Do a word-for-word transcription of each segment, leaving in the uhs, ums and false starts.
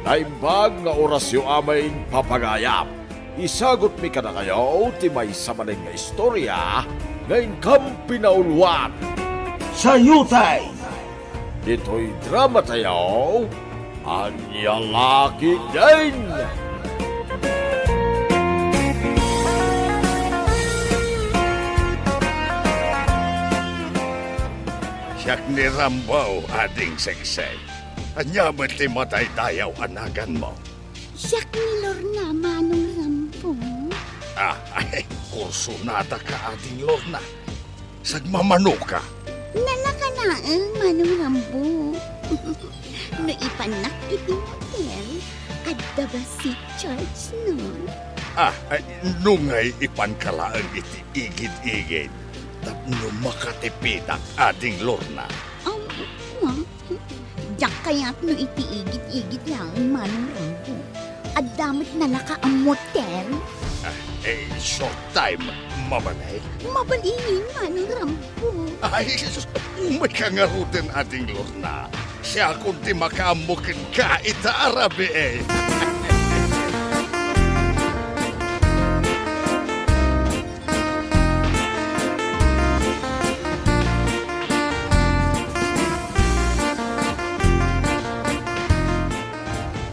Naimbag nga orasyo amin, papagayam. Isagutmi kadakayo ti maysa manen nga istorya nga inkam pinauluan. Sayutay! Ditoy drama tayo, Ania La Ketdin! Siak ni Rambo, Ading Seksek. Ania met ti madaydayaw a naganmo? Siak ni Lorna, Manong Rambo. Ah, ay, kursunadaka, Ading Lorna. Sagmamanoka. Nalaka laeng, Manong Rambo. No ipannak iti motel, adda ba seat charge, no? Ah, ay, no ngay ipanka laeng iti igid-igid tapno makatipidak, Ading Lorna. Um, wa. Diak kayat no iti igid-igid laeng, Manong Rambo. Adda met nalaka a motel. Ah, eh, short time, mabalin? Mabalin, Manong Rambo. Ay, sus, umayka ngaruden, Ading Lorna. Siakon ti makaammo kenka ita a rabii.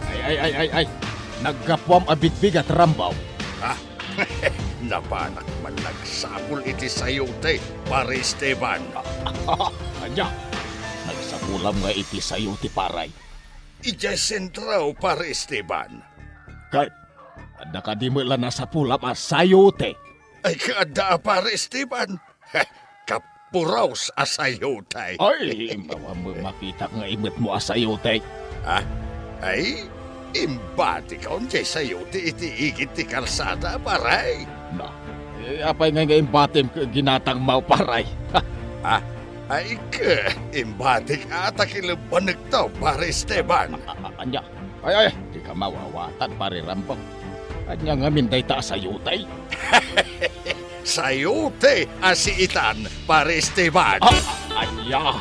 Ay, ay, ay, ay, ay. Naggapuam a bigbigat, Rambo. Ah, napanak man nagsapul iti sayote, Pare Esteban. Ania? Nagsapulam nga iti sayote, pare? Idiay sentro, Pare Esteban. Ket adda kadi met la nasapulam a sayote? Ay, kaadda a, Pare Esteban. Heh, kapuros a sayote. Ay, mawa met makitak nga imetmo a sayote. Ah, ay, imbatikon diay sayote iti igid ti kalsada, pare. Na, eh, apay ngay nga imbatim ket ginatangmo, pare? Ah, ay, ket imbatik a ta kinalbanekto, Pare Esteban. A-, a-, ania? Ay, ay, dika mawawatan, Pare Rambo. Ania ngamin dayta a sayote? Sayote a siitan, Pare Esteban. Ah, ania?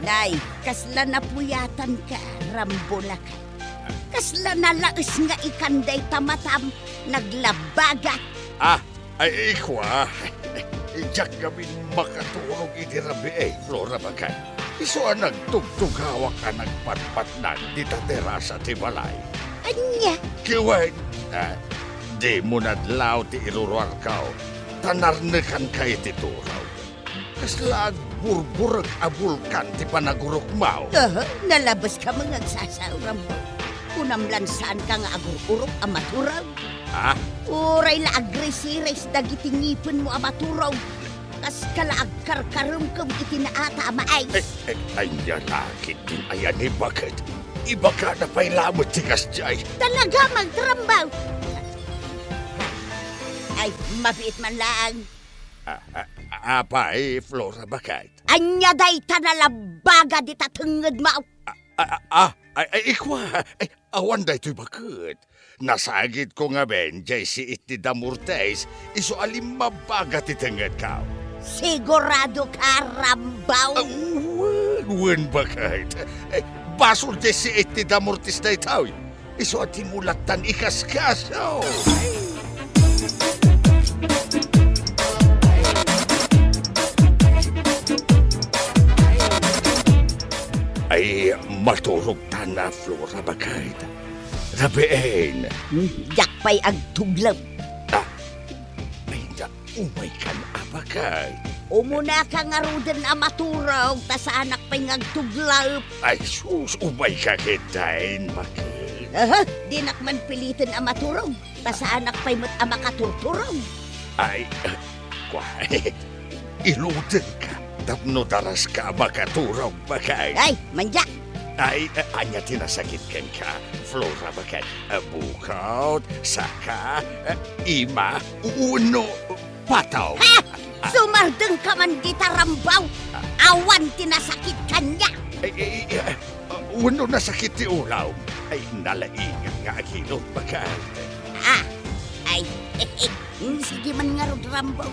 Nay, kasla napuyatanka, Rambo, lakay. Kasla nalaes nga ikan dayta matam, naglabaga. Ah, ay, ikua, diak ngamin makaturog idi rabii, Flora, baket. Isu a nagtugtugawak a nagpatpatnag dita terasa ti balay. Ania? Ket wen, ah, dimo nadlaw ti iruruarko, ta narnekanka iti turog. Kasla agburburek a bulkan ti panagurokmo. Aha, nalabeska met nga agsasao, Rambo. Kunam lan saanka nga agur-urok a maturog. Ha? Uray la agrisiris dagiti ngipenmo a maturog. Kaska la agkarkaremkem iti naata a mais. Eh, eh, ania la ketdin aya ni baket? Ibagana pay lamet ti kasdiay. Talaga, Manong Rambo! Ay, mabiit man laeng. Ah, ah, apay, Flora, baket? Ania dayta nalabaga dita tengngedmo? Ah, ah, ah, ah, ay, ay, ikua, ay, awan daytoy baket. Nasagidko ngamin diay siit ni Damortis, isu a limmabaga ti tengngedko. Siguradoka, Rambo? Ah, wen, wen, baket. Eh, basol diay siit ni Damortis daytoy. Isu a dimo lattan ikaskaso. Ay, maturogtan a, Flora, baket. Rabiin. Hmm, diak pay agtuglep. Ah, ay, na, umaykan a, baket. Umunaka ngaruden a maturog, ta saanak pay nga agtuglep. Ay, sus, umayka ketdin, baket. Aha, dinak man piliten a maturog, ta saanak pay met a makaturturog. Ay, eh, kua, iludenka tapno daraska a makaturog, baket. Ay, mandiak! Ay, eh, ania ti nasakit kenka, Flora, baket? Eh, bukod, saka, eh, ima, wenno pataw. Ha! Sumardengka man dita, Rambo! Awan ti nasakit kaniak! Ay, Eh, eh, ah, wenno nasakit ti ulaw? Ay, nalaingak nga agilot, baket. Ah, ay, sige man ngarud, Rambo.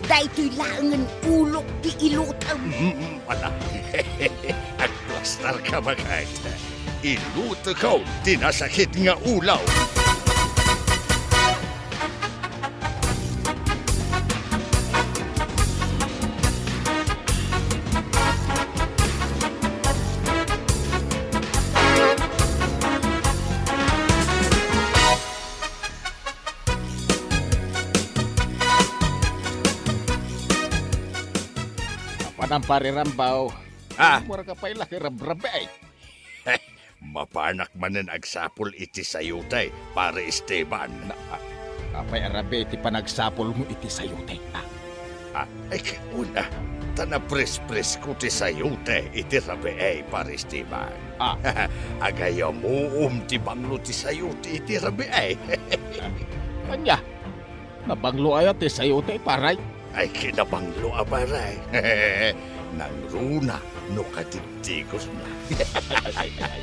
Daytoy laengen ulok ti ilutem. Mm, ala. Agplastar ka, baket. Ilutekon ti nasakit nga ulaw. Apanan, Pare Rambo? Ah. Mura ka pay la ket rabrabi. Mapanak manen agsapul iti sayote, Pare Esteban. Na, a-, apay a rabii ti panagsapulmo iti sayote, a? Ah, ay, ket una, ta naprespresko ti sayote iti rabii, Pare Esteban. Ah. Agayamuom ti banglo ti sayote iti rabii. Ania? Nabanglo aya ti sayote, Pare? Ay, kinabanglo a, Pare. Nangruna no katigtigosna. Ay, ay, ay.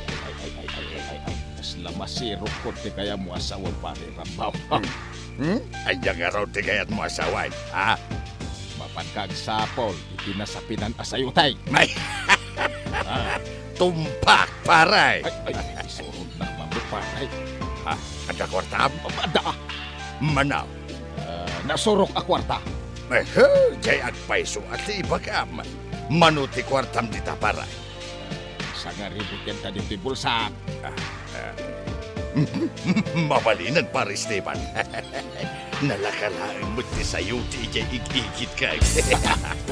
Kasla masirok ti kayatmo a sawen, Pare Rambo. Hmm? Hmm? Ania ngarud ti kayatmo a sawen, ha? Mapanka agsapul iti nasapinan a sayote. Ay! Ah. Tumpak, Pare! Ay, ay, ay, isurotnak manen, Pare. Ha? Adda kuartam? Adda. Mano? Ah, nasurok a kuarta. Ehe, diay agpayso a ti ibagam. Mano ti kuartam dita, Pare? Sangaribut kenta ditoy bulsak. Ah, ah. Mabalinen, Pare Esteban. Nalaka laeng met ti sayote idiay ig-igidka.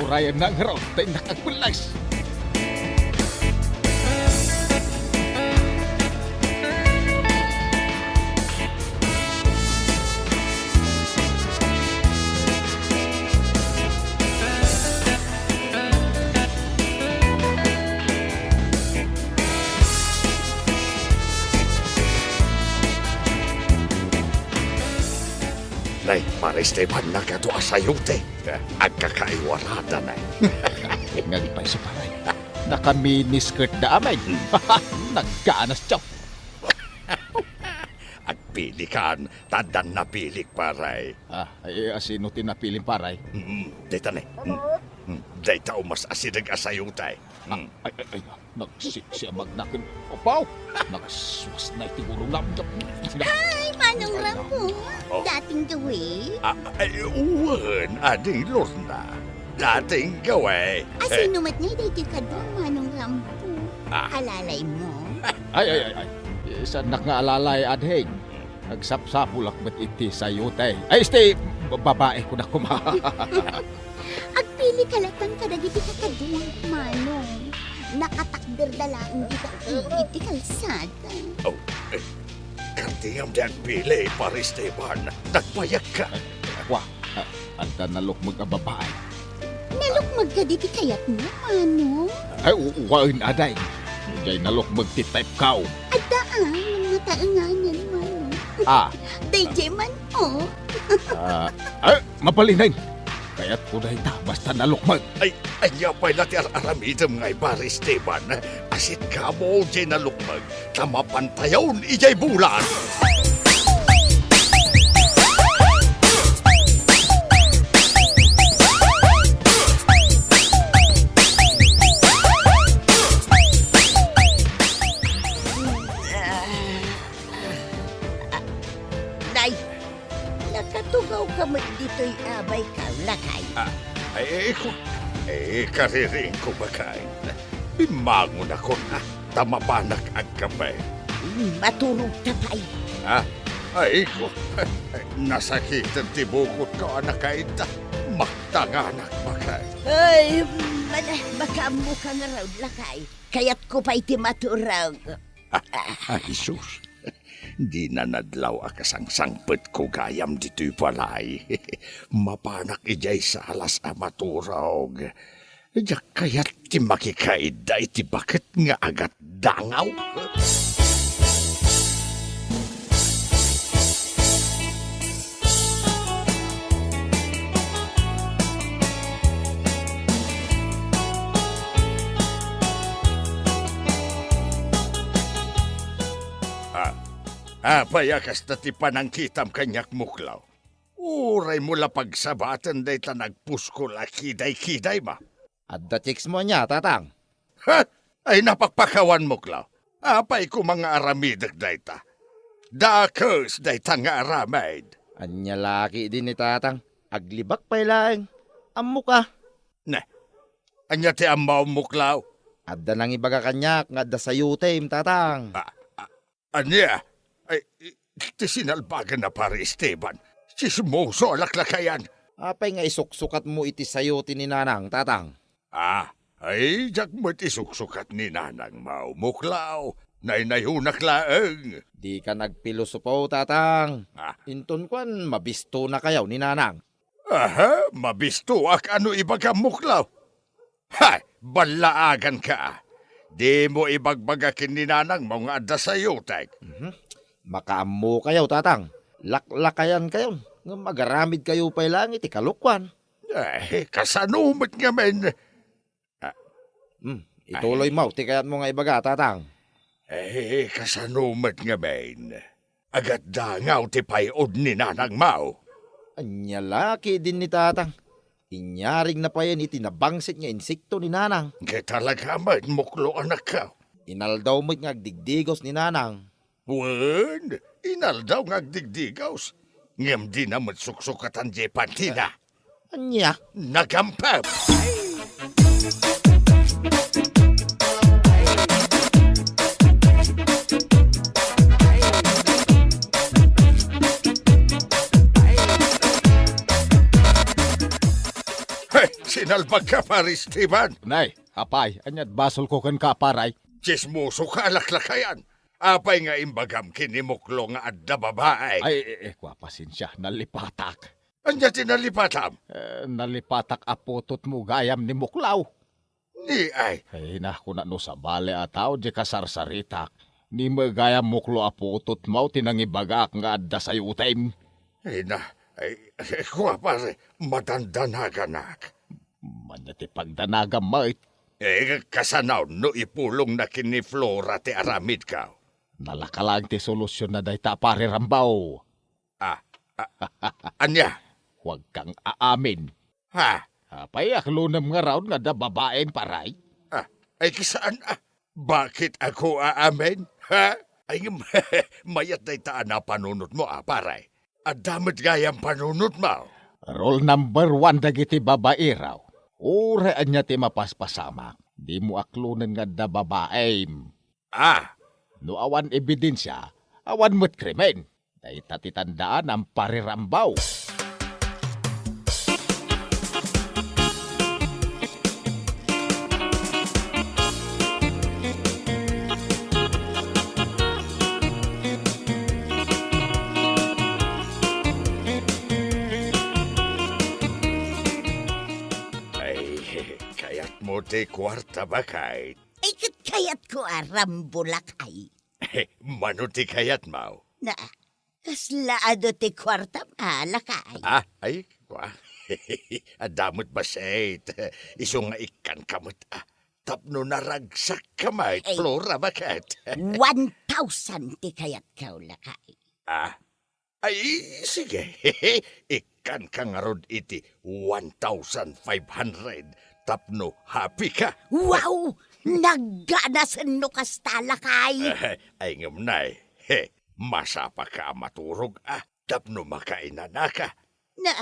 Urayennak ngarud ta innak agpelles. Nay, Pare Esteban, nagadu a sayote. Agkakaiwarada, nay. Ngarud pay isu, Pare. Nakaminis ket da amin. Nagganas, tiyo. Agpilikan, ta addan napilik, Pare. Ah, ay, a sino ti napilim, Pare? Mm, dayta ne. Mm, mm, dayta umas asideg a sayote. Mm. Ay, ay, ay, nagsiksi a magnaken. Apaw! Nagswas na iti gurunam. Hi, Manong Rambo. Oh. Dating gawi? Ah, ay, wen, Ading Lorna. Dating gawi. A sino met ngay daytoy kadua, Manong Rambo? Ah. Alalaymo? Ay, ay, ay, ay. Saannak nga alalay, adhing. Agsapsapulak met iti sayote. Ay, isu ti ba-, babae ko na kuma. Agpili ka laeng kadagiti kakaduam, Manong. Nakatakder da laeng dita iti kalsada. Oh, eh, kartingam ti agpili, Pare Esteban. Nagbayag ka. Wa, a-, adda nalukmeg a babae. Nalukmeg kadi ti kayatmo, Manong? Ay, u-, wen, ading. Diay nalukmeg ti type ko. Adda, a, mataenganan, Manong. Ah. Daydiay man, oh. Ah, ay, mabalinen. Kayatko dayta, basta nalukmeg. Ay, ania pay la ti ar-aramidem ngay, Pare Esteban? Asitgamo diay nalukmeg, ta mapantayon idiay bulan. Nay, nakatugawka met ditoy a baykam, lakay. Ah, ay, ay, ko, eh, kariringko, baket. Bimmangonakon, ah, ta mapanak agkape. Hmm, maturogta pay. Ah, ay, ko, nasakiten ti bukotko a nakainta. Maktanganak, baket. Ay, man, makaammoka ngarud, lakay. Kayatko pay ti maturog. Ah, ay, sus. Dina nadlaw a kasangsangpetko gayam ditoy balay. Mapanak idiay salas a maturog. Diak kayat ti makikaidda iti baket nga agatdangaw. Apay a kasta ti panangkitam kaniak, Muklaw? Uraymo la pagsabaten dayta nagpuskol a kidaykidaymo. Adda chicks mo ania, Tatang? Ha? Ay, napakpakawan, Muklaw. Apay koma nga aramidek dayta? Dakes dayta nga aramid. Ania la ketdin ni Tatang? Aglibak pay laeng. Ammoka. Ne, ania ti ammom, Muklaw? Adda nangibaga kaniak nga adda sayotem, Tatang. Ah, ah, Ania? Ay, i-, ti sinalbagan a Pare Esteban. Tsismoso a laklakayan. Apay nga isuksukatmo iti sayo ti ni Nanang, Tatang? Ah, ay, diak met isuksukat ni Nanang, Muklaw. Naynayonak laeng. Dika nagpilosopo, Tatang. Ah. Inton kuan, mabistonakayo ni Nanang. Aha, mabistoak a no ibagam, Muklaw. Hay, ballaaganka. Dimo ibagbaga ken ni Nanangmo nga adda sayotek. Mhm. Makaammokayo, Tatang. Laklakayankayon, ngem agaramidkayo pay laeng iti kalokuan. Eh, kasano met ngamin? Ah. Hmm, ituloymo ti kayatmo nga ibaga, Tatang. Eh, kasano met ngamin? Agatdangaw ti pay-od ni Nanangmo. Ania la ketdin ni Tatang? Inyarigna payen iti nabangsit nga insekto ni Nanang. Ket talaga met, Muklo, anakko. Inaldaw met nga agdigdigos ni Nanang. Wen, inaldaw nga agdigdigos. Ngem dina met suksukatan diay pantina. Ania? Nagampep! Hey, sinalbagka, Pare Esteban! Nay, apay, ania't basolko kenka, Pare? Tsismosoka a laklakayan. Apay nga imbagam ken ni Muklo nga adda babai? Ay, eh, eh, kua, pasensia, nalipatak. Ania ti nalipatam? Eh, nalipatak a putotmo gayam ni Muklaw. Ni ay. Ay na, kuna no sabali a tao diay kasarsaritak, ni met gayam Muklo a putotmo ti nangibagaak nga adda sayotem. Ay na, ay, eh, kua, Pare, madandanaganak. Ania ti pagdanagam met? Eh, kasano no ipulongna ken ni Flora ti aramidko? Nalaka laeng ti solusionna dayta, Pare Rambo. Ah, ah, ania? Huwag kang aamin. Ha? Apay, aklonem ngarud nga adda babaim, Pare? Ah, ay, saan, ah? Bakit ako aamin? Ha? Ay, ngem, mayat dayta a napanunotmo, ah, Pare. Adda met gayam panunotmo. Rule number one dagiti babaero. Uray ania ti mapaspasamak, dimo aklonen nga adda babaim. Ah! No awan ebidensia, awan met krimen. Dayta ti tandaanam, Pare Rambo. Ay, kayatmo ti kuarta, baket? Ay, ket kayatko a Rambo, lakay. Mano ti kayatmo? Na, kasla adu ti kuartam, a, lakay? Ah, ay, kua. Adda met bassit. Isu nga ikkanka met, ah, tapno naragsakka met, Ay. Flora, baket? One thousand ti kayatko, lakay. Ah, Ay, sige. Ikkanka ngarud iti one thousand five hundred tapno happy ka. Wow! Nagganasen no kasta, lakay. Ay, ngem, nay, he, masapaka a maturog, ah, tapno makainanaka. Na,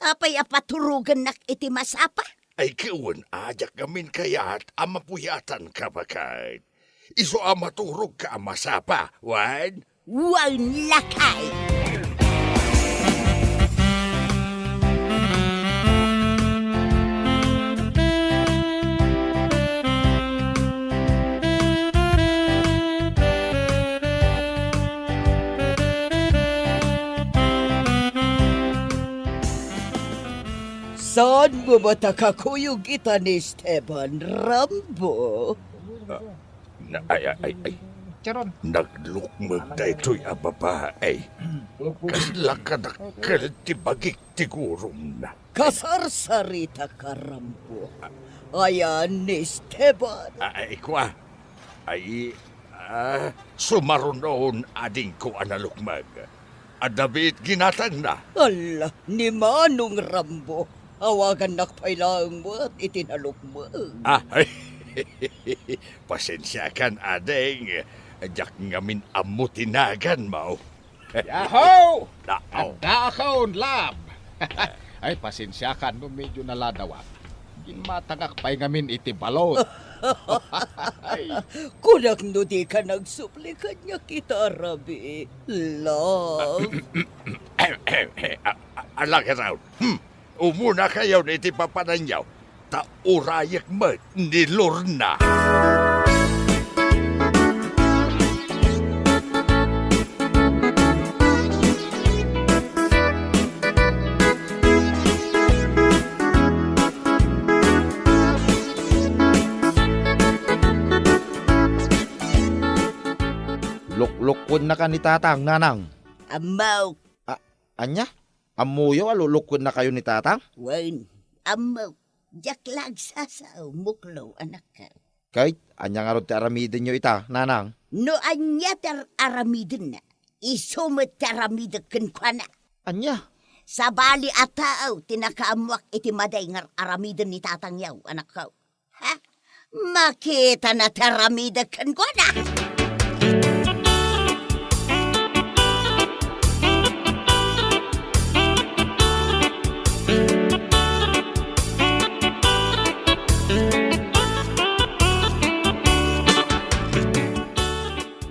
apay a paturogennak iti masapa? Ay, ket wen, a, diak ngamin kayat a mapuyatanka, baket. Isu a maturogka a masapa, wen? Wen, lakay! Saan mo met a kakuyog ita ni Esteban, Rambo? Ah, na, ay, ay, ay, ay. Charon. Naglukmeg daytoy a babae. Kasla kadakkel ti bagik ti gurumna. Kasarsaritaka, Rambo. Ayan ni Esteban. Ah, ay, kua. Ay, ah, Ah, sumarunon, adingko a nalukmeg. Adda biit ginatangna. Ala, ni Manong Rambo. Awagannak pay laeng met iti nalukmeg. Ah, pasensiakan, ading. Diak ngamin ammo ti naganmo. Yahoo! Naaw. Adda akon, love. Ay, pasensiakan no medyo naladawak. Ginmatangak pay ngamin iti balot. Ay. Kunak no dika nagsubli kaniak ita a rabii, love. Ahem, ahem, ahem. A, a, ala ket, hmm. Umunakayon iti papananyo, ta urayek met ni Lorna. Luklukkuennaka ni Tatang, Nanang. Ammok. A-, ania? Ammoyo a luklukkennakayo ni Tatang? Wen, ammok. Diak la agsasao, muklo, anakko. Ket ania ngarud ti aramidenyo ita, Nanang? No ania ti ar-, aramidenna, isu met ti aramidek kenkuana. Ania? Sabali a tao ti nakaammoak iti madi nga ar-aramiden ni tatangyo, anakko. Ha? Makitana ti aramidek kenkuana.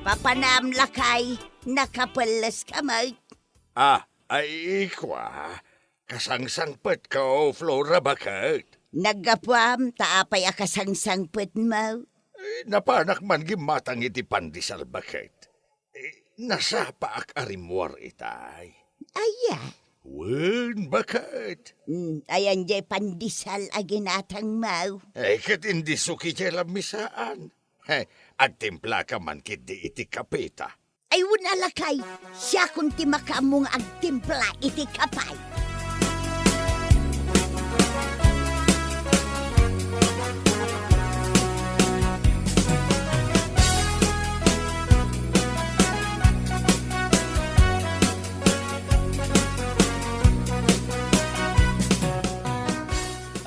Papanam, lakay, nakapelleska met. Ah, ay, ikua, kasangsangpetko, Flora, baket. Naggapuam, ta apay a kasangsangpetmo? Eh, napanak man gimmatang iti pandesal, baket. Eh, nasapaak a rimmuar itay. Aya? Wen, baket. Mm, ayan jay pandesal a ginatangmo? Eh, ket indi suki jay lamisaan. He, agtimplaka man ketdi iti kapeta. Ay, wen a, lakay, siakon ti makaammo nga agtimpla iti kape.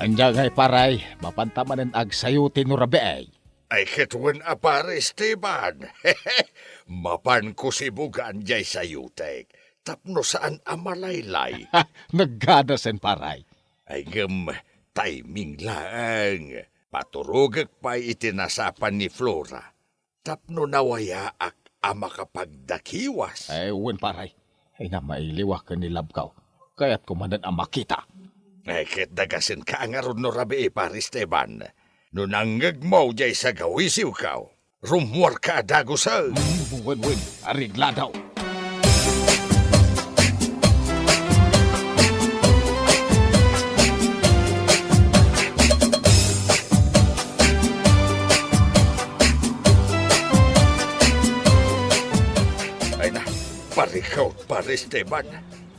Ania ngay, pare, mapanta manen agsayuti no rabii? Ay, ket wen a, Pare Esteban. Mapanko sibugan jay sayutek tapno saan a malaylay. Nagganasen, pare. Ay, ngem timing laeng. Paturogek pay iti nasapan ni Flora tapno nawayaak a makapagdakiwas. Ay, wen, pare. Ay, namailiwak ken ni labko. Kayatko manen a makita. Ay, ket dagasenka ngarud no rabii, Pare Esteban. No nangngegmo jay sagawisiwko, rummuarka a dagusen. Mm, wen, wen. Areglado. Ay na, parikot, Pare Esteban.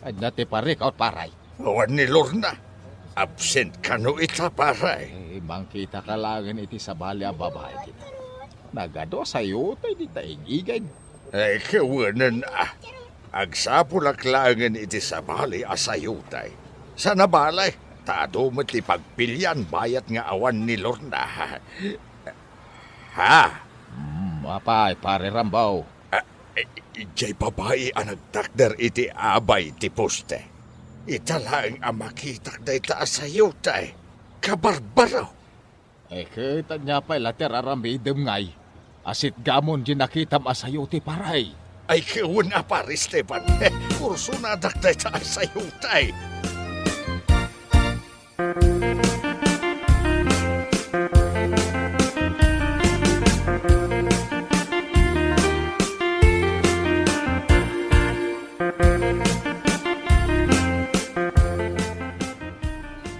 Ania ti parikot, pare? Awan ni Lorna. Absent kano ita, pare? Eh, mangkitaka laengen iti sabali a babai dita. Nagadu a sayutay dita ig-igid. Eh, kawanen a. Agsapulak laengen iti sabali a sayutay. Saan a bale, ta adu met ti pagpilian bayat nga awan ni Lorna. Ha? Hmm, apay, Pare Rambo? Ah, eh, idiay babai a nagtakder iti abay ti poste. Ita laeng a makitak dayta a sayutay. Kabarbaro! Eh, ket ania pay la ti ar-aramidem ngay? Asitgamon di nakitam a sayuti, pare. Ay, kawen a, Pare Esteban. Kursonadak dayta a sayutay.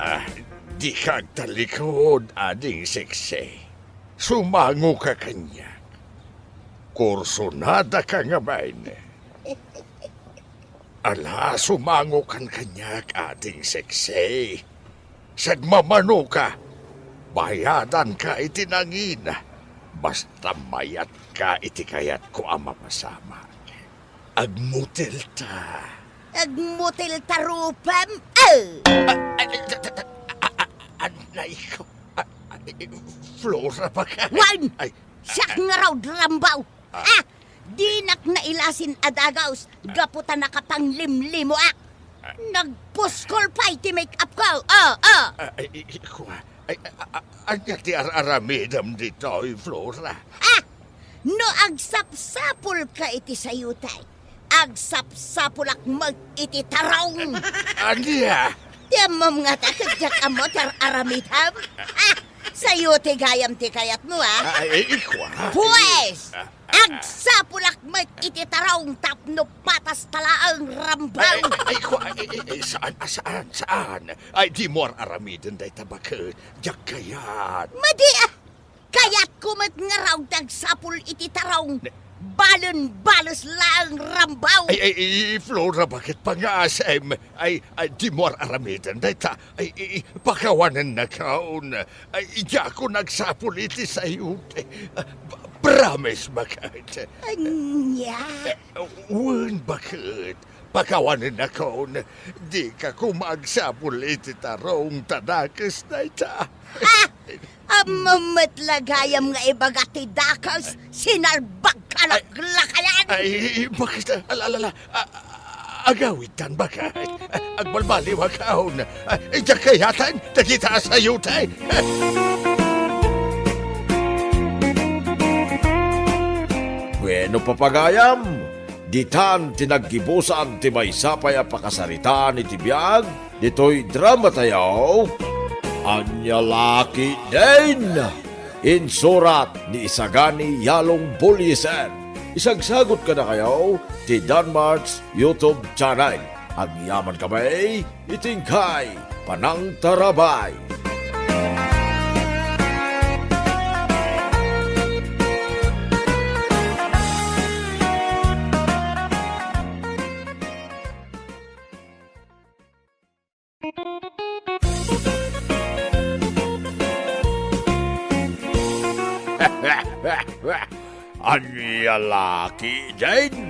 Ah, dika agtallikud, Ading Seksi. Sumangoka kaniak. Kursonadaka ngamin. Ala, sumangokan kaniak, Ading Seksi. Sagmamanoka, bayadanka iti nangina. Basta mayatka iti kayatko a mapasamak. Agmutilta. Agmutilta rupem? Eh! Ah, ay, ta, ta, ta, a, a, a, anay ko. Ah, ah, eh, Flora, baka. Wen! Ay, siak ngarud, Rambaw. Ah. Ah! Dinak nailasin a dagus gapu ta nakapanglimlimoak. Ah. Nagpuskol pay ti make-up ko. Oh, oh. Ah, ay, i-, i-, kua. Ay, a, a, ania ti ar-aramidem ditoy, Flora? Ah! No agsapsapulka iti sayote, agsapsapulak met iti tarong. Ania? Ti ammom ngata ket diak ammo ti ar-aramidem? Ah! Sayote gayam ti kayatmo, ah? Ah, eh, eh, kua. Pues! Ah, ah, ah. Agsapulak met iti tarong tapno patas ta laeng, Rambaw. Ay, ay, ay, kua, ay, ay, ay, saan, ah, saan, saan? Ay, dimo ar-aramiden dayta baket. Diak kayat. Madi, ah! Kayatko met ngarud ti agsapul iti tarong. Ne- Balen-bales laeng, Rambaw. Ay, ay, ay, Flora, baket pangasem? Ay, ay, dimo ar-aramiden dayta. Ay, ay, ay, pakawanennakon. Ay, diakon agsapul iti sayote. Ah, p-, promise, baket. Ania? Eh, wen, baket. Pakawanennakon, dika koma agsapul iti tarong ta dakes dayta. Ah! Ammom met la gayam nga ibaga ti dakes, sinalbagka laklakayan! Ay, baket, ala, ala, ala, a-, a-, agawidtan, baket. Agbalbaliwakon. Ay, diak kayatan, dagita a sayote. Bueno, papagayam, ditan ti naggibusan ti maysa pay a pakasaritaan iti biag ditoy drama tayo, Ania La Ketdin. Insurat ni Isagani Yalong Bullieser. Isagsagot kadakayo ti Danmart's YouTube channel. Agyaman kami iti inkay panangtarabay. Ania La Ketdin?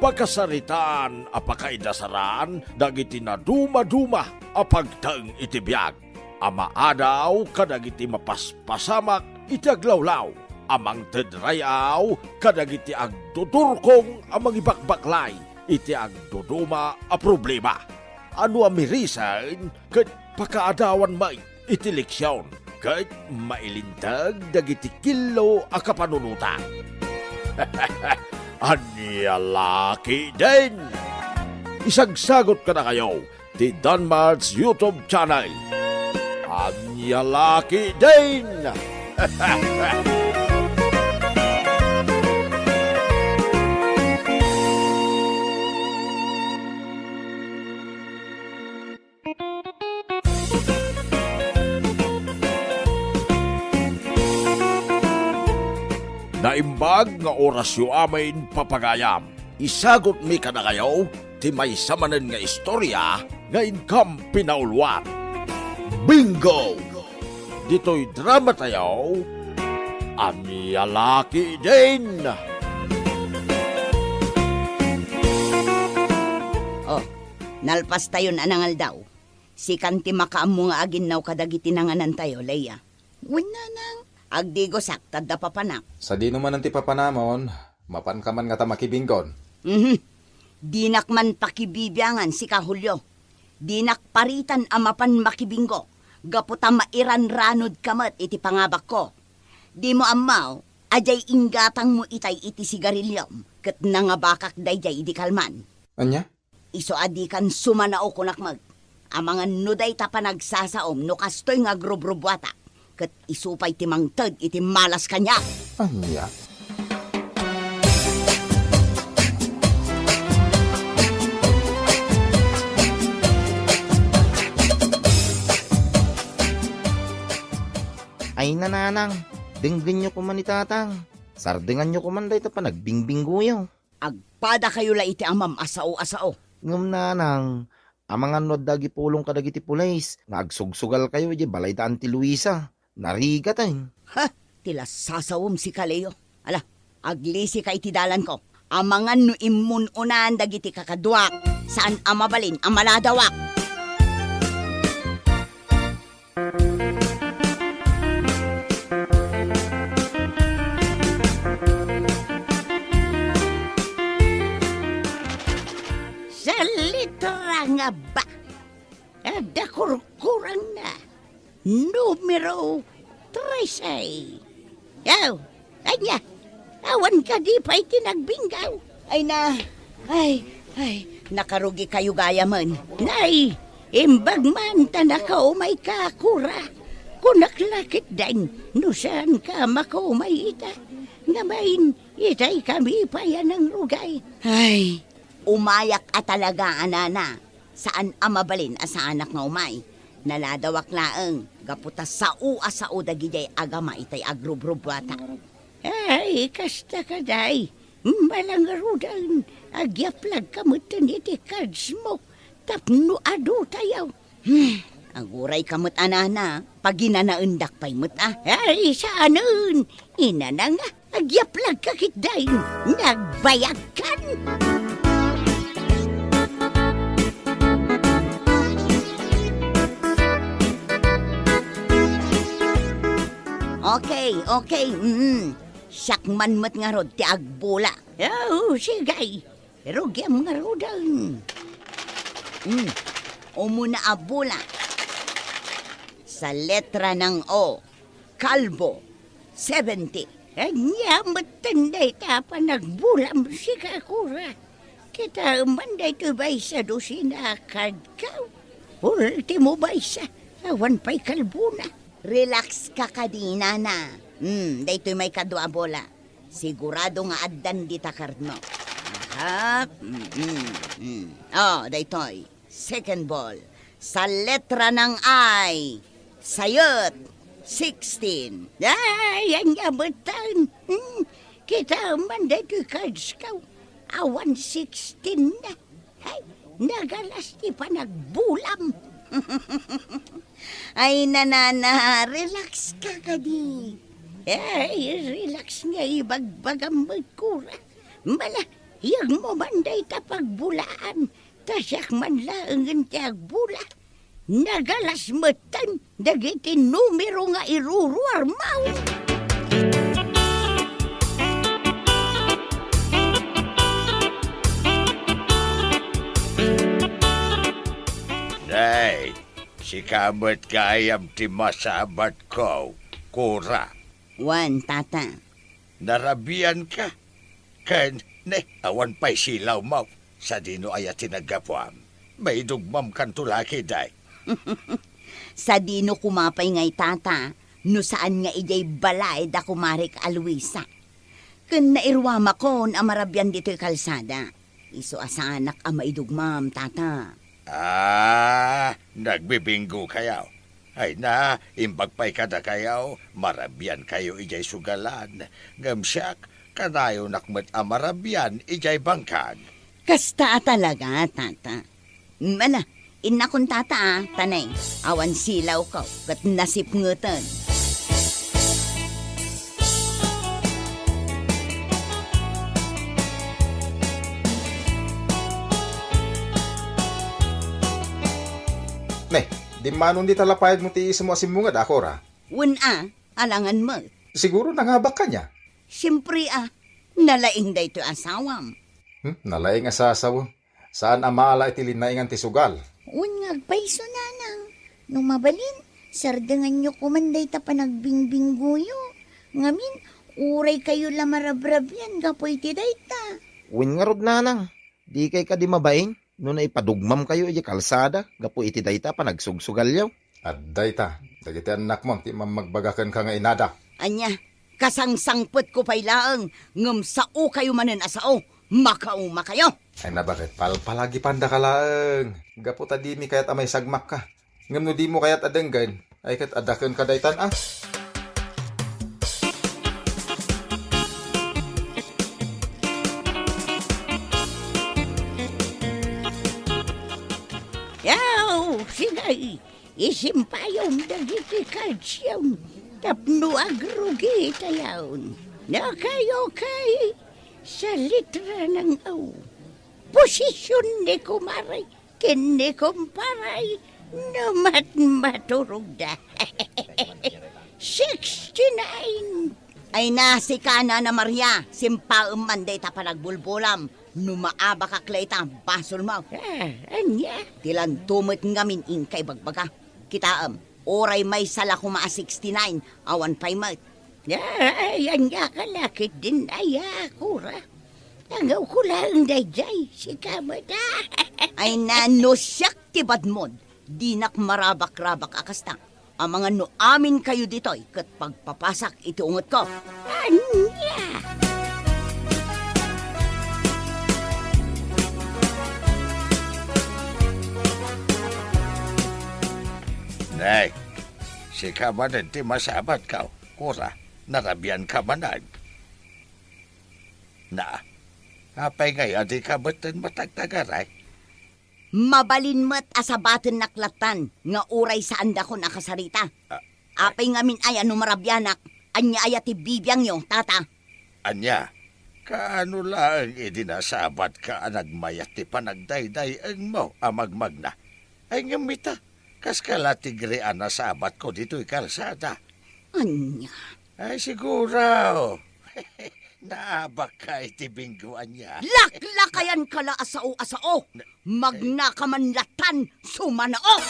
Pakasaritaan a pakaidasaran dagiti nadumaduma a pagteng iti biag a maadaw kadagiti mapaspasamak iti aglawlaw a mangted ray-aw kadagiti agdudurkong a mangibakbaklay iti agduduma a problema. A no amirisen ket pakaadawan met iti leksion ket mailinteg dagiti killo a kapanunotan. Ania La Ketdin? Isagsagot kadakayo ti Danmart's YouTube channel. Ania La Ketdin? Naimbag nga orasyo amin, papagayam. Isagutmi kadakayo ti maysa manen nga istoria nga inkam pinauluan. Bingo! Ditoy drama tayo, Ania La Ketdin? Oh, nalpas tayon a nangaldaw. Sikan ti makaammo nga aginnaw kadagiti nanganantayo, Leia. Wen, nanang. Agdigosak, ta adda papanak. Sadino manen ti papanamon, mapanka man ngata makibinggon? Mhm. Dinak man pakibibiangan, sika, Julio. Dinak paritan a mapan makibinggo, gapu ta mairanranodka met iti pangabakko. Dimo ammo a diay inggatangmo itay iti sigariliom, ket nangabakak daydiay idi kalman. Ania? Isu a dikan sumanao, kunak met. Amangan no dayta panagsasaom no kastoy nga agrubrubuatak, ket isu pay ti mangted iti malas kaniak. Ania? Ay, nanang, denggenyo koma ni tatang. Sardenganyo koma dayta panagbingbinggoyo. Agpadakayo la iti amam a sao a sao. Ngem, nanang, amangan no adda agipulong kadagiti pulis nga agsugsugalkayo idiay balay da Auntie Luisa. Narigat, eh. Ha? ti lasasawem sika, Leo. Ala, aglisika iti dalanko. Amangan no immun-unan dagiti kakaduak, saan a mabalin a maladawak. Sa litra nga ba, adda kurkurangna. Numero trese. Aw, ania? Awan kadi pay ti nagbinggaw? Ay na, ay, ay, nakarugi kayo gayamen. Nay, imbag man ta nakaumay ka, Kura. Kunak la ketdin, no saan ka makaumay ita. Ngem, itay kami pay a nangrugay. Ay, umayak a talaga, a nana. Saan a mabalin a saanak nga umay. Naladawak laeng, gapu ta sao a sao dagidiay agama itay agrubrubuata. Ay, kasta kadi. Malangruden, agyaplagka metten iti cards mo tapno adu tayo. Hmm, agurayka met, a nana, paginanaendak pay met a. Ay, saanen, inana nga. Agyaplagka ketdin, nagbayagkan. Okay, okay, mm. Siak man met ngarud ti agbula. Oh, sige. Rugiam ngaruden. Mm. Umuna a bula. Sa letra ng O. Kalbo, seventy. Ania metten dayta a panagbulam, sika, Kura. Kitaem man daytoy baysa dosina a card ko. Ultimo baysa, awan pay kalbona. Relax ka kadi, nana. Hmm, daytoy maikadua a bola. Sigurado nga addan dita card mo. Aha. Mm, mm, mm. Oh, daytoy. Second ball. Sa letra ng I. Sayet. Sixteen. Ay, ania metten. Hmm. Kitaem man daytoy cards ko. Awan sixteen na. Ay, nagalas ti panagbulam. Ay, nanana, relax ka kadi. Ay, relax nga ibagbagam met, Kura. Malayagmo man dayta pagbulaan. Ta siak man laengen ti agbula. Nagalas metten dagiti numero nga iruruarmo. Nay, sika met gayam ti masabatko, Kura. Wen, tata. Narabianka? Ken, ne, awan pay silawmo. Sadino aya ti naggapuam? Maidugmamkanto la ketdi. Sadino koma pay ngay, tata, no saan nga idiay balay da kumarik a Luisa? Ken nairuamakon a marabian ditoy kalsada. Isu a saanak a maidugmam, tata. Ah, nagbibinggokayo. Ay na, imbag pay kadakayo, marabiankayo idiay sugalan. Ngem siak, kanayonak met a marabian idiay bangkag. Kasta a talaga, tata. Ala, innakon, tata, a, tanay, awan silawko, ket nasipngeten. Ne, dimmanon dita lapayagmo ti iismo a simmungad, a, Kora? Wen a, alangan met. Siguro nangabakka nia? Siempre a, nalaing daytoy asawam. Hmm, nalaing a sasaw. Saan a maala iti linaingan ti sugal. Wen nga agpayso, nanang. No mabalin, sardenganyo koman dayta panagbingbinggoyo. Ngamin, uray kayo la marabrabian gapu iti dayta. Wen ngarud, nanang, dikay kadi mabain no naipadugmamkayo idiay kalsada gapu iti dayta a panagsugsugalyo? Adda ita, dagiti annakmo ti mammagbaga kenka nga inada. Ania, kasangsangpetko pay laeng, ngem saokayo manen a sao, makaumakayo. Ay, nabaket, palpalagipandaka laeng. Gapu ta dimi kayat a maisagmakka. Ngem no dimo kayat a denggen, ay ket adda kenka daytan a. Yaw, sige, isimpayom dagiti cards-yom. Tapno agrugi tayon. Okay, okay. Sa litra ng O. Posisyon ni kumare ken ni kumpare no mat-, maturogda. Sixty-nine. Ay na, sika, Nana Maria, simpaem man dayta panagbulbolam. No maabakak la ita, basolmo. Ah, ania? Ti lanto met ngamin inka ibagbaga. Kitaem, uray maysa la koma a sixty-nine, awan pay met. Ay, ania ka la ketdin aya, kura? Tangawko laeng daydiay, sika met, ah. Ay na, no siak ti badmod, dinak marabakrabak a kasta. Amangan no aminkayo ditoy ket pagpapasak iti ungetko. Ania? Nay, sika manen ti masabatko, kura, narabianka manen. Na, apay ngay a dika metten matagtagaray? Mabalin met a sabatennak lattan nga uray saandakon a kasarita. Ah, apay ngamin aya no marabianak? Ania aya ti bibiangyo, tata? Ania? Kaano laeng idi nasabatka a nagmayat ti panagdayday-engmo a magmagna? Ay ngem ita, kaska la ti gre a nasabatko ditoy kalsada. Ania? Ay, siguro. Naabakka iti bingo, ania? Laklakayanka la a sao a sao. Na-, Magnaka man lattan, sumanao!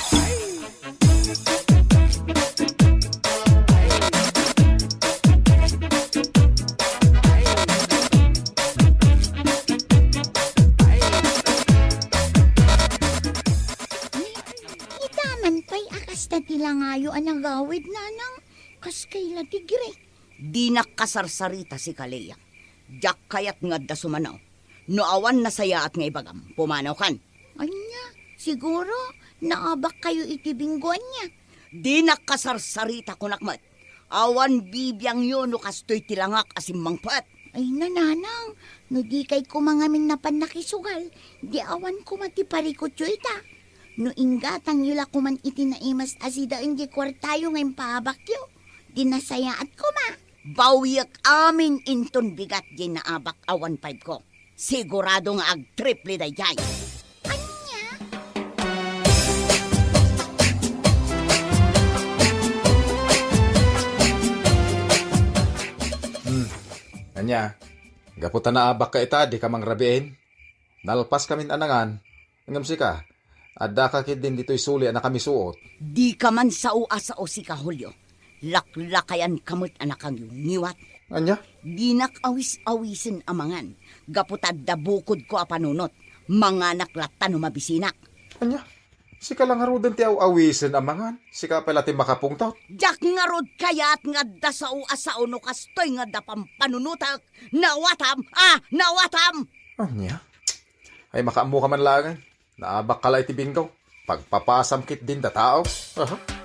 Ita man pay a kasta ti langayo a nagawid, nanang. Kaskay la ti gre. Dinak kasarsarita, sika, Lea. Diak kayat nga adda sumanao. No awan nasayaat nga ibagam, pumanawkan. Ania? Siguro, naabakkayo iti bingo, ania? Dinak kasarsarita, kunak met. Awan bibiangyo no kastoy ti langak a simmangpet. Ay, nanang, no dikay koma ngamin napan nakisugal, di awan koma ti parikutyo ita. No inggatangyo la koman iti naimas a sidaen di kuartayo nga impaabakyo, di nasayaat koma. Bawiek amin inton bigat diay naabak a one five ko. Sigurado nga agtriple daydiay. Ania? Hmm. Ania? Gapu ta naabakka ita, dika mangrabiin? Nalpaskamin a nangan, ngem sika, addaka ketdin ditoy suli a nakamisuot. Dika man sao a sao, sika, Julio. Laklakayanka met a nakangiwngiwat. Ania? Dinak awis-awisen a mangan, gapu ta adda bukodko a panunot. Manganak latta no mabisinak. Ania? Sika la ngaruden ti aw-awisen a mangan? Sika pay la ti makapungtot? Diak ngarud kayat nga adda sao a sao no kastoy nga adda pampanunotek. Nawatam, ah, nawatam! Ania? Ay, makaammoka man laengen. Naabakka la iti bingo. Pagpapasam ketdin datao. Aha.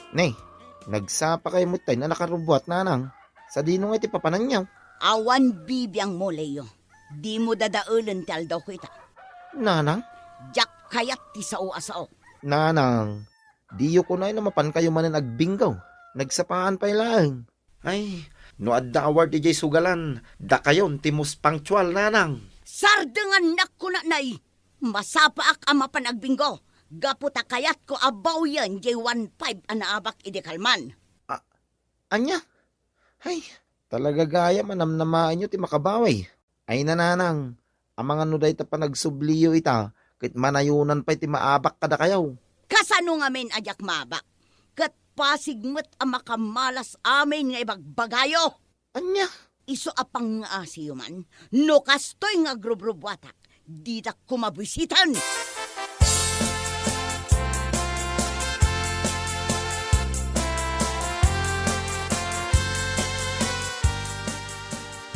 Ne, nagsapakay met tay a nakarubbuat, nanang. Sadino ngay ti papananyo? Awan bibiangmo, Leo. Dimo dadaelen ti aldawko ita. Nanang? Diak kayat ti sao a sao. Nanang, diyo kunay no mapankayo manen agbinggaw. Nagsapaan pay laeng. Ay, no adda award idiay sugalan, dakayon ti most punctual, nanang. Sardengannak kunanay, masapaak a mapan agbinggo, gapu ta kayatko a bawiyen diay one five a naabak idi kalman. A-, ania? Ay, talaga gayam a namnamaenyo ti makabawi. Ay, nanang, amangan no dayta panagsubliyo ita, ket manayonan pay ti maabak kadakayo. Kasano ngamin a diak maabak? Ket pasig met a makamalas amin nga ibagbagayo. Ania? Isu a pangngaasiyo man, no kastoy nga agrubrubuatak, ditak koma buisiten.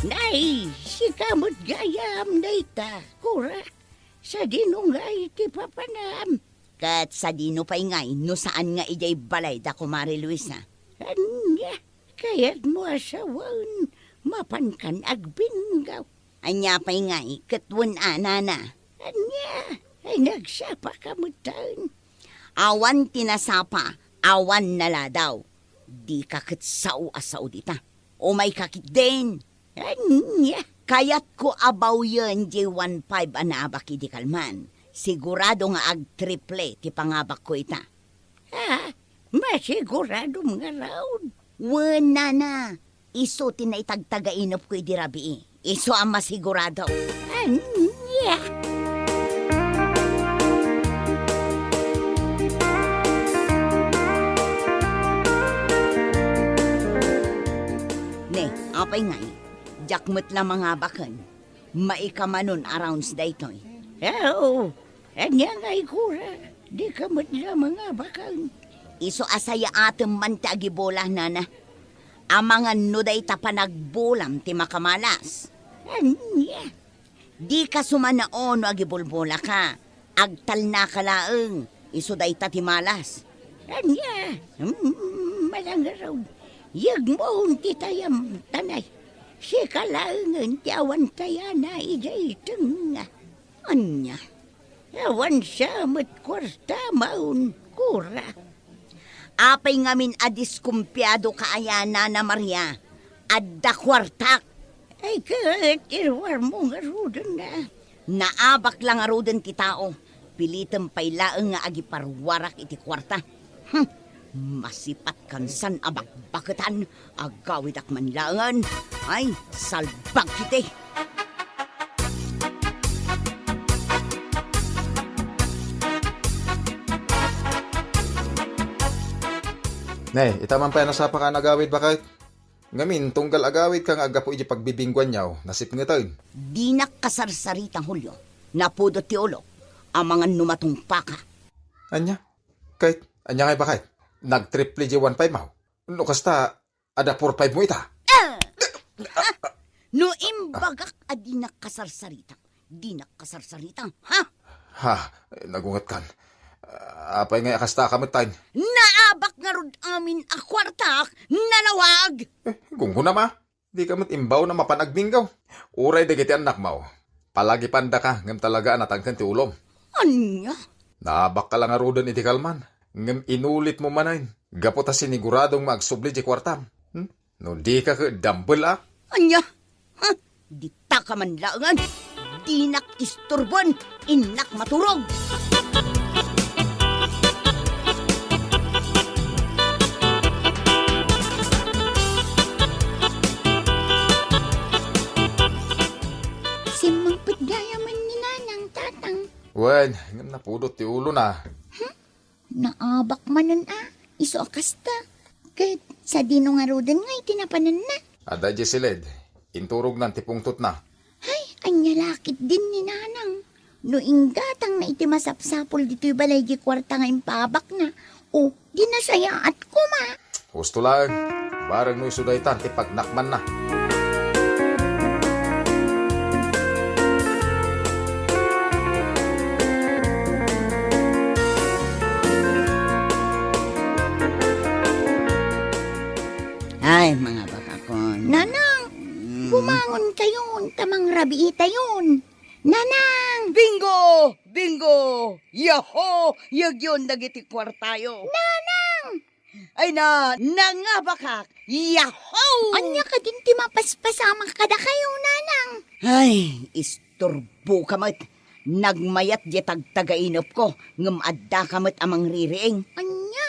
Nay, sika met gayam dayta, kura. Sadino ngay ti papanam? Ket sadino pay ngay no saan nga idiay balay da Kumare Luisa? Ania, kayatmo a sawen mapankan agbinggaw. Ania pay ngay ket wen a, nana? Ania? Ay, nagsapaka metten. Awan ti nasapa, awan naladaw. Dika ket sao a sao dita. Umayka ketdin. Ania? Kayatko a bawien diay one five a naabak idi kalman. Sigurado nga agtriple ti pangabakko ita. Ha? Masiguradom ngarud? Wen, nana. Isu ti naitagtagainepko idi rabii. Isu a masigurado. Ania? Ne, apay ngay, diak met la mangabaken. Maikamanon a rounds daytoy. Aw, ania ngay, kura? Dika met la mangabaken. Isu a sayaatem man ti agibola, nana. Amangan no dayta panagbolam ti makamalas. Ania? Dika sumanaon no agibulbolaka. Agtalnaka laeng. Isu dayta ti malas. Ania? Mm, malangarog. Yegmon ti tayam, tanay. Sika laengen ti awan tayana idiay tengnga. Ania? Awan sa met kuarta maun, kura. Apay ngamin a diskumpiado ka aya, Nana Maria? Adda kuartak. Ay, ket iruarmo ngaruden na. Naabak la ngaruden ti tao. Pilitem pay laeng nga agiparuarak iti kuarta. Hmm. Masipat kansan a bakbaketan, agawidak man laengen. Ay, salbag iti. Ne, ita man pay a nasapaka a nagawid, baket. Ngamin, tunggal agawidka nga aggapu iti pagbibingguanyo, nasipngeten. Dinak kasarsarita, Julio. Napudot ti ulok. Amangan no matungpaka. Ania? Ket, ania ngay, baket? Nagtriple diay one five mo? No kasta, adda four five mo ita. Ah! Ha? No imbagak a dinak kasarsarita, dinak kasarsarita, ha? Ha? Nagungetkan. Apay ngay a kasta ka metten? Naabak ngarud amin a kuartak, nalawag! Eh, gunggonam a. Dika met imbaon a mapan agbinggaw. Uray dagiti annakmo, palagipandaka ngem talaga a natangken ti ulom. Ania? Naabakka la ngaruden iti kalman, ngem inulitmo manen, gapu ta siniguradom nga agsubli diay kuartam. Hmm? No dika ket dumbbell a? Ania? Ha? Ditaka man laengen. Dinak isturboen. Innak maturog. Simmangpet gayam ni Nanang, Tatang. Wen, ngem napudot ti ulona. Hmm? Naabak manen a, isu a kasta. Ket sadino ngaruden nga iti napananna? Adda idiay siled, inturognan ti pungtotna. Hay, ania la ketdin ni Nanang? No inggatangna iti masapsapul ditoy balay diay kuarta nga impaabakna, o, di nasayaat koma. Husto laeng, bareng no isu daytan ti pagnakmanna. Ay, mangabakakon. Nanang, mm, bumangon kayon, ta mangrabiitayon. Nanang! Bingo! Bingo! Yahoo! Yegyon dagiti kuartayo. Nanang! Ay na, nangabakak! Yahoo! Ania kadin ti mapaspasamak kadakayo, Nanang? Ay, isturboka met. Nagmayat diay tagtagainepko, ngem addaka met a mangririing. Ania?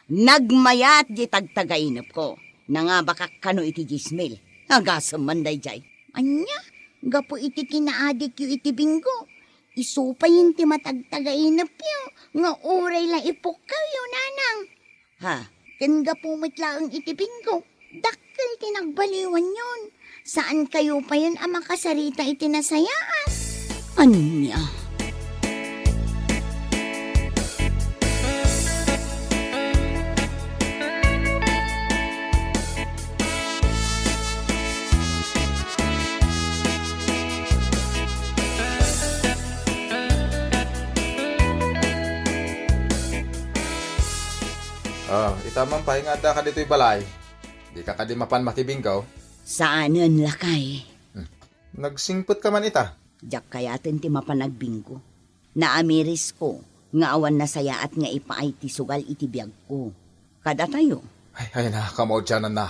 Nagmayat diay tagtagainepko. Nangabakak kano iti dies mil. Agasem man daydiay. Ania? Gapu iti kinaadikyo iti bingo, isu payen ti matagtagainepyo nga uray la ipukkawyo, Nanang. Ha? Ken gapu met laeng iti bingo, dakkel ti nagbaliwanyon. Saankayo payen a makasarita iti nasayaat. Ania? Ah, ita man pay nga addaka ditoy balay. Dika kadi mapan makibinggaw? Saanen, lakay. Hmm. Nagsingpet ka man ita? Diak kayaten ti mapan agbinggo. Naamirisko nga awan nasayaat nga ipaay ti sugal iti biagko. Kadatayo. Ay, ay, na, kamaudiananna.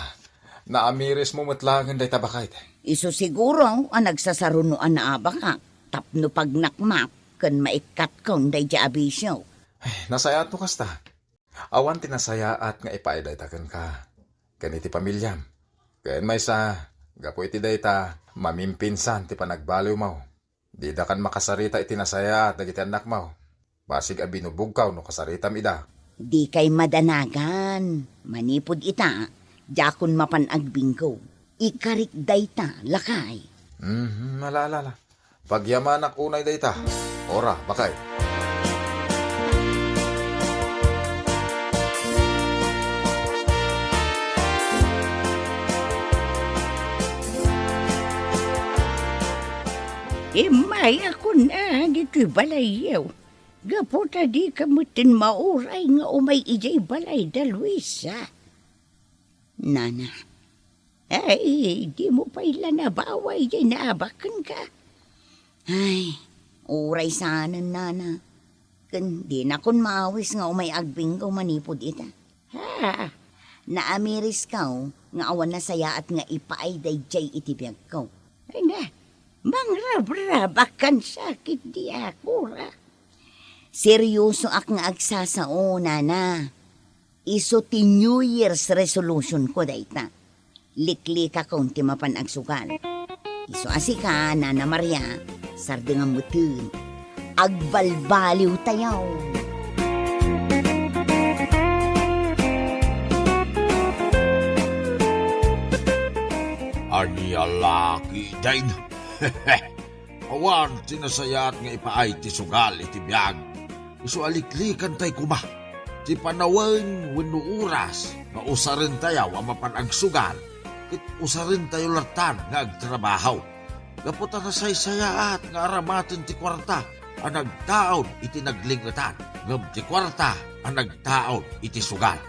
Naamirismo met laengen dayta, baket. Isu siguro a nagsasarunoan a bakak tapno pagnakmak ken maikkatkon daydiay a bisio. Ay, nasayaat no kasta. Awan ti nasayaat nga ipaay dayta kenka, ken iti familiam. Ken maysa, gapu iti dayta, mamimpinsan ti panagbaliwmo. Didakan makasarita iti nasayaat dagiti annakmo. Basig a binubogkaw no kasaritam ida. Dikay madanagan. Manipud ita, diakon mapan agbinggo. Ikarik dayta, lakay. Mhm, ala, ala, ala. Pagyamanak unay dayta. Ora, baket. Immayakon a ditoy balayyo. Gapu ta dika metten mauray nga umay idiay balay da Luisa. Nana. Ay, dimo pay la nabawa idiay naabak kenka. Ay, uray saanen, nana. Ken dinakon maawis nga umay agbinggo manipud ita. Ha, naamirisko nga awan nasayaat nga ipaay daydiay iti biagko. Ay na, mangrabrabak kan sakit, di ako ra. Seryosoak nga agsasao, nana. Isu ti New Year's resolution ko dayta. Liklikakon ti mapan agsugal. Isu a sika, Nana Maria, sardengam metten. Agbalbaliwtayo. Ania la ketdin? Awan ti nasayaat nga ipaay ti sugal iti biag. Isu a liklikantay koma ti panawen wenno oras nga usarentayo a mapan agsugal, ket usarentayo latta nga agtrabaho. Gapu ta nasaysayaat nga aramaten ti kuarta a nagtaud iti nagling-etan, ngem ti kuarta a nagtaud iti sugal.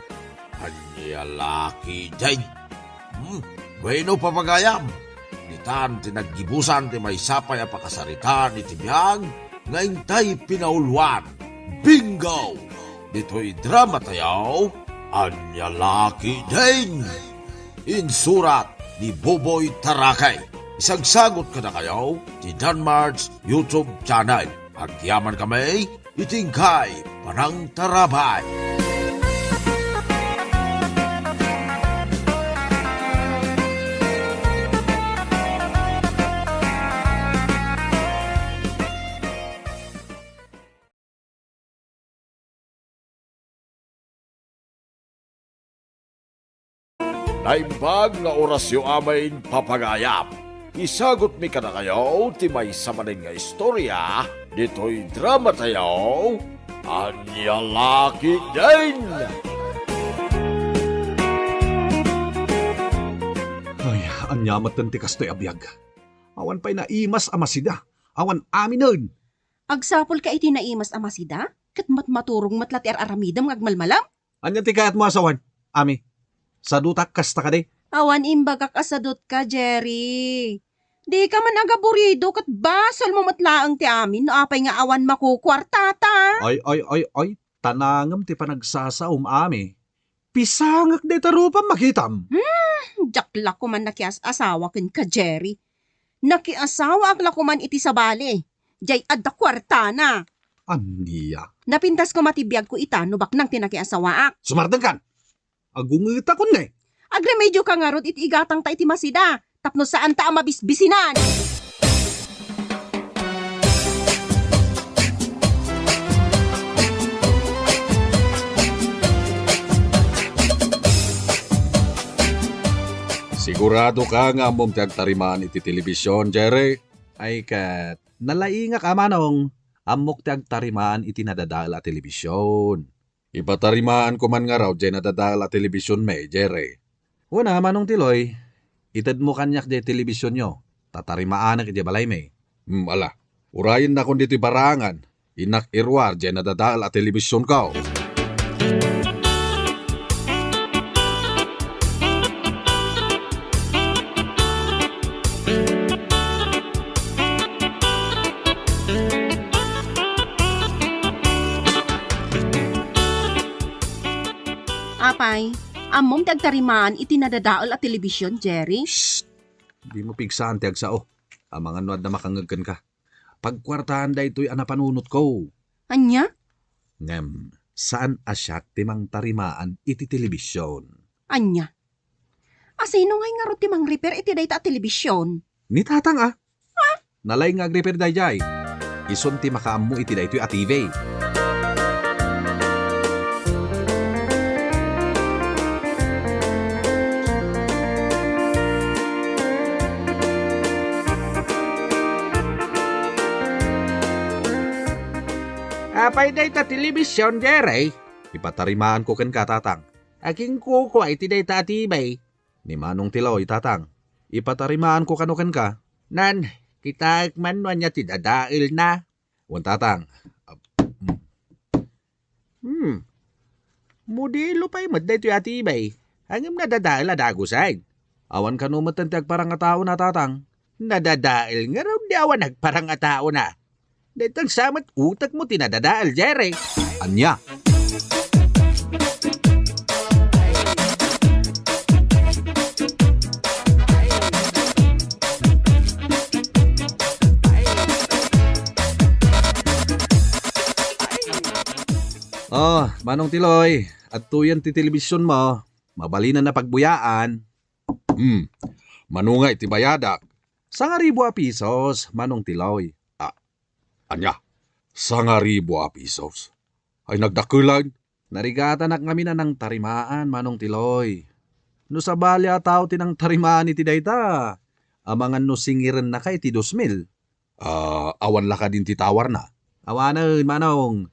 Ania la ketdin? Hmm, wenno, papagayam, ditan ti naggibusan ti maysa pay a pakasaritaan iti biag nga intay pinauloan. Bingo! Ditoy dramatayo, Ania la ketdin? Insurat ni Boboy Tarakay. Isagsagot kadakayo ti Danmar's YouTube channel. Agyaman kami iti inkay panangtarabay. Naimbag nga orasyo amin, papagayam. Isagutmi kadakayo ti maysa manen nga istorya ditoy dramatayo, Ania la ketdin? Ay, ania metten ti kastoy a biag? Awan pay naimas a masida. Awan aminen. Agsapulka iti naimas a masida, ket matmaturog met la ti ar-aramidem nga agmalmalam. Ania ti kayatmo a sawen, Ami? Sadutak kasta kadi? Awan imbagak a sadutka, Jerry. Dika man agaburido ket basolmo met laeng ti amin no apay nga awan makukuartata. Ay, ay, ay, ay, tanangem ti panagsasaom, Ami. Pisangek dayta rupam, makitam. Hmm, diak la koman nakias-asawa kenka, Jerry. Nakiasawaak la koman iti sabali. Diay adda kuartana. Ania? Napintas koma ti biagko ita no baknang ti nakiasawaak. Sumardengkan! Agungetakon ne. Agremedioka ngarud iti igatangta iti masida, tapno saanta a mabisbisinan. Siguradoka nga ammom ti agtarimaan iti telebision, Jerry? Ay ket, nalaingak a manong, ammok ti agtarimaan iti nadadael a telebision. Ipatarimaanko man ngarud diay nadadael a telebisionmi, Jerry. Wen a, Manong Tiloy, itedmo kaniak diay telebisionyo, ta tarimaanek idiay balaymi. Hmm, ala. Urayennakon ditoy barangan, innak iruar diay nadadael a telebisionko. Ammom ti agtarimaan iti nadadael a telebision, Jerry? Shh! Dimo pigsaan ti agsao. Amangan no adda makangngeg kenka. Pagkuartaan daytoy a napanunotko. Ania? Ngem, saan a siak ti mangtarimaan iti telebision. Ania? A sino ngay ngarud ti mangrepair iti dayta a telebision? Ni tatang a. Nalaing nga agrepair daydiay. Isun ti makaammo iti daytoy a T V. Apay dayta telebision, Jerry? Ipatarimaanko kenka, tatang. Aginkukua iti dayta a T V. Ni Manong Tiloy, tatang. Ipatarimaanko kano kenka. Nan, kitaek man no ania ti dadaelna. Wen, tatang. Hmm. Modelo pay met daytoy a T V. Ngem nadadael a dagusen. Awan kano metten ti agparangataona, tatang. Nadadael ngarud ti awan agparangataona. Dayta sa met utekmo ti nadadael, Jerry. Ania? Oh, Manong Tiloy, adtoyen ti telebision mo. Mabalin a pagbuyaan. Hmm. Mano nga iti bayadak? Sangaribu a pisos, Manong Tiloy. Ah, ania? Sangaribu a pisos? Ay, nagdakkelan? Narigatanak ngamin a nangtarimaan, Manong Tiloy. No sabali a tao ti nangtarimaan iti dayta, amangan no singirennaka iti dos mil. Ah, awan la kadin ti tawarna? Awanen, Manong.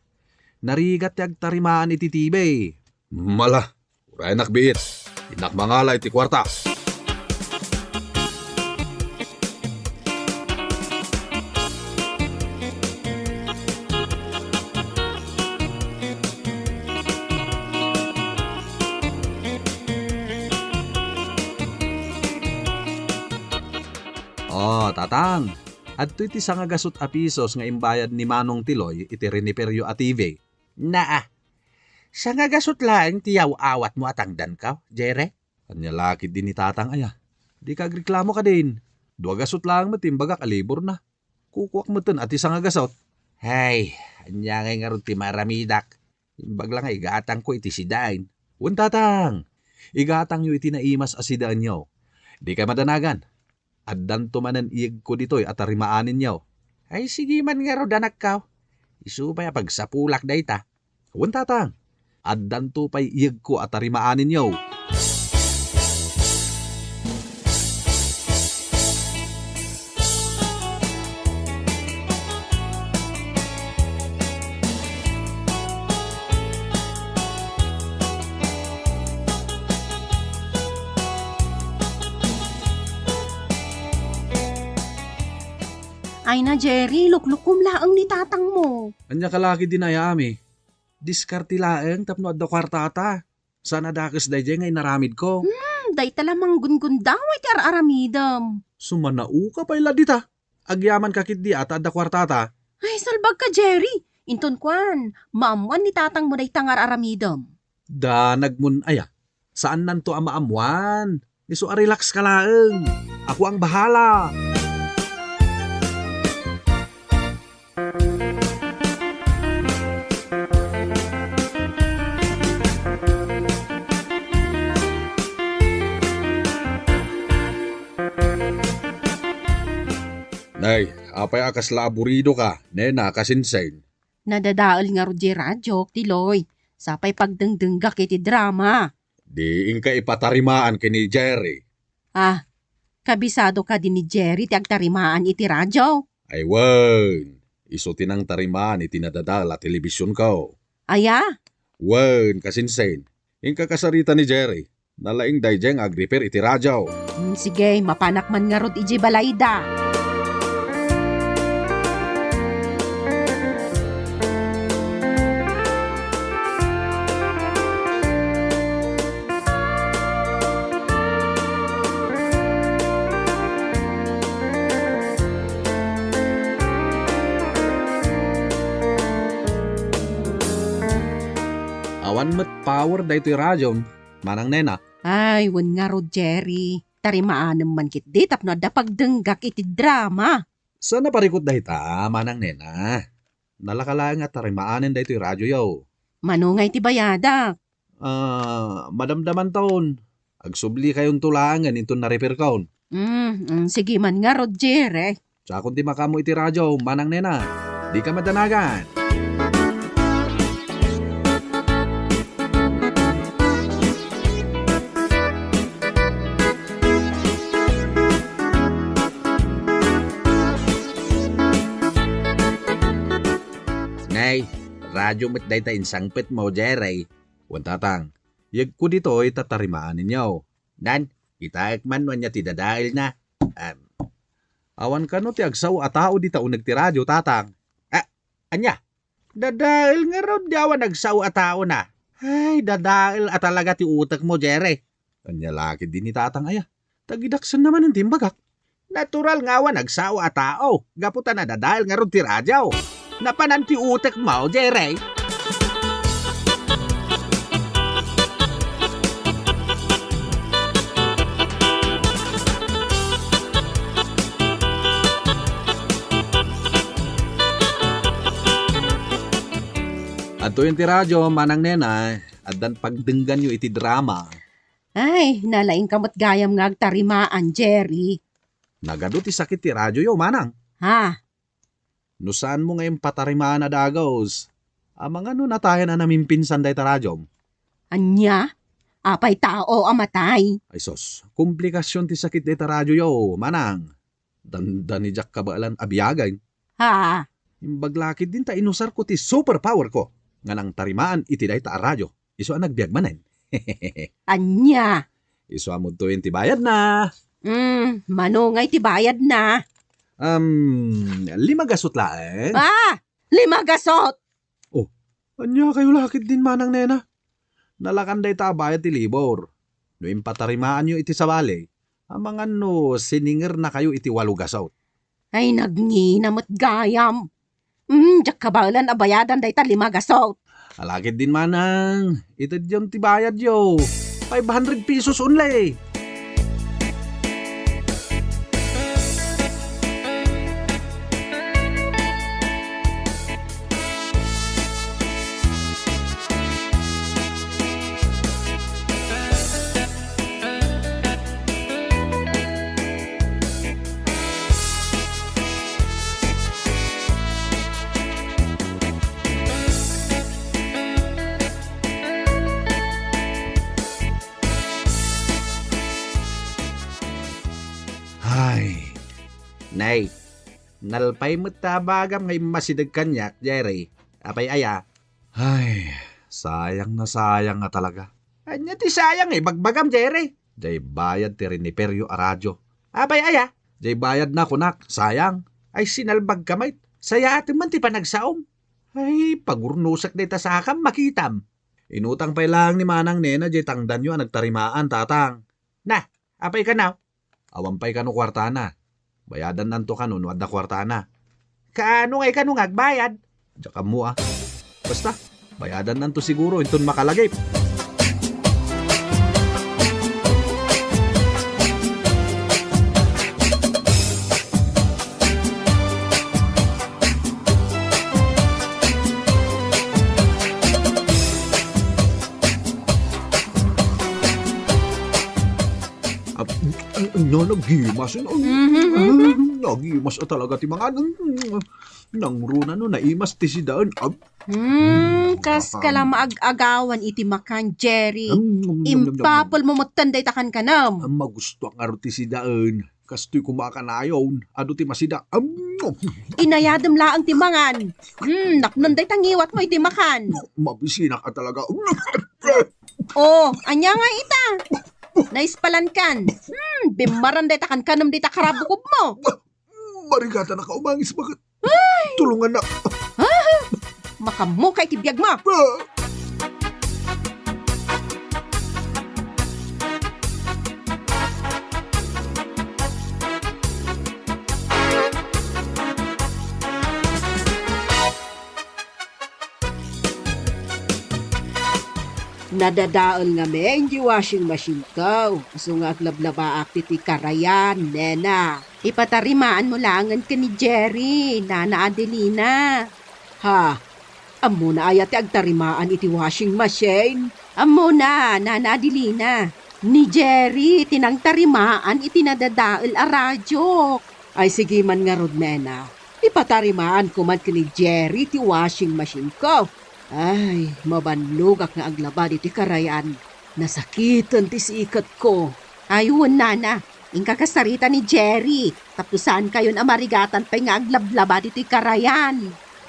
Narigat ti agtarimaan iti T V. Mala, urayanak biit. Innak mangala iti kuarta. Oh, tatang. Adtoy ti sangagasut a pisos nga imbayad ni Manong Tiloy iti riniperyo a T V. Naa, sangagasut laeng ti yaw-awatmo a tangdanko, Jerry? Ania la ketdi ni tatang aya? Dika agreklamo kadin. Duagasut laeng met ti imbagak a liburna. Kukuak metten a ti sangagasut. Hay, ania ngay ngarud ti maaramidak? Imbag la nga igatangko iti sidaen. Wen, tatang, igatangyo iti naimas a sidaenyo. Dikay madanagan. Addanto manen iyegko ditoy a tarimaaninyo. Ay, sige man ngarud, anakko. Isu pay a pagsapulak dayta. Wen, tatang, addanto pay iyegko a tarimaaninyo. Ay na, Jerry, luklukom laeng ni tatangmo. Ania ka la ketdi, Ami? Diskarte laeng tapno adda kuartata. Saan a dakes daydiay nga inaramidko. Hmm, dayta la manggunggundaway ti ar-aramidem. Sumanaoka pay la dita. Agyamanka ketdi a ta adda kuartata. Ay, salbagka, Jerry. Inton kuan, maammuan ni tatangmo dayta nga ar-aramidem. Danagmon aya. Saannanto a maammuan. Isu a relax ka laeng. Ako ang bahala. Nay, apay a kasla aburidoka, nena, kasinsin? Nadadael ngarud diay radiok, Tiloy. Sapay pagdengdenggak iti drama. Di inka ipatarimaan ken ni Jerry. Ah, kabisado kadi ni Jerry ti agtarimaan iti radio? Ay wen, isu ti nangtarimaan iti nadadael a telebisionko. Aya? Wen, kasinsin. Inka kasarita ni Jerry. Nalaing daydiay nga agrepair iti radio. Hmm, sige, mapanak man ngarud idiay balayda. Awan met power daytoy radiom. Manang Nena. Ay, wen ngarud, Jerry. Tarimaanem man ketdi tapno adda pagdenggak iti drama. Saan a parikut dayta, Manang Nena? Nalaka laeng a tarimaanen daytoy radioyo. Mano ngay ti bayadak? Ah, madamdamanton. Agsublikayon laengen inton na-repairkon. Mm, mm, sige man ngarud, Jerry. Siakon ti makaammo iti radio, Manang Nena. Dika madanagan. Nay, radio met dayta insangpetmo, Jerry. Wen, Tatang, yegko ditoy ta tarimaaninyo. Nan, kitaek man no ania ti dadaelna. Am, awan kano ti agsao a tao dita uneg ti radio, Tatang. Ah, ania? Dadael ngarud ti awan agsao a tao na. Ay, dadael a talaga ti utekmo, Jerry. Ania la ketdi ni Tatang aya? Tagidaksenna manen ti imbagak. Natural nga awan agsao a tao, gapu ta nadadael ngarud ti radio. Napanan ti utekmo, Jerry. Adtoyen ti radio, Manang Nena, addan pagdengganyo iti drama. Ay, nalaingka met gayam nga agtarimaan, Jerry. Nagadu ti sakit ti radioyo, Manang. Ha? No saanmo nga impatarimaan a dagus, amangan no natayan a namimpinsan dayta radiom. Ania? Apay tao a matay? Ay sus, komplikasion ti sakit dayta radioyo, Manang. Dandani diak kabaelan a biagen. Ha? Imbag la ketdin ta inusarko ti superpowerko nga nangtarimaan iti dayta a radio. Isu a nagbiag manen. Ania? Isu a mudtoyen ti bayadna. Mm, mano ngay ti bayadna? Um, lima gasot laeng. Ah! Lima gasot! Oh, ania kayo la ketdin, Manang Nena? Nalakan dayta a bayad ti labor. No impatarimaanyo iti sabali, amangan no siningernakayo iti walo gasot. Ay, nagngina met gayam. Hmm, diak kabaelan a bayadan dayta lima gasot. Ala ketdin, Manang, itedyon ti bayadyo. Five hundred pesos only. Ay. Nay, nalpay met ta bagam nga immasideg kaniak, Jerry. Apay aya? Ay, sayang na sayang nga talaga. Ania ti sayang nga ibagbagam, Jerry? Jay bayad ti riniperyo a radio. Apay aya? Jay bayad na kunak, sayang. Ay, sinalbagka met. Sayaten man ti panagsaom. Ay, pagurnosek dayta sakam, makitam. Inutang pay laeng ni Manang Nena jay tangdanyo a nagtarimaan, Tatang. Na, apay kano? Awan pay kano kuartana. Bayadannanto kano no adda kuartana. Kaano ngay kano nga agbayad? Diak ammo, ah. Basta, bayadannanto siguro inton makalagip. Ah, ah, no, nagimas. Ah, mhm, mhm. Nagimas a talaga ti mangan. Mm, nangruna no naimas ti sidaen. Ah, hmm, kas kala maag-agawan iti makan, Jerry. Mm, mm, mm, mm, mm. Impapelmo metten dayta kankanam. Ah, magustuak ngarud ti sidaen. Kastoy koma a kanayon, adu ti masida. Am! Inayadem laeng ti mangan. Hmm, napnon dayta ngiwatmo iti makan. Mabisinak a talaga. Oh, ania nga ita? Naispalankan. Hmm, bimmaran dayta kankanem dita karabukobmo. Marigatan a kaumangis, bakit? Ay! Tulungan na. Ah! Makamuka iti biag mo! Ah! Nadadael ngamin ti washing machine ko. Isu nga aglablabaak ditoy karayan, nena. Ipatarimaanmo laengen ken ni Jerry, Nana Adelina. Ha? Ammona aya ti agtarimaan iti washing machine? Ammona, Nana Adelina. Ni Jerry ti nangtarimaan iti nadadael a radio. Ay, sige man ngarud, nena. Ipatarimaanko man ken ni Jerry ti washing machine ko. Ay, mabannogak nga aglaba ditoy karayan. Nasakiten ti siketko. Ay, wen, nana. Inka kasarita ni Jerry. Tapno saankayon a marigatan pay nga aglablaba ditoy karayan.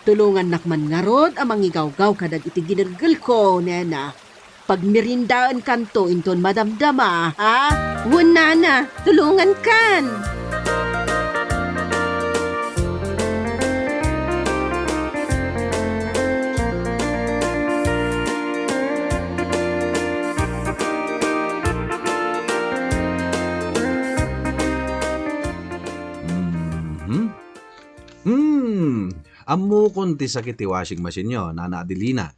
Tulongannak man ngarud a mangigawgaw kadagiti ginelgelko, nena. Pagmerindaenkanto inton madamdama, ha? Wen, nana, tulongankan. Mhm. Hmm. Ammokon ti sakit ti washing machine-yo, Nana Adelina.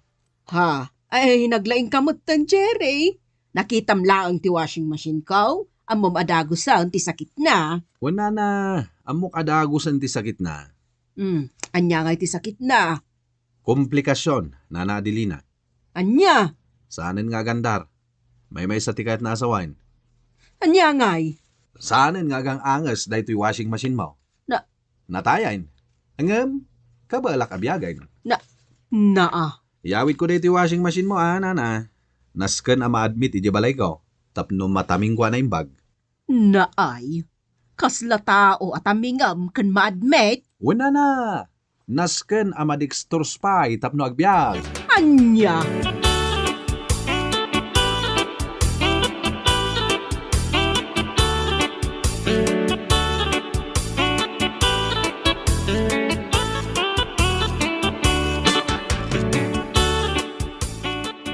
Ha? Ay, naglaingka metten, Jerry. Nakitam laeng ti washing machine ko. Ammom a dagusen ti sakitna. Wen, nana, ammok a dagusen ti sakitna. Hmm, ania ngay ti sakitna? Komplikasyon, Nana Adelina. Ania? Saanen nga agandar. Maymaysa ti kayatna a sawen. Ania ngay? Saanen nga agang-anges daytoy washing machine-mo. Na- Natayen. Ngem, kabaelak a biagen. Na, naa. Iyawidko daytoy washing machine-mo, a, nana. Nasken a ma-admit idiay balayko tapno matamingko a naimbag. Naay, kasla tao a tamingem ken ma-admit? Wen, nana. Nasken a madextrose pay tapno agbiag. Ania?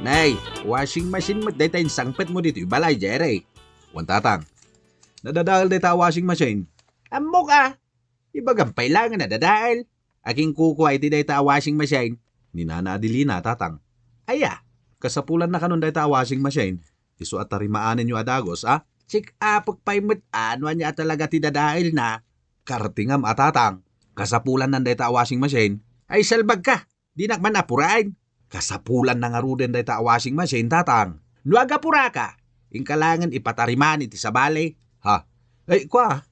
Nay, washing machine met dayta insangpetmo ditoy balay, Jerry. Wen, tatang. Nadadael dayta a washing machine. Ammok a. Ibagam pay laeng a nadadael. Aginkukua iti dayta a washing machine, ni Nana Adelina, tatang. Aya, kasapulanna kanon dayta a washing machine. Isu a tarimaanenyo a dagus, a? Check-upek pay met a no ania a talaga ti dadaelna. Kartingam a, tatang. Kasapulannan dayta a washing machine. Ay, salbagka. Dinak man apuraen. Kasapulanna ngaruden dayta a washing machine, tatang. No agapuraka, inka laengen ipatarimaan iti sabali. Ha? Ay, kua.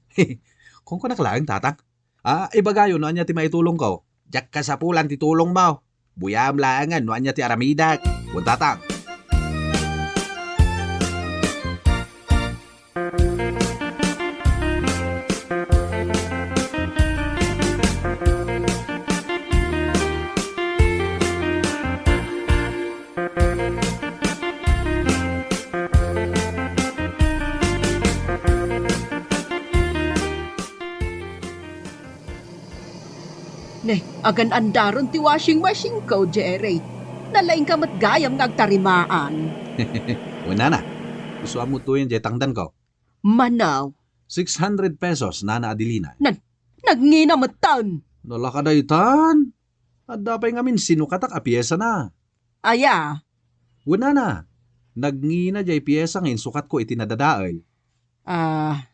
Kunkunak laeng, tatang. Ah, ibagayo no ania ti maitulongko. Diak kasapulan ti tulongmo. Buyaem laengen no ania ti aramidek. Wen, tatang. Ne, agan-andaren ti washing machine ko, Jerry. Nalaingka met gayam nga agtarimaan. Wen, nana, isu a mutoyen diay tangdanko. Manaw. Six hundred pesos, Nana Adelina. Nan, nagngina metten. Nalaka daytan. Adda pay ngamin sinukatak a piesana. Aya? Wen, nana, nagngina diay piesa nga insukatko iti nadadael. Ah,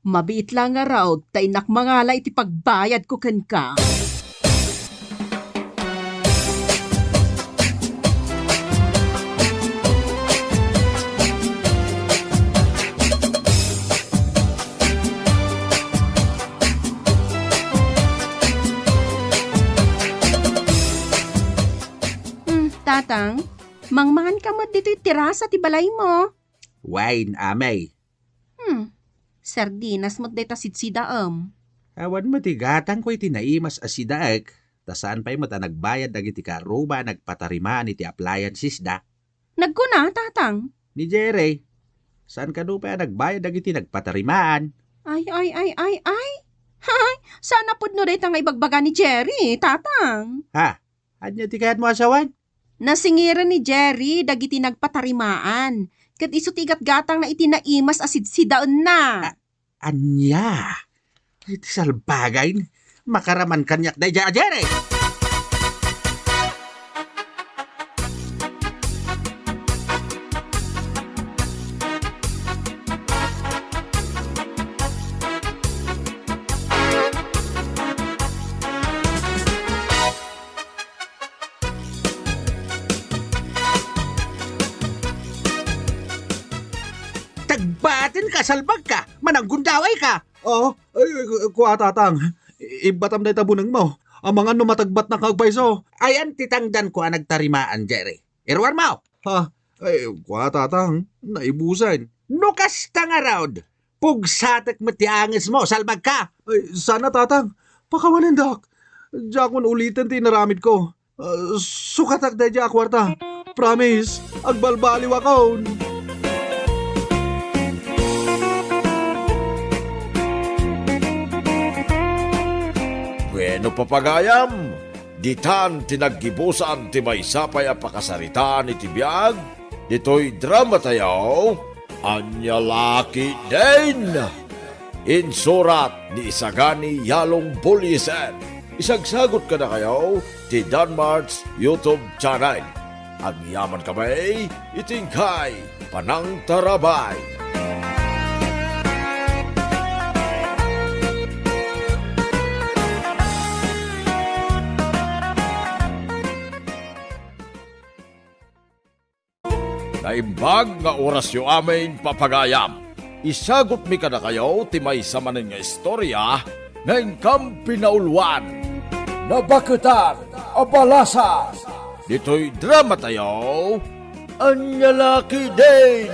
mabiit la ngarud ta innak mangala iti pagbayadko kenka. Hmm, tatang, mangmangan ka met ditoy terasa ti balaymo. Wen, amay. Hmm, sardinas met dayta sidsidaem. Awan met ti gatangko iti naimas a sidaek, ta saan pay met a nagbayad dagiti kaarruba a nagpatarimaan iti appliances da. Nagkuna, tatang. Ni Jerry, saan kano pay a nagbayad dagiti nagpatarimaan? Ay, ay, ay, ay, ay. Hay, saan a pudno dayta nga ibagbaga ni Jerry, tatang. Ha? Ania ti kayatmo a sawen? Nasingiren ni Jerry dagiti nagpatarimaan, ket isu ti igatgatangna iti naimas a sidsidaenna. A-, ania? Ay, ti salbagay. Makaraman kaniak daydiay a Jerry! Salbagka, salbagka! Mananggundawayka! Oh, ay, kua, Tatang. Ibbatam dayta bunengmo. Amangan no matagbatnak nga agpayso. Ayan ti tangdanko a nagtarimaan, Jerry. Iruarmo! Ha? Ay, kua, Tatang. Naibusen. No kasta ngarud, pugsatek met ti angesmo, salbagka! Ay, sana, Tatang. Pakawanendak. Diakon uliten ti inaramidko. Ah, sukatak daydiay a kuarta. Promise, agbalbaliwakon. Bueno, papagayam, ditan ti naggibusan ti maysa pay a pakasaritaan iti biag ditoy dramatayo, Ania La Ketdin. Insurat ni Isagani Yalong Bullieser. Isagsagut kadakayo ti Danmart's YouTube channel. Agyamankami iti inkay panangtarabay. Naimbag nga orasyo amin, papagayam. Isagutmi kadakayo ti maysa manen nga istoria nga inkam pinauluan. Nabaketan a Balasang. Ditoy dramatayo, Ania La Ketdin.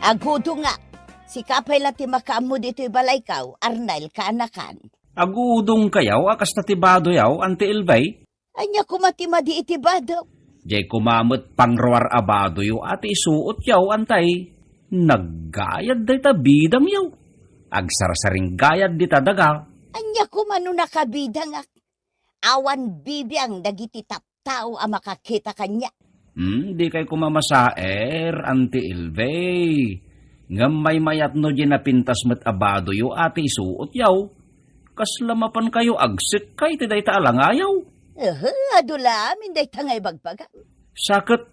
Agudongak, sika pay la ti makaammo ditoy balaykaw, Arnel, kaanakan. Agudongkayo a kasta ti badoyo, Auntie Elvie? Ania koma ti madi iti bado? Diay koma met pangruar a badoyo a ti isuotyo, Auntie. Naggayad dayta bidangyo. Agsarsaringgayad dita daga. Ania koma no nakabidangak? Awan bibiang dagiti tattao a makakita kaniak. Hmm, dikay koma masaer, Auntie Elvie. Ngem maymayat no diay napintas met a badoyo a ti isuotyo. Kasla mapankayo agsekkay ti dayta a langayaw? Ehe, adu la amin dayta nga ibagbagam. Sa ket,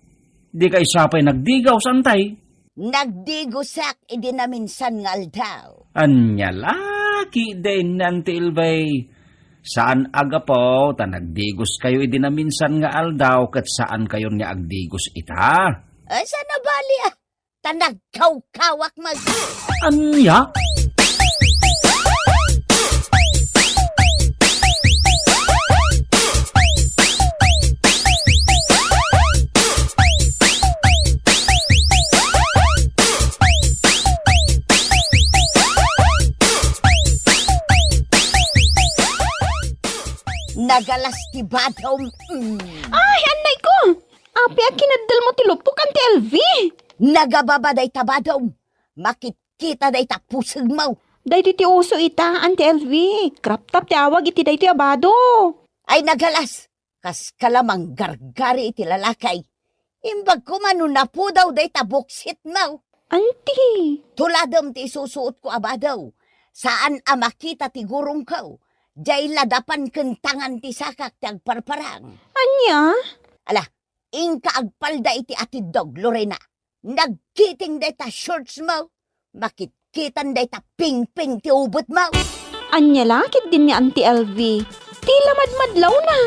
dikay sa pay nagdigos, Auntie? Nagdigosak idi naminsan nga aldaw. Ania la ketdin, Auntie Elvie? Saan a gapu ta nagdigoskayo idi naminsan nga aldaw ket saankayon nga agdigos ita? Ay, saan a bali, ah? Ta nagkawkawak met. Ania? Nagalas ti badom. Mm. Ay, annay ko! Apay a kinaddalmo ti lupok, Auntie Elvie? Nagababa dayta badom. Makitkita dayta pusegmo. Daydi ti uso ita, Auntie Elvie. Crop top ti awag iti daytoy a bado. Ay, nagalas. Kaska la manggargari iti lalaki. Imbag koma no napudaw dayta buksitmo. Auntie. Tuladem ti isusuotko a bado. Saan a makita ti gurongko. Diay ladapan ken tangan ti sakak ti agparparang. Ania? Ala, inka agpalda iti atiddog, Lorena. Nagkiting dayta shortsmo. Makitkitan dayta pingping ti ubetmo. Ania la ketdin ni Auntie Elvie? Ti la madmadlawna.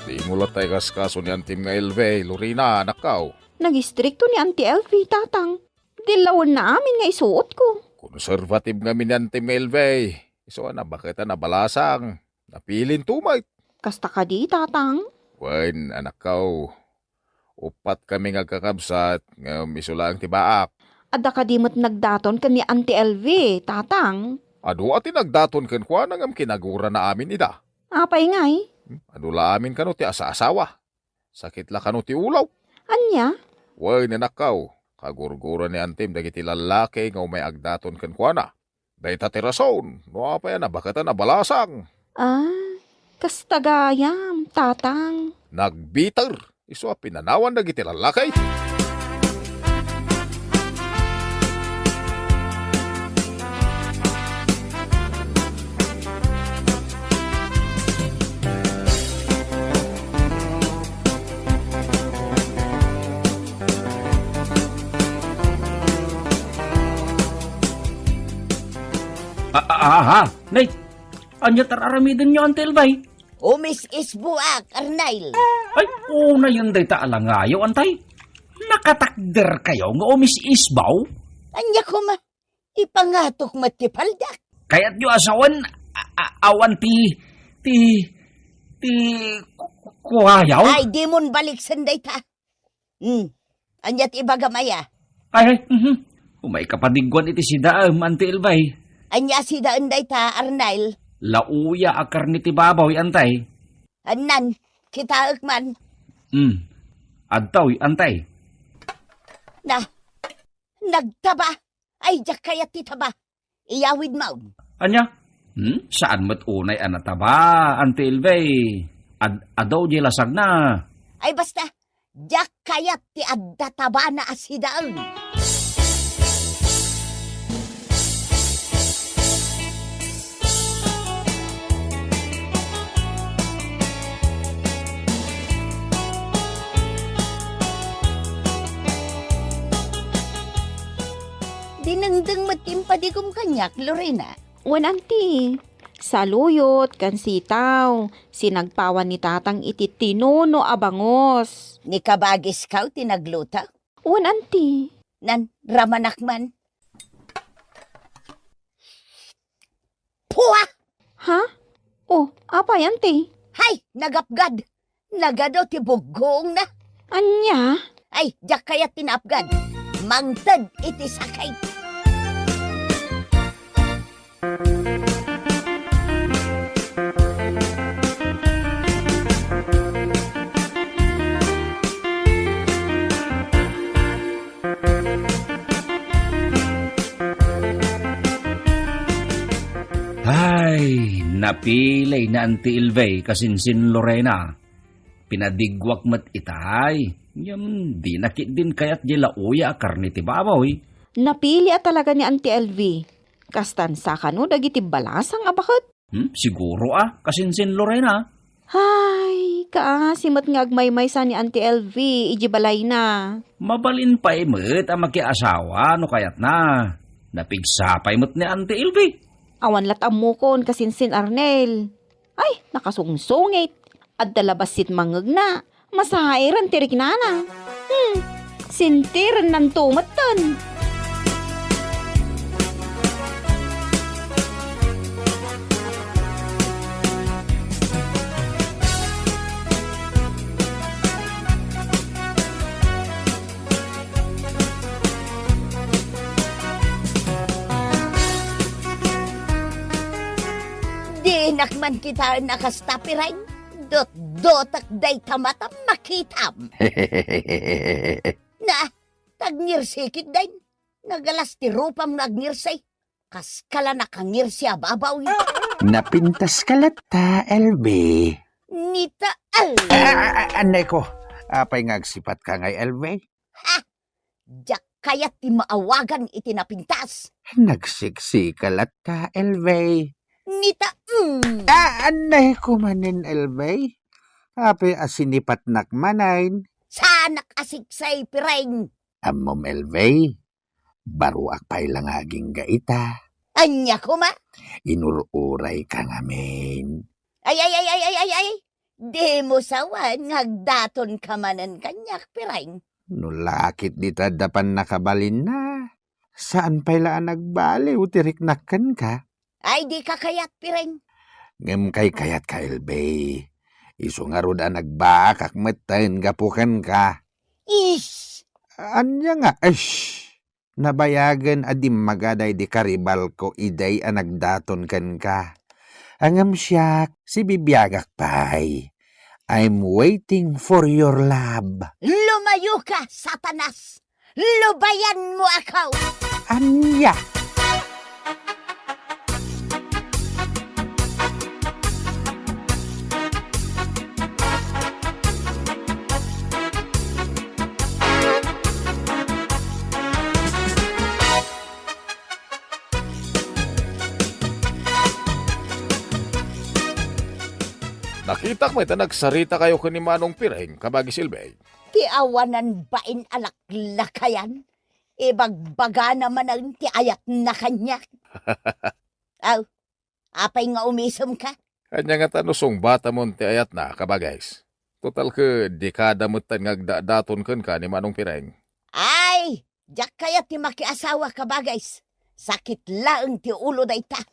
Dimo latta ikaskaso ni Antim nga Elvie, Lorena, anakkaw. Nagistrikto ni Auntie Elvie, Tatang. Dillawenna amin nga isuotko. Konserbatib ngamin ni Antim nga Elvie. Isu a nabaket a nabalasang. Napilinto met. Kasta kadi, Tatang? Wen, anakkaw. Uppat kami nga agkakabsat, ngem isu laeng ti baak. Adda kadi met nagdaton ken ni Auntie Elvie, Tatang? Adu a ti nagdaton kenkuana ngem kinagurana amin ida. Apay ngay? Hmm, adu la amin kano ti asaasawa. Sakit la kano ti ulaw. Ania? Wen, anakkaw, kagurgura ni Antim dagiti lallaki nga umay agdaton kenkuana. Dayta ti rason no apay a nabaket a nabalasang. Ah, kasta gayam, Tatang. Nagbiter isu a pinanawan dagiti lallaki. Ah, nay, ania ti ar-aramidenyo, Anti Elvay? Umis-isboak, Arnel. Ay, unayen dayta a langayo, Antay. Nakatakderkayo nga umis-isbaw? Ania koma, ipangatok met ti paldak. Kayatyo a sawen, a-, a-, awan ti, ti, ti ku-, ku-, kuayaw? Ay, dimon baliksen dayta. Hmm. Ania ti ibagam aya? Ay, ay, mhm. Umay kapadigguan iti sidaem, Anti Elvay. Ania sidaen dayta, Arnel? Lauya a karne ti baboy, Antay. Annan, kitaek man. Hmm. Adtoy, Antay. Na, nagtaba. Ay, diak kayat ti taba. Iyawidmo. Ania? Hmm? Saan met unay a nataba, Anti Elvay? Ad-, adu di lasagna. Ay, basta, diak kayat ti adda tabana a sidaen. Dinengdeng met ti impadigom kaniak, Lorena. Wen, anti. Saluyot ken sitaw, sinagpawan ni tatang iti tinuno a bangus. Ni kabagiskaw ti nagluto? Wen, anti. Nan, ramanak man. Pua! Ha? Oh, apay, anti? Hay, nagapgad! Nagadu ti buggongna. Ania? Ay, diak kayat ti naapgad. Mangted iti sakit. Ay, napili ni Anti Elvay kasinsin Lorena. Pinadigguak met itay. Ngem dina ketdin kayat diay lauya a karne ti baboy. Napili a talaga ni Anti Elvay. Kastan sa kano dagiti balasang a baket? Hmm, siguro a, kasinsin Lorena. Ay, kaasi met nga agmaymaysa ni Anti Elvay idiay balayna. Mabalin pay met a makiasawa no kayatna. Napigsa pay met ni Anti Elvay. Awan la't ammokon kasinsin Arnel. Ay, nakasungsungit. Adda la bassit mangngegna. Masairen ti riknana. Hmm, sintirennanto metten. Dinak man kitaen a kasta, Pireng. Dutdutek dayta matam makitam. Na, tagngirsi ketdin. Nagalas ti rupam nga agnirsi. Kaskala nakangirsi a babaw. Napintaska latta, Elvie. Nita, al- Ah, ah, ah, anay ko. Apay nga agsipatka ngay, Elvie? Ha? Diak kayat ti maawagan iti napintas. Nagsiksika latta, Elvie. Nita, mm. Ah, anay ko manen, Elvie. Apay a sinipatnak manen? Saanak a siksay, Pireng. Ammom, Elvie, baruak pay la nga agingga ita. Ania koma? Inur-urayka ngamin. Ay, ay, ay, ay, ay, ay, ay. Dimo sawen nga agdatonka manen kaniak, Pireng. No lakit dita adda pannakabalinna, saan pay la a nagbaliw ti riknak kenka? Ay, dika kayat, Pireng. Ngem kaykayatka, Elvie. Isu ngarud a nagbaakak metten gapu kenka. Ish! Ania nga, ish? Nabayagen a dimmaga daydi karibalko idiay a nagdaton kenka. Ngem siak, sibibiagak pay. I'm waiting for your love. Lumayoka, Satanas! Lubayanmo ako! Ania? Nakitak met a nagsaritakayo ken ni Manong Pireng, kabagis Elvie. Ti awanan bain a laklakayan, ibagbagana manen ti ayatna kaniak. Aw, Apay nga umisemka? Ania ngata no sungbatamon ti ayatna, kabagays? Total ket dikada metten nga agdadaton kenka ni Manong Pireng. Ay, diak kayat ti makiasawa, kabagays. Sakit laeng ti ulo dayta.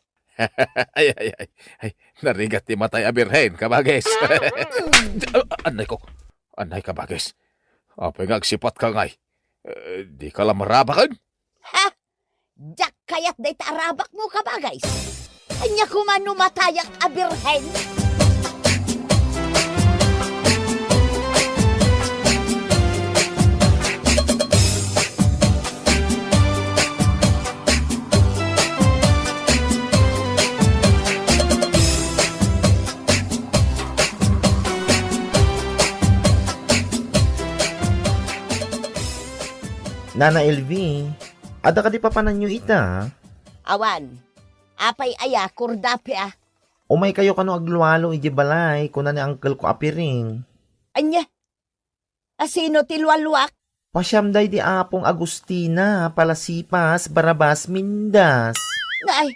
Ay, ay, ay, ay, narigat ti matay a birhen, kabagays. Ah, anay ko. Anay, kabagays. Apay nga agsipatka ngay? Eh, dika la marabaken? Ha? Diak kayat dayta a rabakmo, kabagays. Ania koma no matayak a birhen? Nana Elvi, adda kadi papananyo ita? Awan. Apay aya, kurdapia? Umaykayo kano aglualo idiay balay, kuna ni uncle ko a Piring. Ania? Asino ti lualuak? Pasiam daydi Apong Agustina, Palasipas, Barabas, Mindas. Ngay,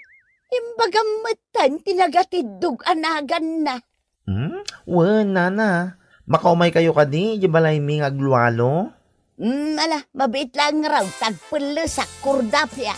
imbagam metten ti nagatiddog a naganna. Hmm? Wen, nana. Makaumaykayo kadi idiay balaymi nga aglualo? Hmm, ala, mabiit laeng ngarud, tagpellesak, kurdapia.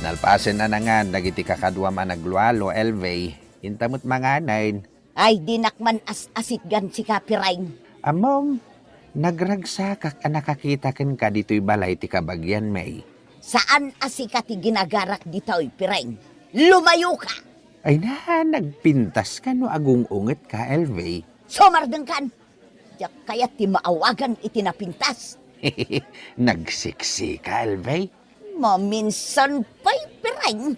Nalpasen a nangan dagiti kakaduam a naglualo, Elvie, inta met manganen. Ay, dinak man as-asitgan sika, Pireng. Ammom, nagragsakak a nakakita kenka ditoy balay ti kabagianmi. Saan a sika ti ginagarak ditoy, Pireng. Lumayoka! Ay na, nagpintaska no agung-ungetka, Elvie. Sumardengkan! Diak kayat ti maawagan iti napintas. Nagseksika, Elvie. Maminsan pay, Pireng.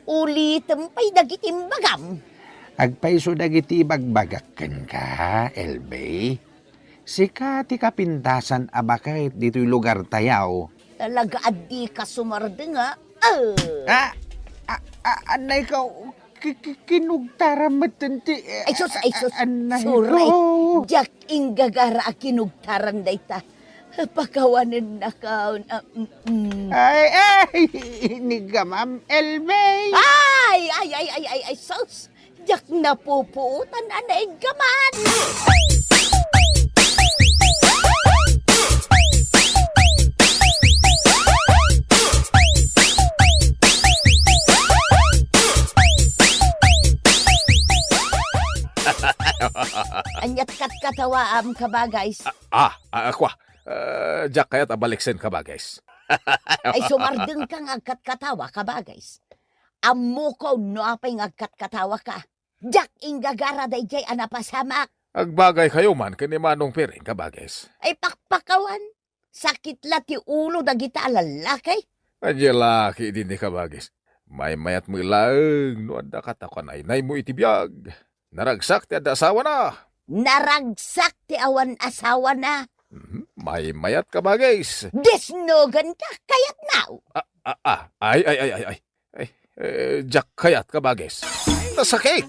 Ulitem pay dagiti imbagam. Agpayso dagiti ibagbagak kenka, Elvie. Sika ti kapintasan a baket ditoy lugartayo. Talaga a dika sumardeng, a? Ah! Ah, ah, ah, anay ka, ki-, ki-, kinugtaram metten ti, eh, Ay, sus, ay, sus. Anay ko. Sorry. Diak inggagara a kinugtaran dayta. Pakawanennakon, ah, mm, mm. Ay, ay, inigamam, Elvie. Ay, ay, ay, ay, ay, ay, sus. Diak napupuotan a naiggaman. Aniat katkatawaam, kabagays? Ah, ah, ah, kua. Ah, diak kayat a baliksen, kabagays. Ay, sumardengka nga agkatkatawa, kabagays. Ammokon no apay nga agkatkatawaka. Diak inggagara daydiay a napasamak. Agbagaykayo man ken ni Manong Piring, kabagays. Ay, pakpakawan. Sakit la ti ulo dagita a lallaki. Ania laki idi ni, kabagays. Maymayat met laeng no adda katakuan a inaymo iti biag. Naragsak ti adda asawana. Naragsak ti awan asawana. Mhm. Maymayat, kabagays. Disnoganta, kayatna. Ah, ah, ah. Ay, ay, ay, ay, ay. Ay, eh, diak kayat, kabagays. Nasakit!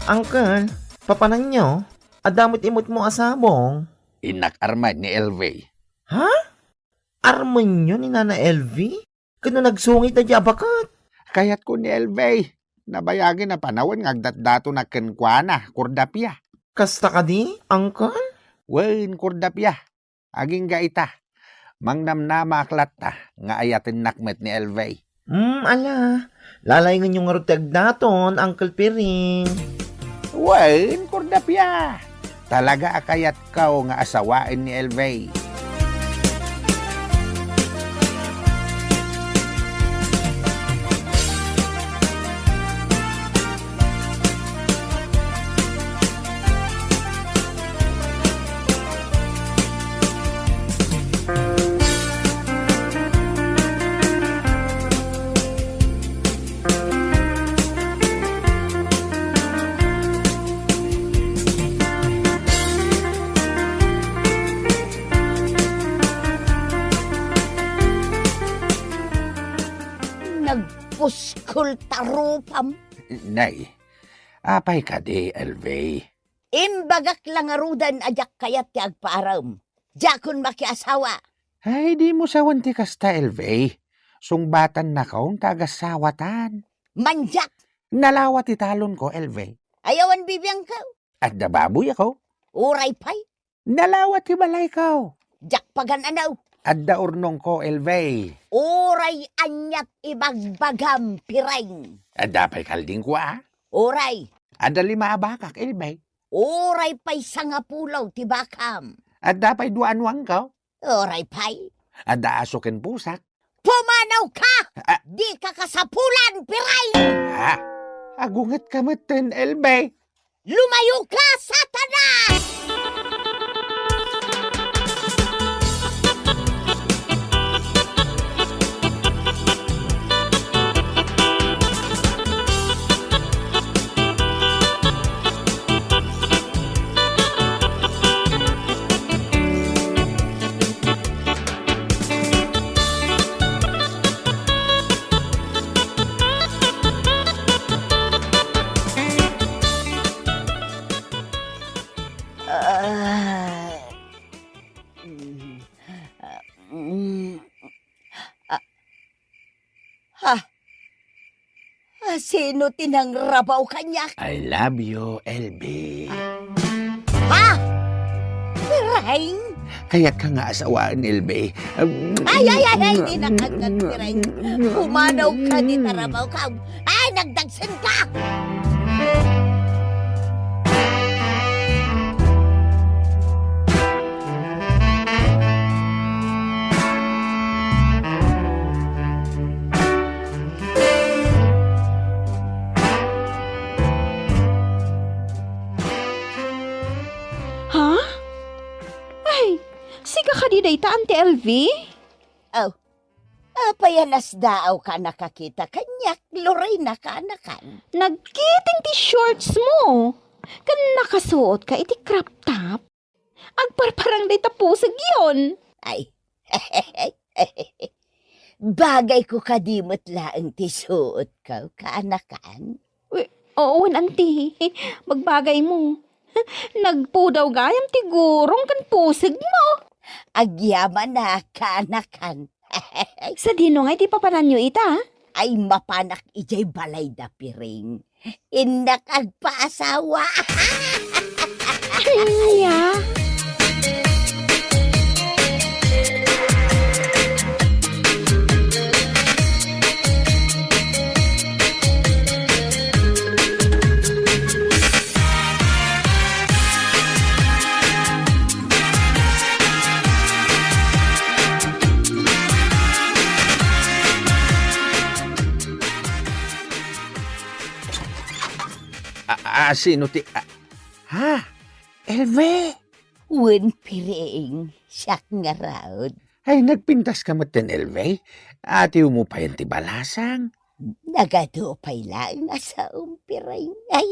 Uncle, papananyo? Adda met imutmo a sabong? Innak armen ni Elvie. Ha? Armenyo ni Nana Elvie? Ket no nagsungit daydiay a baket? Kayatko ni Elvie. Nabayagen a panawen nga agdatdatonak kenkuana, kurdapia. Kasta kadi, Uncle? Wen, kurdapia. Agingga ita. Mangnamnamaak latta nga ayatennak met ni Elvie. Hmm, ala. Lalaingenyo ngarud ti agdaton, Uncle Piring. Wen, kurdapia. Talaga a kayatko nga asawaen ni Elvie. Uskol ta rupam. Nay, apay kadi, Elvie? Imbagak la ngaruden a diak kayat ti agpaarem. Diakon makiasawa. Ay, dimo sawen ti kasta, Elvie. Sungbatannakon ta agasawatan. Mandiak! Nalawa ti talonko, Elvie. Ay, awan bibiangko. Adda baboyko. Uray pay. Nalawa ti balayko. Diak pagan-anaw. Adda urnongko, Elvie. Uray aniat ibagbagam, Pireng. Adda pay kaldingko, a? Uray. Adda lima a bakak, Elvie. Uray pay sangapulo ti bakam. Adda pay dua a nuangko. Uray pay. Adda aso ken pusak. Pumanawka! Ah. Dika kasapulan, Pireng! Ha? Agungetka metten, Elvie. Lumayoka, Satanas! Ah. Mm. Ah, mm. Ah. Ha? Ah, sino ti nangrabaw kaniak? I love you, Elvie. Ha? Pireng? Kayatka nga asawaen, Elvie. Ay, ay, ay, ay, di na kagad, Pireng. Pumanawka, di ta rabawka. Ay, nagdagsenka! Ha? Ay, sika kadi dayta, Auntie Elvie? Oh, apay a nasdaawka a nakakita kaniak, Lorena, kaanakan? Nagkiting ti shorts mo, ken nakasuotka iti crop top. Agparparang dayta pusegyon. Ay. Bagayko kadi met laeng ti suotko, kaanakan? Wi-, oo, wen, Auntie. Magbagaymo. Nagpudaw gayam ti gurong ken pusegmo. Agyamanak, kaanakan. Sadino ngay ti papananyo ita? Ay, mapanak idiay balayda, Pireng. Innak agpaasawa. Ania? A, a, sino ti, a, ha? Elvie? Wen, Pireng, siak ngarud. Ay, nagpintaska metten, Elvie. Atiwmo payen ti balasang. Nagadu pay laeng a saom, Pireng. Ay,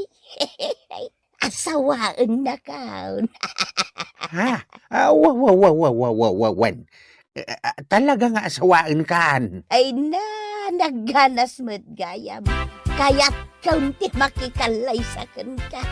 asawaennakon. Ha? Ah, wa, wa, wa, wa, wa, wa, wa, wen. Eh, ah, talaga nga asawaenkan. Ay na, nagganas met gayam. Kayatkon ti makikallaysa kenka.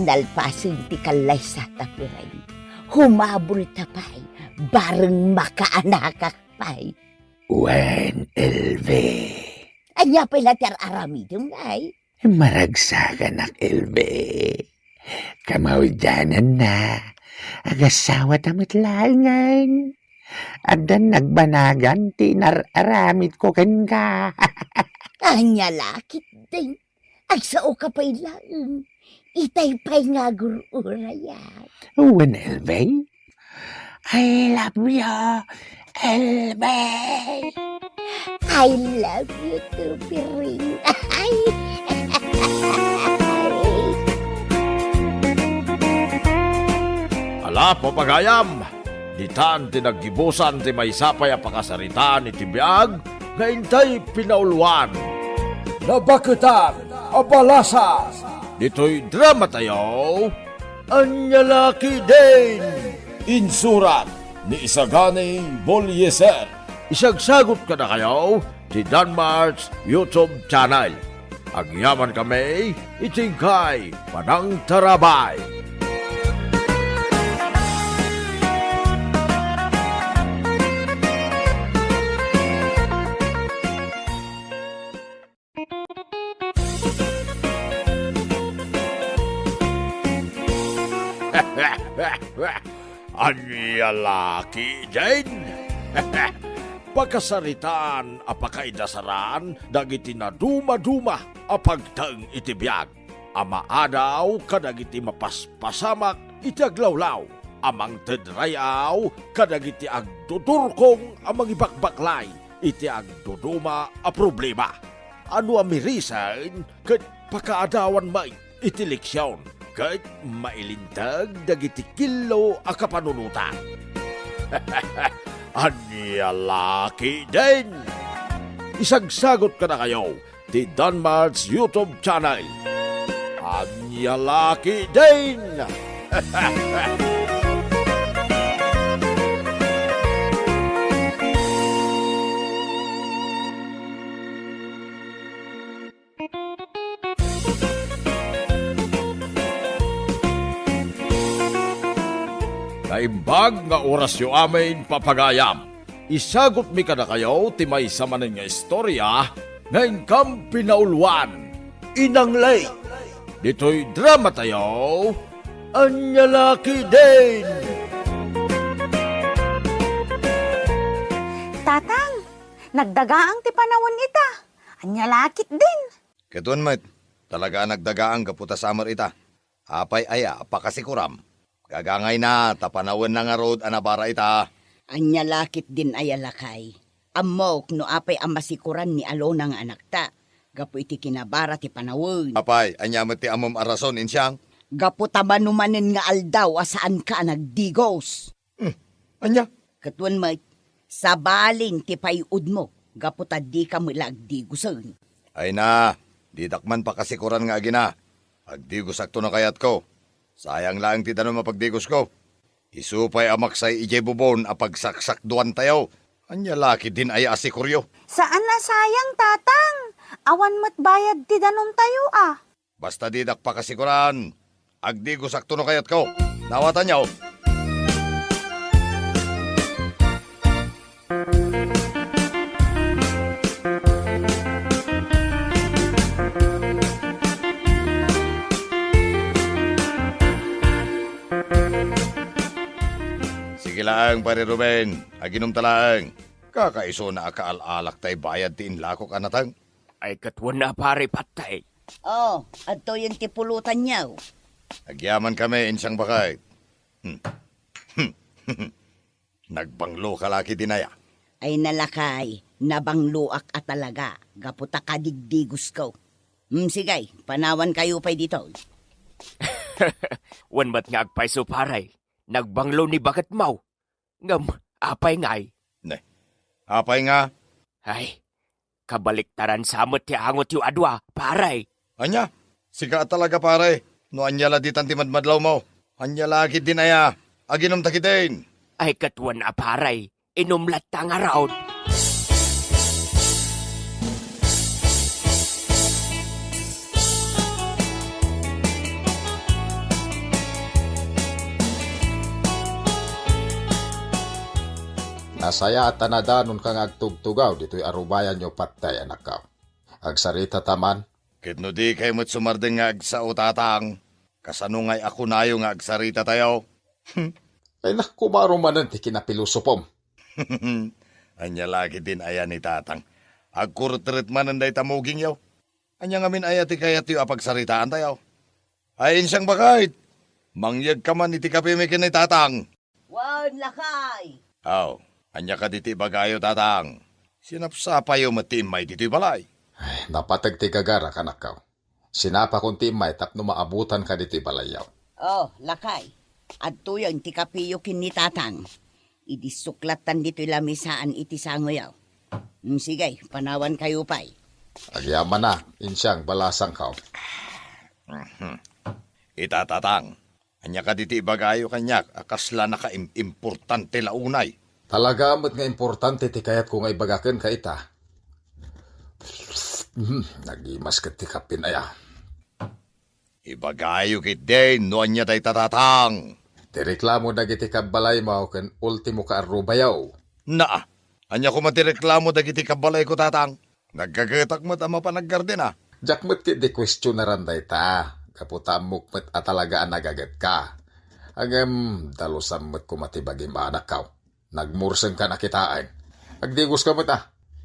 Nalpasen ti kallaysata, Piring. Humabol ta pay, bareng makaanakak pay. Wen, Elve. Ania pay la ti ar-aramidem, ngay? Maragsakanak, Elve. Kamaudiananna, agasawata met laengen. Addan nagbanagan ti inar-aramidko kenka. Ania la ketdin? Agsaoka pay laeng. Itay pay nga agur-urayak. Wen, Elve? I love you, Elve. I love you too, Piring. Ala, papagayam, ditan ti naggibusan ti maysa pay a pakasaritaan iti biag nga intay pinauluan. Nabaketan a balasang. Ditoy dramatayo, Ania la ketdin? Insurat ni Isagani Bolieser. Isagsagut kadakayo ti Danmar's YouTube channel. Agyamankami iti inkay panangtarabay. Ania la ketdin? Pakasaritaan a pakaidasaran dagiti nadumaduma a pagteng iti biag a maadaw kadagiti mapaspasamak iti aglawlaw a mangted ray-aw kadagiti agdudurkong a mangibakbaklay iti agduduma a problema. A no amirisen ket pakaadawan met iti leksion ket mailinteg dagiti killo a kapanunotan. Ania la ketdin? Isagsagut kadakayo ti Danmar's YouTube channel. Ania la ketdin? Naimbag nga orasyo amin, papagayam. Isagutmi kadakayo ti maysa manen nga istoria nga inkam pinauluan. Inanglay. Ditoy dramatayo, Ania la ketdin? Tatang, nagdagaang ti panawen ita. Ania la ketdin? Ket wen met, talaga a nagdagaang gapu ta summer ita. Apay aya a pakasikuram? Gagangayna ta panawenna ngarud a nabara ita. Ania la ketdin aya, lakay? Ammok no apay a masikuran ni Alona nga anakta gapu iti kinabara ti panawen. Apay, ania met ti ammom a rason, Insiang? Gapu ta manumanen nga aldaw a saanka a nagdigos. Hmm, ania? Ket wen met, sabalin ti pay-udmo gapu ta dika met la agdigosen. Ay na, didak man pakasikuran nga agina. Agdigosakto no kayatko. Sayang laeng ti danum a pagdigosko. Isu pay a maksay idiay bubon a pagsaksakduantayo. Ania la ketdin aya a sikuryo? Saan a sayang, Tatang. Awan met bayad ti danumtayo a. Basta didak pakasikuran, agdigosakto no kayatko. Nawatanyo? Sige laeng, Pare Ruben, aginumta laeng. Kakaisuna a kaal-alak tay bayad ti inlakok a nateng. Ay, ket wen a, pare, patay. Oh, adtoyen ti pulotanyo. Agyamankami, Insiang Bakay. Hmm. Nagbangloka la ketdin aya? Ay na, lakay, nabangloak a talaga gapu ta kadigdigosko. Hmm, sige, panawankayo pay ditoy. Wen met nga agpayso, pare. Nagbanglo ni baketmo. Ngem apay ngay? Ne, apay nga? Ay, kabaliktaran sa met ti angotyo a dua, pare. Ania? Sika a talaga, pare. No ania la ditan ti madmadlawmo? Ania la ketdin aya? Aginumta ketdin. Ay, ket wen a, pare. Inum latta ngarud. Nasayaat ta nadanonka nga agtugtugaw ditoy arubayanyo, Patay, anakko. Agsaritata man. Ket no dikay met sumardeng nga agsao, Tatang, kasano ngay a kunayo nga agsaritatayo? Ay, nakumaro manen ti kinapilosopom. Ania la ketdin aya ni Tatang? Agkuretret manen dayta mugingyo. Ania ngamin aya ti kayatyo a pagsaritaantayo? Ay, insiang baket, mangyegka man iti kape mi ken ni Tatang. Wen, lakay. Aw, ania kadi ti ibagayo, Tatang? Sinapsapayo met ti immay ditoy balay. Ay, napateg ti gagara, anakko. Sinapakon ti immay tapno maabutanka ditoy balayyo. Oh, lakay. Adtoyen ti kapeyo ken ni Tatang. Idissok lattan ditoy lamisaan iti sangoyo. Mm, sige, panawankayo pay. Agyamanak, insiang balasangko. Mhm. Ita, Tatang, ania kadi ti ibagayo kaniak a kasla nakaim-importante la unay? Talaga met nga importante ti kayatko nga ibaga kenka ita. Hmm, nagimas ket ti kapin aya. Ibagayo ketdin no ania dayta, Tatang. Ti reklamo dagiti kabbalaymo ken ultimo kaarrubayo. Naa, ania koma ti reklamo dagiti kabbalayko, Tatang? Naggagetak met a mapan aggardena. Diak met ketdi kuestionaran dayta, gapu ta ammok met a talaga a nagagetka. Ngem dalusam met koma ti bagim, anakko. Nagmursengkan a kitaen. Agdigoska met a.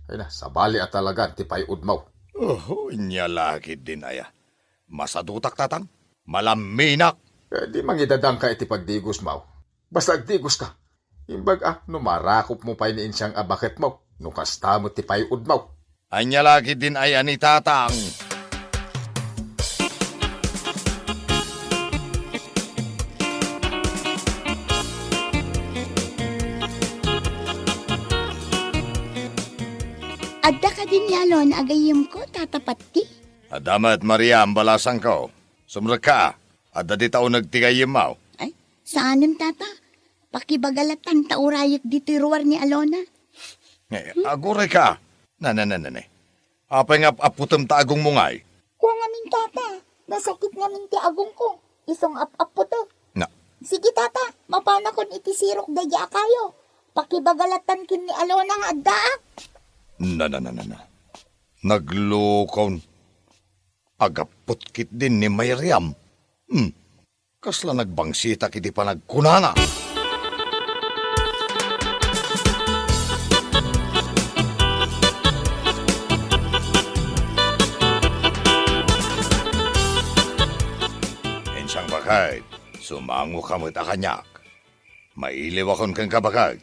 Ay na, sabali a talagan ti pay-odmo. Oho, ania la ketdin aya. Masadutak, Tatang. Malamminak. Eh, di mangidadangka iti pagdigosmo. Basta agdigoska. Imbag a, no marakopmo pay ni insiang a baketmo, no kasta met ti pay-odmo. Ania la ketdin aya ni Tatang? Adda kadi ni Alona a gayyemko, Tata Patti? Adda met, Maria, balasangko. Sumrekka, adda dita uneg ti gayyemmo. Ay, saanen, Tata. Pakibaga lattan ta urayek ditoy ruar ni Alona. Eh, agurayka. Na, na, na, na, na. Apay nga ap-apputem ta agongmo ngay? Kua ngamin, Tata, nasakit ngamin ti agongko, isu nga ap-apputek. Na. Sige, Tata, mapanakon iti sirok daydi a kayo. Pakibaga lattan ken ni Alona nga addaak. Na, na, na, na, na. Naglukon. Agapput ketdin ni Miriam. Hmm. Kasla nagbangsitak iti panagkunana. Insiang baket, sumangoka met a kaniak. Mailiwakon kenka, baket.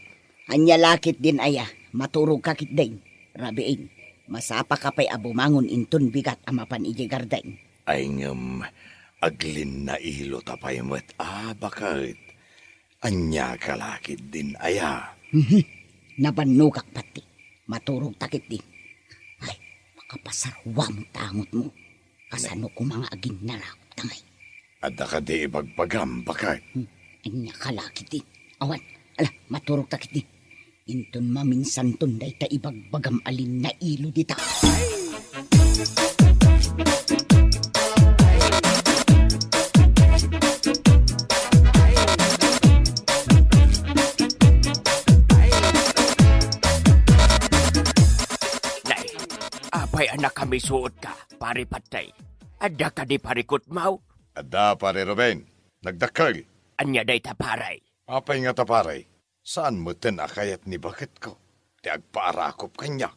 Ania la ketdin aya, maturogka ketdin. Rabiin, masapaka pay a bumangon inton bigat a mapan idiay garden. Ay ngem, aglinnailota pay met a, baket. Ania ka la ketdin aya? Mhm. Nabannogak, Patti. Maturogta ketdin. Ay, makapasarua met ta angotmo. Kasano koma nga aginnaragotka ngay? Adda kadi ibagbagam, baket? Hmm, ania ka la ketdin? Awan, ala, maturogta ketdin. Inton maminsanton dayta ibagbagam a linnailo dita. Nay, apay a nakamisuotka, Pare Patay? Adda kadi parikutmaw? Adda, Pare Ruben. Nagdakkel. Ania dayta, pare? Apay ngata, pare? Saan metten a kayat ni baketko ti agpaarakop kaniak?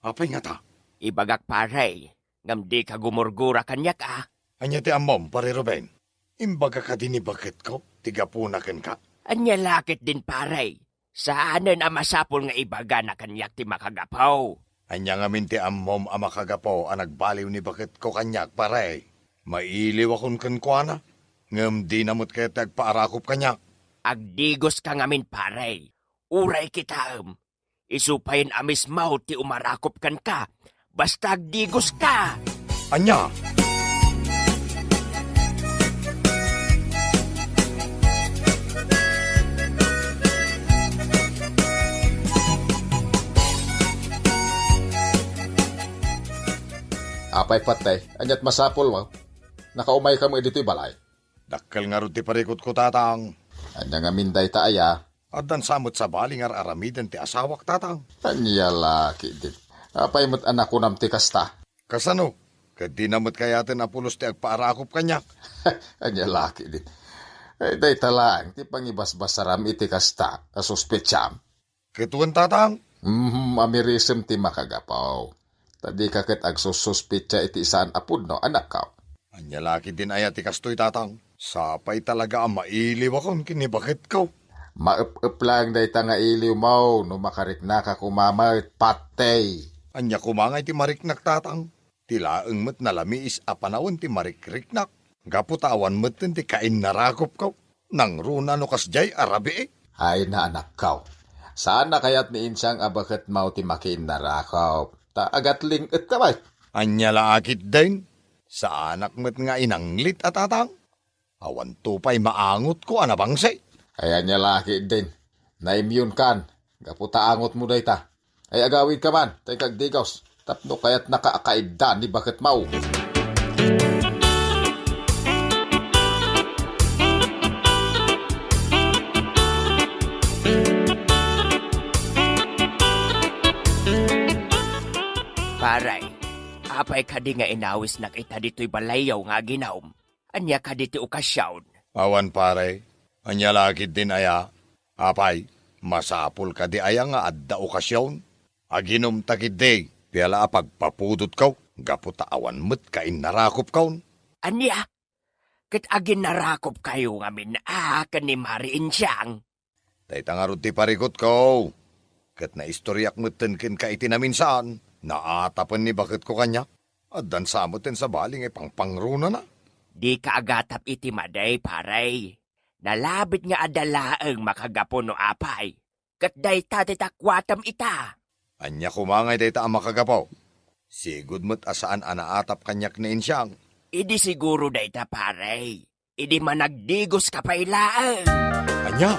Apay ngata? Ibagak, pare, ngem dika gumurgura kaniak, a? Ania ti ammom, Pare Ruben? Imbaga kadi ni baketko ti gapuna kenka? Ania la ketdin, pare? Saanen a masapul nga ibagana kaniak ti makagapu. Ania ngamin ti ammom a makagapu a nagbaliw ni baketko kaniak, pare? Mailiwakon kenkuana, ngem dina met kayat ti agpaarakop kaniak. Agdigoska ngamin, pare. Uray kitaem, isu payen a mismo ti umarakop kenka, basta agdigoska. Ania? Apay, Patay, aniat masapulmo? Nakaumayka met ditoy balay? Dakkel ngarud ti parikutko, Tatang. Ania ngamin dayta aya? Addan sa met sabali nga ar-aramiden ti asawak, Tatang. Ania la ketdin? Apay met a nakunam ti kasta? Kasano? Ket dina met kayaten a pulos ti agpaarakop kaniak? Ania la ketdin? Eh, dayta laeng ti pangibasbasaram iti kasta a suspetsam. Ket wen, Tatang? Mhm, amirisem ti makagapu. Ta dika ket agsussuspetsa iti saan a pudno, anakko. Ania la ketdin aya ti kastoy, Tatang? Sapay talaga a mailiwakon ken ni baketko. Maep-ep laeng dayta nga iliwmo no makariknaka koma met, patey. Ania koma ngay ti mariknak, Tatang? Ti laeng met nalamiis a panawen ti marikriknak, gapu ta awan metten ti kainnarakopko. Nangruna no kasdiay a rabii. Ay, anakko. Saan a kayat ni Insiang a baketmo ti makiinnarakop. Ta agatling-etka met. Ania la ketdin? Saanak met nga inanglit a, Tatang. Awanto pay maangotko a nabangsi. Ay, ania la ketdin? Naimyonkan, gapu ta angotmo dayta. Ay, agawidka man, ta inka agdigos, tapno kayatnaka a kaidda ni baketmo. Pare, apay kadi nga inawisnak ita ditoy balayyo nga aginum? Ania kadi ti okasion? Awan, pare. Ania la ketdin aya? Apay, masapul kadi aya nga adda okasion? Aginumta ketdi, pia la a pagpapudotko, gapu ta awan met kainnarakopkon. Ania? Ket aginnarakopkayo ngamin a ken ni Mari Insiang? Dayta ngarud ti parikutko. Ket naistoriak metten kenka iti naminsan. Naatapen ni baketko kaniak. Addan sa metten sabali nga ipangpangrunana. Dika agatap iti madi, pare. Nalabit nga adda laeng makagapu no apay. Ket dayta ti takuatem ita. Ania koma ngay dayta a makagapu? Sigud met a saan a naatap kaniak ni Insiang. Idi siguro dayta, pare. Idi managdigoska pay laeng. Ania?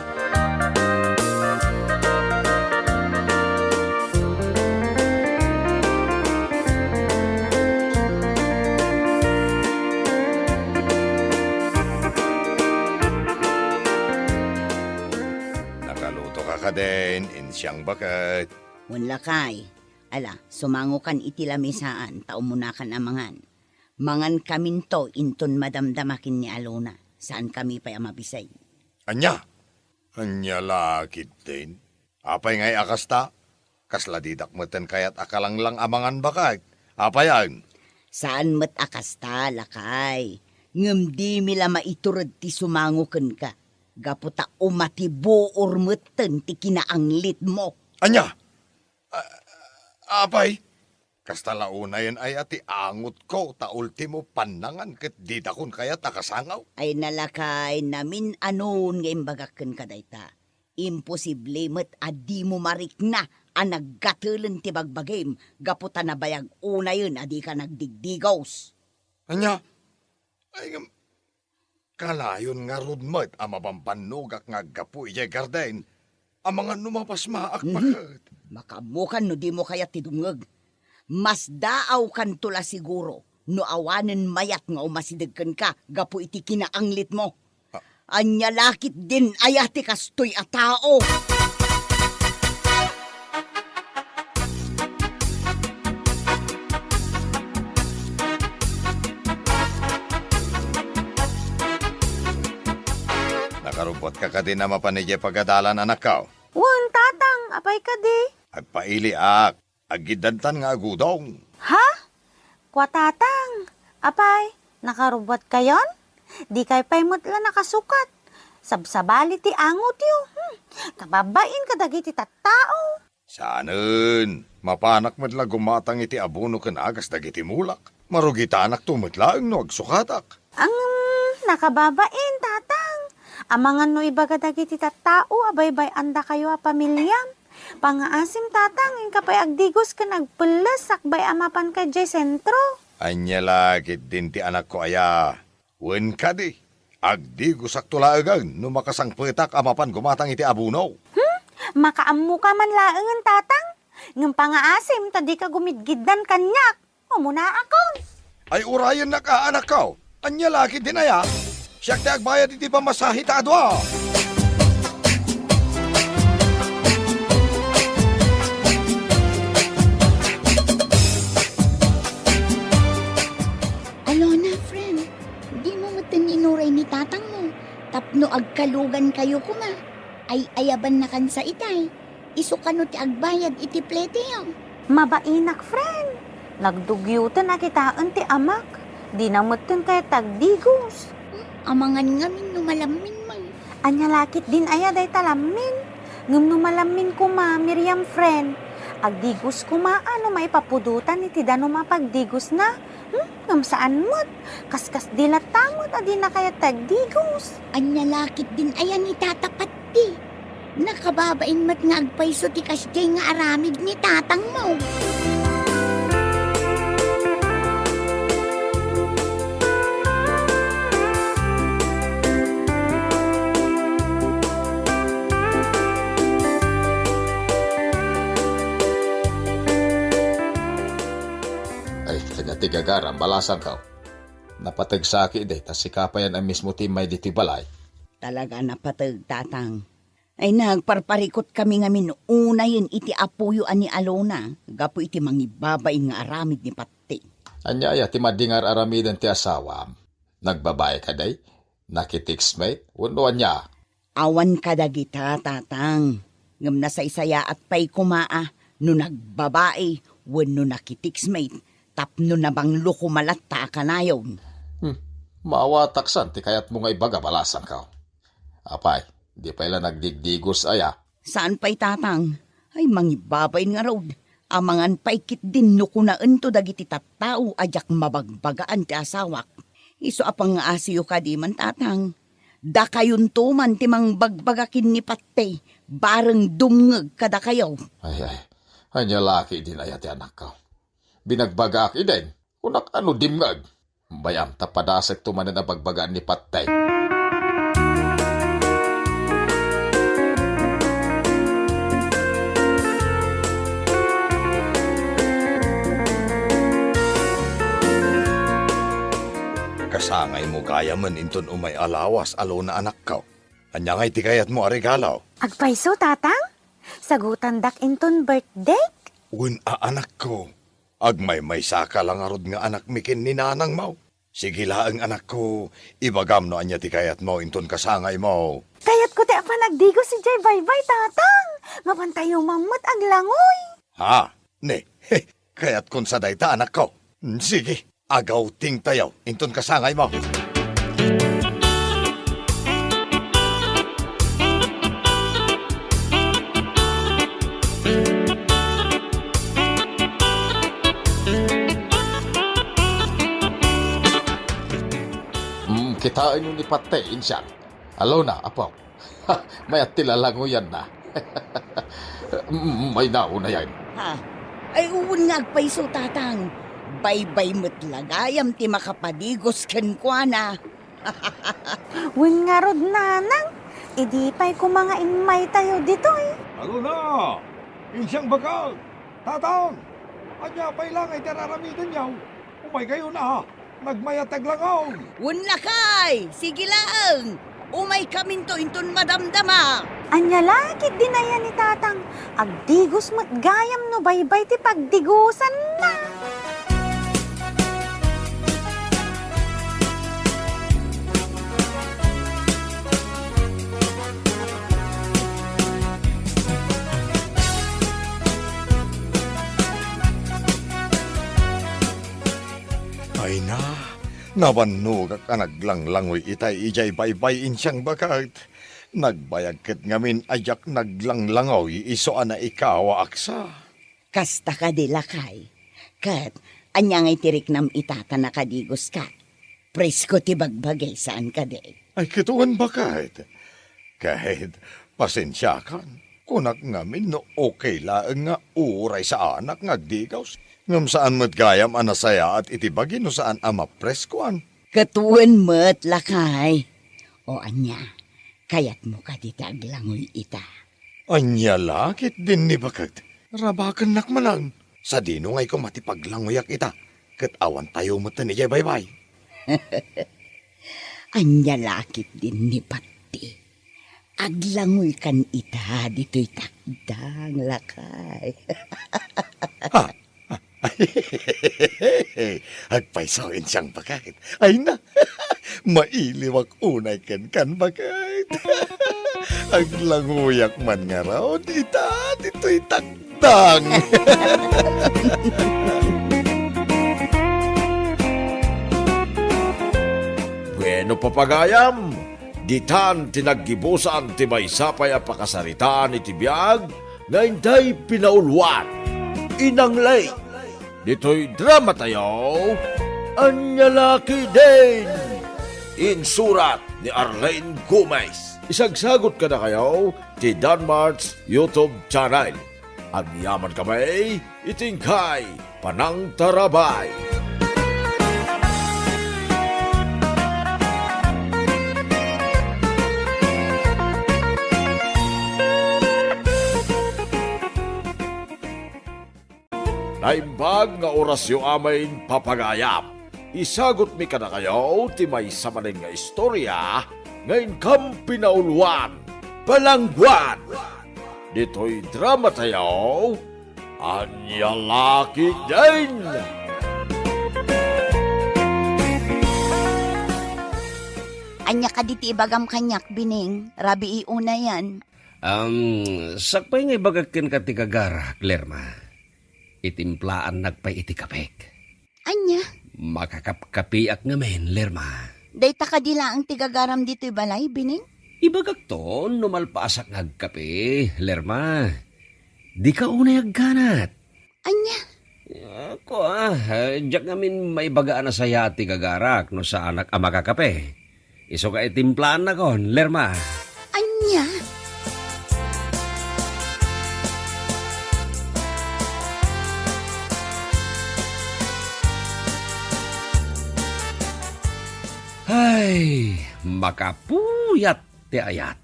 Nakalutoka kadin, Insiang baket? Wen, lakay. Ala, sumangokan iti lamisaan, ta umunakan a mangan. Mangankaminto inton madamdama ken ni Alona. Saankami pay a mabisig. Ania? Ania la ketdin? Apay ngay a kasta? Kasla didak metten kayat a kalanglang a mangan baket. Apay, ay? Saan met a kasta, lakay. Ngem dimi la maitured ti sumango kenka. Gapu ta umati buor metten ti kinaanglitmo. Ania? A-, apay? Kasta la unayen aya ti angotko ta ultimo pannangan ket didakon kayat a kasango? Ay, lakay, namin-anon nga imbagak kenka dayta. Imposible met a dimo marikna a naggatelen ti bagbagim gapu ta nabayag unayen a dika nagdigdigos. Ania? Ay, ngem, kanayon ngarud met a mabambannogak nga aggapu idiay garden. Amangan no mapasmaak. Mhm. Baket. Makaammokan no dimo kayat ti dumngeg. Mas daawkanto la siguro no awanen mayat nga umasideg kenka gapu iti kinaanglitmo. Ah. Ania la ketdin aya ti kastoy a tao? Nakarubbuatka kadin a mapan idiay pagadalan, anakko? Wen, Tatang, apay kadi? Agpailiak. Aggiddantan nga agudong. Ha? Kua, Tatang, apay, nakarubbuatkayon? Dikay pay met la nakasukat. Sabsabali ti angotyo. Hmm, kababain kadagiti tattao. Saanen, mapanak met la gumatang iti abono ken agas dagiti mulak. Marugitanakto met laeng no agsukatak. Ang nakababain, Tatang. Amangan no ibaga dagiti tattao a baybay-andakayo a pamiliam. Pangaasim, Tatang, inka pay agdigos ken agpelles sakbay a mapanka idiay sentro. Ania la ketdin ti anakko aya? Wen kadi, agdigosakto laengen no makasangpetak a mapan gumatang iti abono. Hmm? Makaammoka man laengen, Tatang? Ngem pangaasim ta dika gumidgiddan kaniak. Umunaakon. Ay, urayennak a, anakko. Ania la ketdin aya? Siak ti agbayad iti pamasahe ta a dua. Talugankayo koma. Ay-ayabannakansa itay. Isu kano ti agbayad iti pleteyo. Mabainak, friend. Nagdugioten a kitaen ti amak. Dina metten kayat ti agdigos. Amangan ngamin no malammin man. Ania la ketdin aya dayta lammin? Ngem no malammin koma, Miriam, friend, agdigos koma a no maipapudotan iti danum a pagdigosna. Hmm? Ngem saan met. Kaskasdi latta met a dina kayat ti agdigos. Ania la ketdin aya ni Tata Patti? Nakababain met nga agpayso ti kasdiay nga aramid ni tatangmo. Ay, kanya ti gagaram, balasangko. Napateg saki idi ta sika payen a mismo ti immay ditoy balay. Talaga a napateg, Tatang. Ay, nagparparikut kami ngamin unayen iti apoyo a ni Alona gapu iti mangibabain nga aramid ni Patti. Ania aya ti madi nga ar-aramiden ti asawam? Nagbabai kadi? Nakitextmate? Wenno ania? Awan kadagita, Tatang. Ngem nasaysayaat pay koma a no nagbabai wenno nakitextmate tapno nabanglo koma latta a kanayon. Hmm. Maawatak san ti kayatmo nga ibaga, balasangko. Apay, di pay la nagdigdigos aya? Saan pay, Tatang? Ay, mangibabain ngarud. Amangan pay ketdin no kunaento dagiti tattao a diak mabagbagaan ti asawak. Isu a pangngaasiyo kadi man, Tatang. Dakayonto man ti mangbagbaga ken ni Patti, bareng dumngeg kadakayo. Ay, ay. Ania la ketdin aya ti anakko? Binagbagaak idi. Kunak a no dimngeg. Bay-am ta padasekto manen a bagbagaan ni Patti. Kasangaymo gayamen inton umay a lawas, Alona, anakko. Ania ngay ti kayatmo a regalo? Agpayso, Tatang. Sagutandak inton birthdayk. Wen a, anakko. Agmaymaysaka la ngarud nga anakmi ken ni nanangmo. Sige laeng, anakko, ibagam no ania ti kayatmo inton kasangaymo. Kayatko ti apan agdigos idiay baybay, Tatang. Mapantayo man met aglangoy. Ha? Ne, kayatkon sa dayta, anakko. Sige, agawtingtayo inton kasangaymo. Mm, kitaenyo ni Patti, insiang. Alona, apo. Mayat ti lalangoyanna. Mm, mayat unayen. Ha? Ay, wen nga agpayso, Tatang. Baybay met la gayam ti makapadigos kenkuana. Wen ngarud, nanang, idi pay koma nga immaytayo ditoy. Alona! Insiang bakal! Tatang! Ania pay la nga iti ar-aramidenyo? Umaykayon a! Nagmayat ti aglangoy! Wen lakay! Sige laeng! Umaykaminto inton madamdama! Ania la ketdin aya ni Tatang? Agdigos met gayam no baybay ti pagdigosanna. Ay na, nabannogak a naglanglangoy itay idiay baybay, insiang bakal. Nagbayag ket ngamin a diak naglanglangoy isu a naikawaak sa. Kasta kadi, lakay. Ket ania ngay ti riknam ita ta nakadigoska? Presko ti bagbagi, saan kadi? Ay, ket wen, bakal. Ket, pasensiakan. Kunak ngamin no okay laeng nga uray saanak nga agdigos. Ngem saan met gayam a nasayaat iti bagi no saan a mapreskoan. Ket wen met, lakay. O ania, kayatmo kadi ti aglangoy ita? Ania la ketdin ni bakal? Rabakennak manen. Sadino ngay koma ti paglangoyak ita? Ket awan tayo metten idiay baybay. Ania la ketdin ni Patti? Aglangoykan ita ditoy takdang, lakay. Ha? Agpayso, insiang bakal. Ay na, mailiwak unay kenkan, bakal. Aglanguyak man ngarud ita ditoy takdang. Bueno, papagayam, ditan ti naggibusan ti maysa pay a pakasaritaan iti biag nga intay pinauluan. Inang Lay. Ditoy dramatayo, Ania La Ketdin! Insurat ni Arlene Gomez. Isagsagut kadakayo ti Danmart's YouTube channel. Agyamankami iti inkay panangtarabay. Naimbag nga orasyo amin, papagayam. Isagutmi kadakayo ti maysa manen nga istorya nga inkam pinauluan, Palangguan. Ditoy dramatayo, Ania La Ketdin! Ania kadi ti ibagam kaniak, Bining? Rabii unayen. Am, sakbay nga ibagak kenka ti gagarak, Lerma. Itimplaannak pay iti kapek. Ania? Makakapkapiak ngamin, Lerma. Dayta kadi laeng ti gagaram ditoy balay, Bining? Ibagakto no malpaasak nga agkape, Lerma. Dika unay agganat. Ania? Ako, ah, diak ngamin maibaga a nasayaat ti gagarak no saanak a makakape. Isu nga itimplaannakon, Lerma. Ania? Ay, makapuyat ti ayat.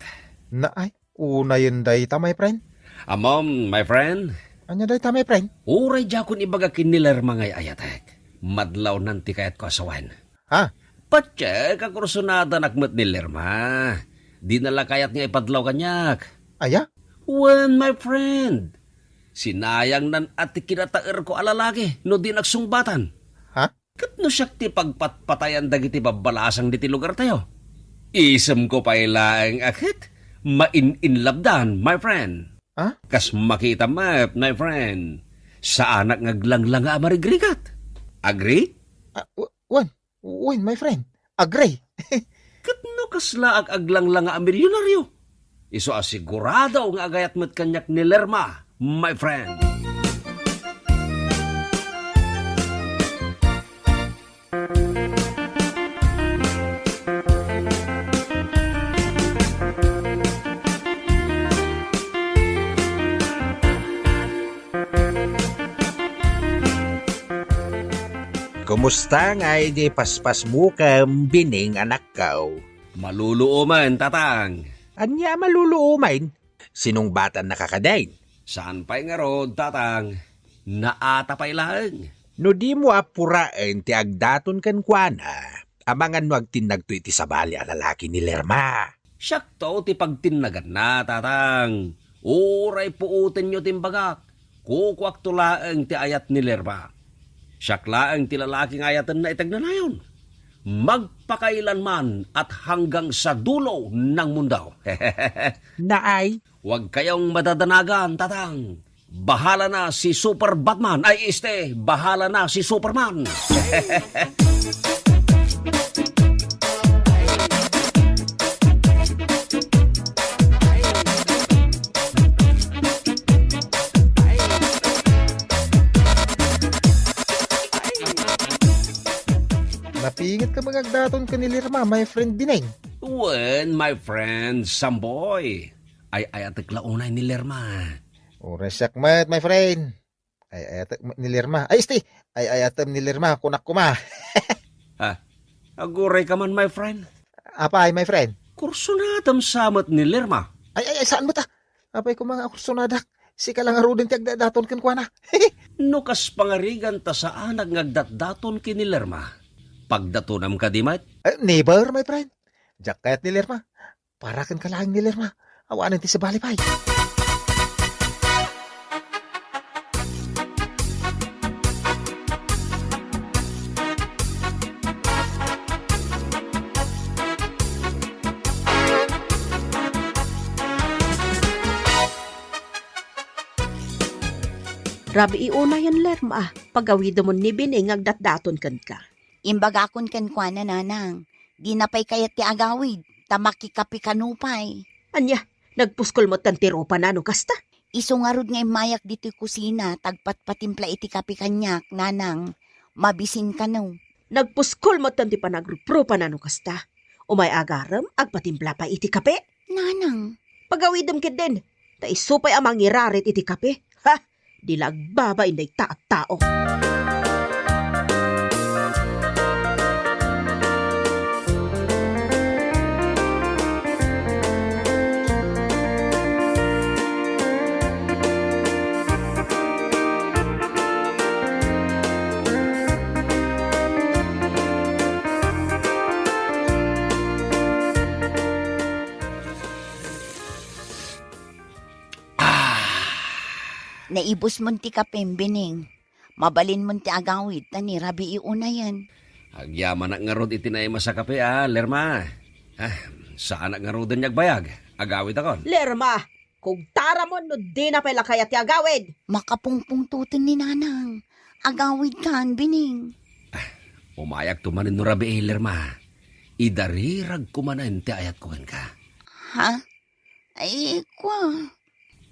Naay, unayen dayta, my friend. Ammom, my friend? Ania dayta, my friend? Uray diakon ibaga ken ni Lerma nga ay-ayatek. Madlawnan ti kayatko a sawen. Ha? Patiek a kursunadanak met ni Lerma. Dina la kayat nga ipadlaw kaniak. Aya? Wen, my friend. Sinayangnan a ti kinataerko a lalaki no dinak sungbatan. Ha? Ket no siak ti pagpatpatayan dagiti babbalasang diti lugartayo, isemko pay laeng a ket main-inlabdan, my friend. Ha? Kas makitam met, my friend, saanak nga aglanglanga a marigrigat. Agree? Ah, w-, wen, wen, my friend. Agree. Ket no kasla ag-, aglanglanga a milyonaryo, isu a sigurado nga agayat met kaniak ni Lerma, my friend. Kumusta ngay di paspasmo ken Bining, anakko? Maluluomen, tatang. Ania a maluluomen? Sinungbatannaka kadin? Saan pay ngarud, tatang. Naata pay laeng. No dimo a puraen ti agdaton kenkuana, amangan no agtinnagto iti sabali a lalaki ni Lerma. Siakto ti pagtinnaganna, tatang. Uray puotenyo ti imbagak, kukuakto laeng ti ayat ni Lerma. Siak laeng ti lalaki nga ayatenna iti agnanayon. Magpakailanman at hanggang sa dulo ng mundo. Naay. Huwag kayong madadanagan, tatang. Bahala na si Super Batman. Ay, este, bahala na si Superman. Napingit ka mangagdaton ken ni Lerma, my friend Bineng. Wen, my friend Samboy. Ay-ayatek la unay ni Lerma. Uray siak met, my friend. Ay-ayatek met ni Lerma. Ay, este! Ay-ayatem ni Lerma, kunak koma. Ah, aguray ka man, my friend. Apay, my friend? Kursunadam sa met ni Lerma. Ay, ay, ay, saan met, ah? Apay koma nga kursunadak? Sika la ngaruden ti agdatdaton kenkuana. No kas pangarigan ta saanak nga agdatdaton ken ni Lerma, pagdatonam kadi met? Eh, never, my friend. Diak kayat ni Lerma. Para kenka laeng ni Lerma. Awanen ti sabali pay. Rabii unayen, Lerma, pagawidemon ni Bining nga agdatdaton kenka. Imbagakon kenkuana, Nanang, dina pay kayat ti agawid, ta makikape kano pay. Ania, nagpuskol metten ti rupana no kasta? Isu ngarud nga immayak ditoy kusina, ta agpatpatimpla iti kape kaniak, Nanang, mabisin kano. Nagpuskol metten ti panagruprupana no kasta. Umay agarem, agpatimpla pay iti kape. Nanang. Pagawidem ketdin, ta isu pay a mangirarit iti kape. Ha? Di la agbabain dayta a tao. Ah! Naibusmon ti kapem, Bining. Mabalinmon ti agawid, ta ni rabii unayen. Agyamanak ngarud iti naimas a kape, a, Lerma. Ah, saanak ngaruden nga agbayag. Agawidakon. Lerma, kugtaramon no dina pay la kayat ti agawid. Makapungpungtoten ni Nanang. Agawidkan, Bining. Ah, umayakto manen no rabii, Lerma. Idariragko manen ti ayatko kenka. Ha? Ay, kua.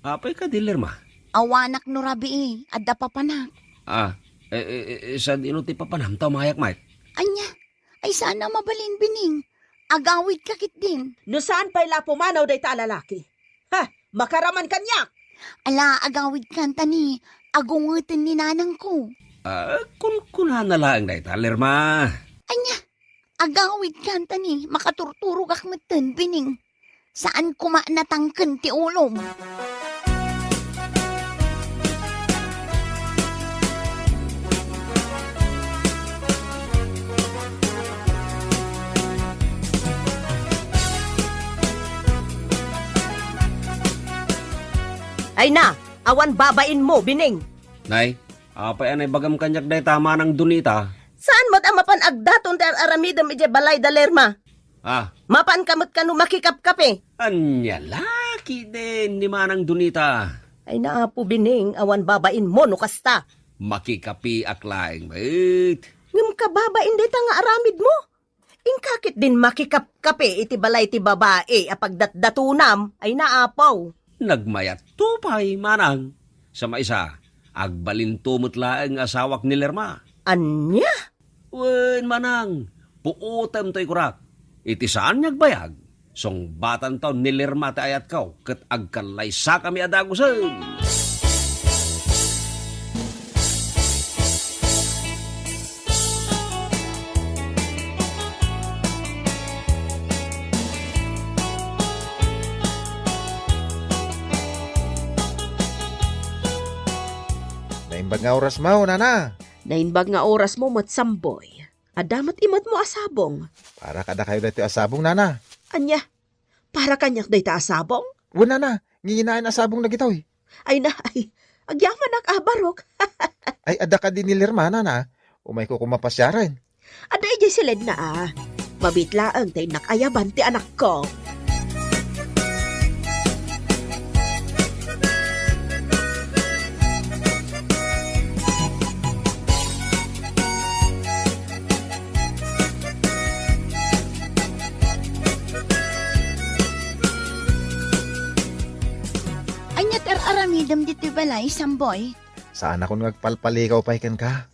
Apay kadi, Lerma? Awanak no rabii, adda papanak. Ah, eh, eh, eh, sadino ti papanam ta umayak met? Ania? Ay, saan a mabalin, Bining. Agawidka ketdin. No saan pay la pumanaw dayta a lalaki. Ha, makaraman kaniak! Ala, agawidkan ta ni agungeten ni nanangko. Ah, kunkunana laeng dayta, Lerma. Ania? Agawidkan ta ni makaturturogak metten, Bining. Saan koma natangken ti ulom. Ay na, awan babainmo, Bining. Nay, apay a naibagam kaniak dayta, Manang Donita? Saan met a mapan agdaton ti ar-aramidem idiay balay da Lerma? Ah. Mapanka met kano makikapkape? Ania la ketdin ni Manang Donita? Ay, naapo, Bining, awan babainmo no kasta. Makikapeak laeng met. Ngem kababain dayta nga aramidmo? Inka ketdin makikapkape iti balay ti babai a pagdatdatonam? Ay, naapo. Nagmayatto pay, Manang. Sa maisa, agbalinto met laeng nga asawak ni Lerma. Ania? Wen, Manang, puotem toy kurak. Iti saan nga agbayag, sungbatanto ni Lerma ti ayatko ket agkallaysakami a dagusen. Naimbag nga orasmo, nana. Naimbag nga orasmo met, Samboy. Adda met imetmo a sabong. Para kadakayo daytoy a sabong, nana. Ania? Para kaniak dayta a sabong? Wen, nana, nginginaen a sabong dagitoy. Ay na, ay, agyamanak a barok. Ay, adda kadi ni Lerma, nana. Umayko koma pasiaren. Adda idiay siledna a. Mabiit laeng ta innak ayaban ti anakko. Ania ti ar-aramidem ditoy balay, Samboy? Saanakon nga agpalpalikaw pay kenka.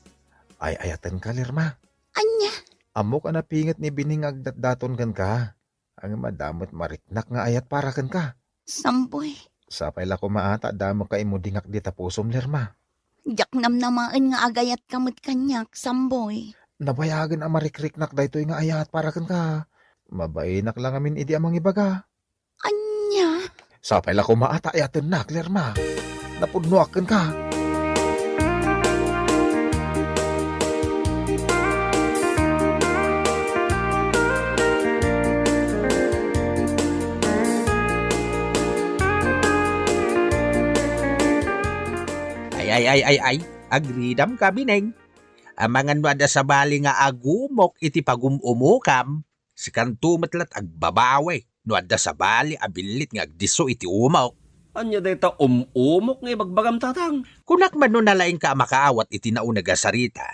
Ay-ayatenka, Lerma. Ania? Ammok a napinget ni Bining nga agdatdaton kenka. Ngem adda met mariknak nga ayat para kenka. Samboy. Sapay la koma a ta adda met kaimudingak dita pusom, Lerma. Diak namnamaen nga agayatka met kaniak, Samboy. Nabayagen a marikriknak daytoy nga ayat para kenka. Mabainak la ngamin idi a mangibaga. Ania? Sapay la koma a ta ayatennak, Lerma. Napudnoak kenka. Ay, ay, ay, ay, ay. Agridamka, Bining. Amangan no adda sabali nga agumok iti pagum-umokam. Sikanto met la't agbabawi no adda sabali a billit nga agdisso iti umok. Ania dayta um-umok nga ibagbagam, Tatang? Kunak man no nalaingka a makaawat iti nauneg a sarita,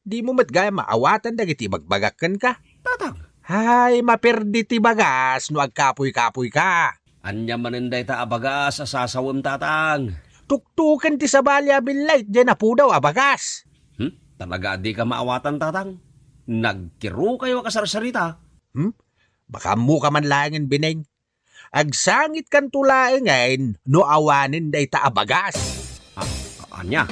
dimo met gayam maawatan dagiti ibagbagak kenka. Tatang. Hay, maperdi ti bagas no agkapuy-kapuyka. Ania manen dayta a bagas a sasawem, Tatang? Tuktuken ti sabali a billit diay napudaw a bagas. Hmm? Talaga a dika maawatan, Tatang? Nagkirukayo a kasarsarita. Hmm? Baka ammoka man laengen, Bineng. Agsangitkanto laengen no awanen dayta a bagas. Ah, ania?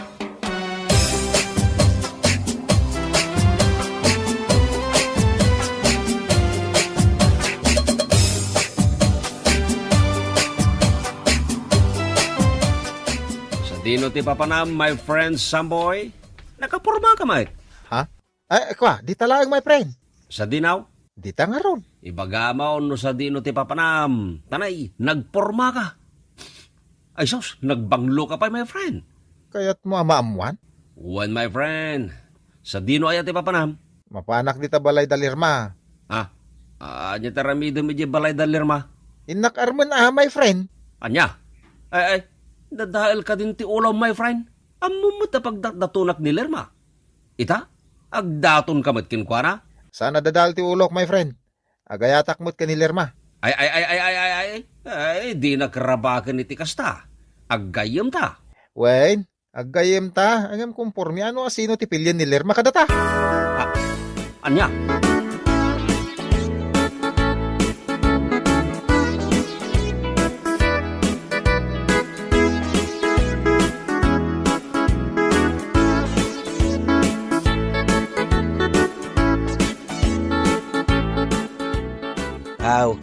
Sadino ti papanam, my friend Samboy? Nakaporma ka, mate. Ha? Ay, kua, dita laeng, my friend. Sadino? Dita ngarud. Ibagam no sadino ti papanam. Tanay, nagporma ka. Ay sus, nagbanglo ka pay, my friend. Kayatmo a maammuan? Wen, my friend. Sadino aya ti papanam? Mapanak dita balay da Lerma. Ah, ania ti aramidem idiay balay da Lerma? Innak armen a, my friend. Ania? Ay, ay, nadael kadin ti ulam, my friend. Ammom met a pagdatdatonak ni Lerma. Ita, agdatonka met kenkuana? Saan a dadael ti ulok, my friend. Agayatak met ken ni Lerma. Ay, ay, ay, ay, ay, ay, ay, ay, dinak rabaken iti kasta. Aggayyemta. Wen, aggayyemta, ngem kompormian no asino ti pilien ni Lerma kadata. Ah, ania? Aw,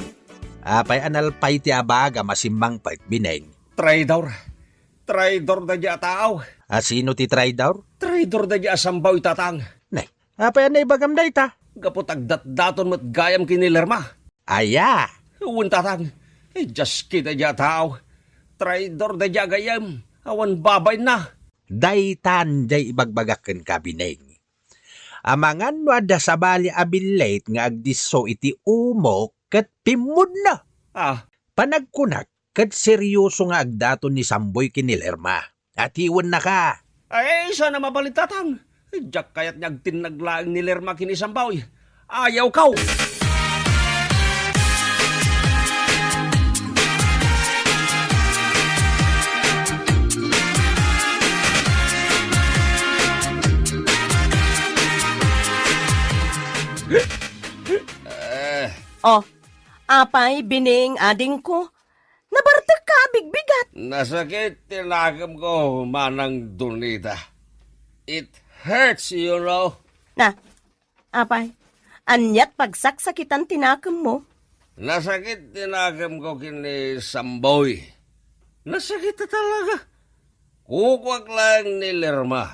apay a nalpay ti abagam a simmangpet, Bineng? Traidor. Traidor daydiay a tao. Asino ti traidor? Traidor daydiay a Samboy, Tatang. Ne, apay a naibagam dayta? Gapu ta agdatdaton met gayam ken ni Lerma. Aya? Wen, Tatang. Idias ketdi daydiay a tao. Traidor daydiay a gayyem. Awan babainna. Daytan diay ibagbagak kenka, Bineng. Amangan no adda sabali a billit nga agdisso iti umok ket pimmudna. Ah. Panagkunak, ket serioso nga agdaton ni Samboy ken ni Lerma. Atiwennaka. Ay, saan a mabalin, Tatang. Diak kayat nga agtinnag laeng ni Lerma ken ni Samboy. Ayawkaw! Eh. Oh, apay, Bineng, adingko? Nabartekka a bigbigat. Nasakit ti nakemko, Manang Donita. It hurts, you know. Na, apay, aniat pagsaksakitan ti nakemmo? Nasakit ti nakemko ken ni Samboy. Nasakit a talaga. Kukuak laeng ni Lerma.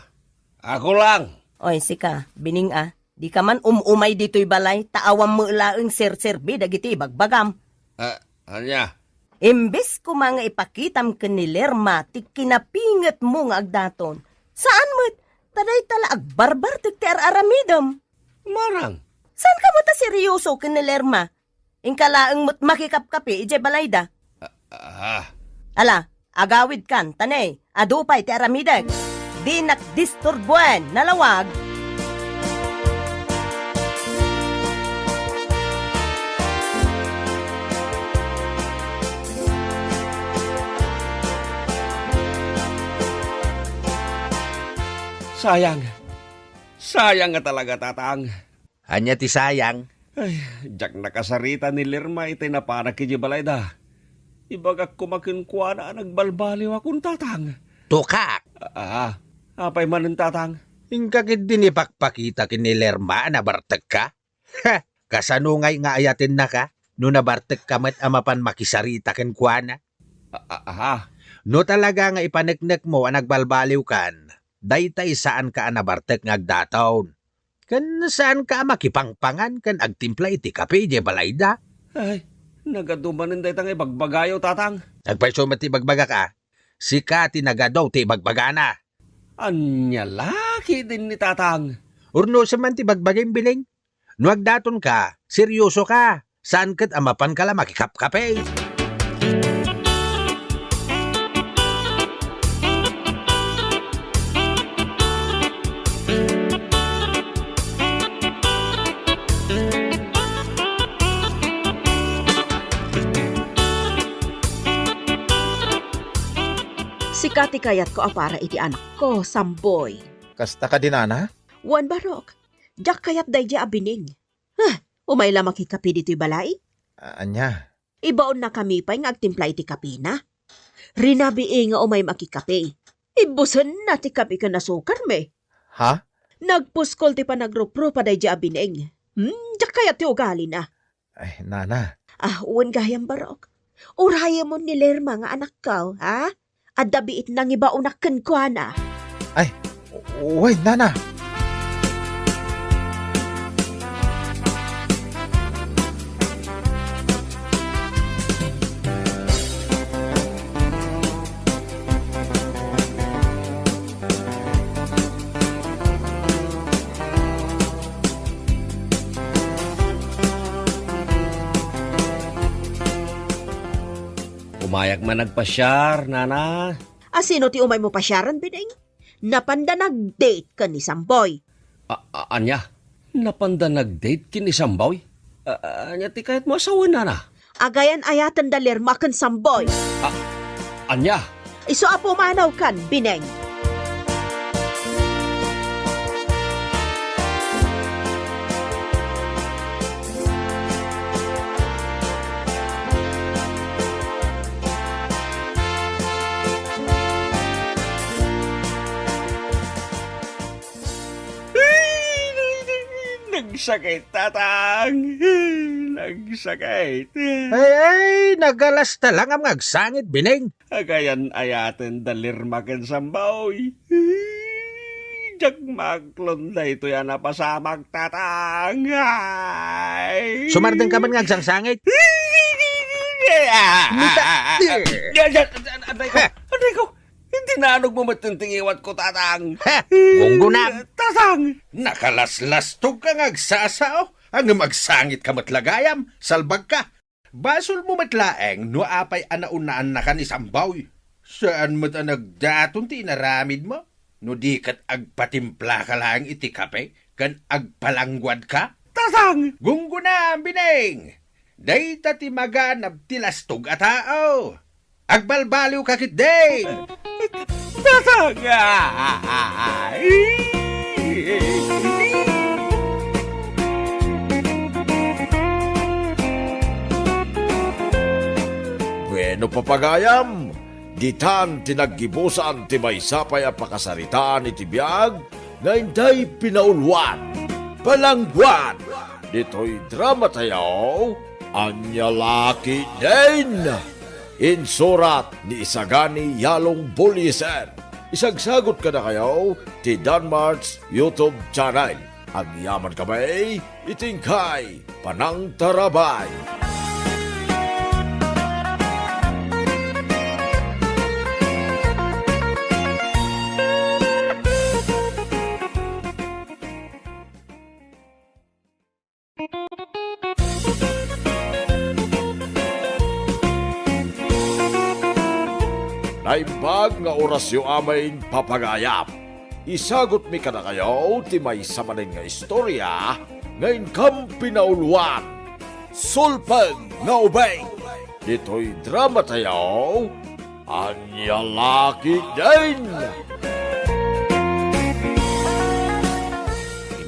Ako lang. Oy, sika, Bineng a. Dika man um-umay ditoy balay, ta awan met laeng serserbi dagiti ibagbagam. Ah, ania? Imbes koma nga ipakitam ken ni Lerma ti kinapingetmo nga agdaton, saan met, ta dayta la agbarbartek ti ar-aramidem. Manang? Saanka met a serioso ken ni Lerma? Inka laeng met makikapkapi idiay balayda. Ah, ah. Ala, agawidkan, ta ne, adu pay ti aramidek. Dinak disturbuen, nalawag. Sayang. Sayang nga talaga, Tatang. Ania ti sayang? Ay, diak nakasarita ni Lerma itay napanak idiay balayda. Ibagak koma kenkuana a nagbalbaliwakon, Tatang. Tukak! Ah, apay manen, Tatang? Inka ketdin ipakpakita ken ni Lerma a nabartekka? Ha! Kasano ngay nga ayatennaka no nabartekka met a mapan makisarita kenkuana? Ah, ah, aha. No talaga nga ipaneknekmo a nagbalbaliwkan, daytay saanka a nabartek nga agdaton. Ken saanka a makipangpangan ken agtimpla iti kape idiay balayda. Ay, nagadu manen dayta nga ibagbagayo, Tatang. Agpayso met ti ibagbagak a, sika ti nagadu ti ibagbagana. Ania la ketdin ni Tatang? Urnosem man ti ibagbagam, Bineng. No agdatonka, seriosoka. Saan ket a mapanka la makikapkape. Dati kayatko a para iti anakko, Samboy. Kasta kadi, nana? Wen, Barok. Diak kayat daydiay a Bineng. Ah, umay la makikape ditoy balay? A-, ania? Ibaonnakami pay nga agtimpla iti kapena. Rinabii nga umay makikape. Ibbusenna ti kape ken asukarmi. Ha? Nagpuskol ti panagruprupa daydiay a Bineng. Hmm, diak kayat ti ugalina. Ay, nana. Ah, wen gayam, Barok. Urayemon ni Lerma nga anakko, ha? Adda biit nangibaonak kenkuana. Ay, wen, nana. Umayak man agpasiar, nana. A, sino ti umaymo pasiaren, Bineng? Napanda nag-date ken ni Samboy. A-, a-, ania? Napanda nag-date ken ni Samboy? A-, a-, ania ti kayatmo a sawen, nana? Agayan-ayaten da Lerma ken Samboy. A-, ania? Isu a pumanawkan, Bineng. Nagsakit, Tatang. Nagsakit. Ay, ay, nagalasta lang am nga agsangit, Bineng. Agayan-ayaten da Lerma ken Samboy. Diak maaklon daytoy a napasamak, Tatang. Ay. Sumardengka man nga agsangsangit. Nita-, Aray ko! Aray ko! Iti naanogmo met ti ngiwatko, Tatang. Ha! Gunggona! Tatang! Nakalaslastogka nga agsasao. Ngem agsangitka met la gayam. Salbagka. Basolmo met laeng no apay a naunnaannaka ni Samboy. Saan met a nagdaton ti inaramidmo no di ket agpatimplaka laeng iti kape ken agpalangguadka? Tatang! Gunggona, Bineng! Dayta ti maganab ti lastog a tao. Agbalbaliwka ketdi! Tatang! Bueno, papagayam, ditan ti naggibusan ti maysa pay a pakasaritaan iti biag nga intay pinauluan, palangguan, ditoy drama tayo, Ania La Ketdin. Insurat ni Isagani Yalong Buliser. Isagsagot kadakayo ti Danmart's YouTube channel. Agyaman kami iti inkay panangtarabay. Naimbag nga orasyo amin, papagayam. Isagutmi kadakayo ti maysa manen nga istorya nga inkam pinauluan. Sulpeng nga ubing. Ditoy drama tayo, Ania La Ketdin.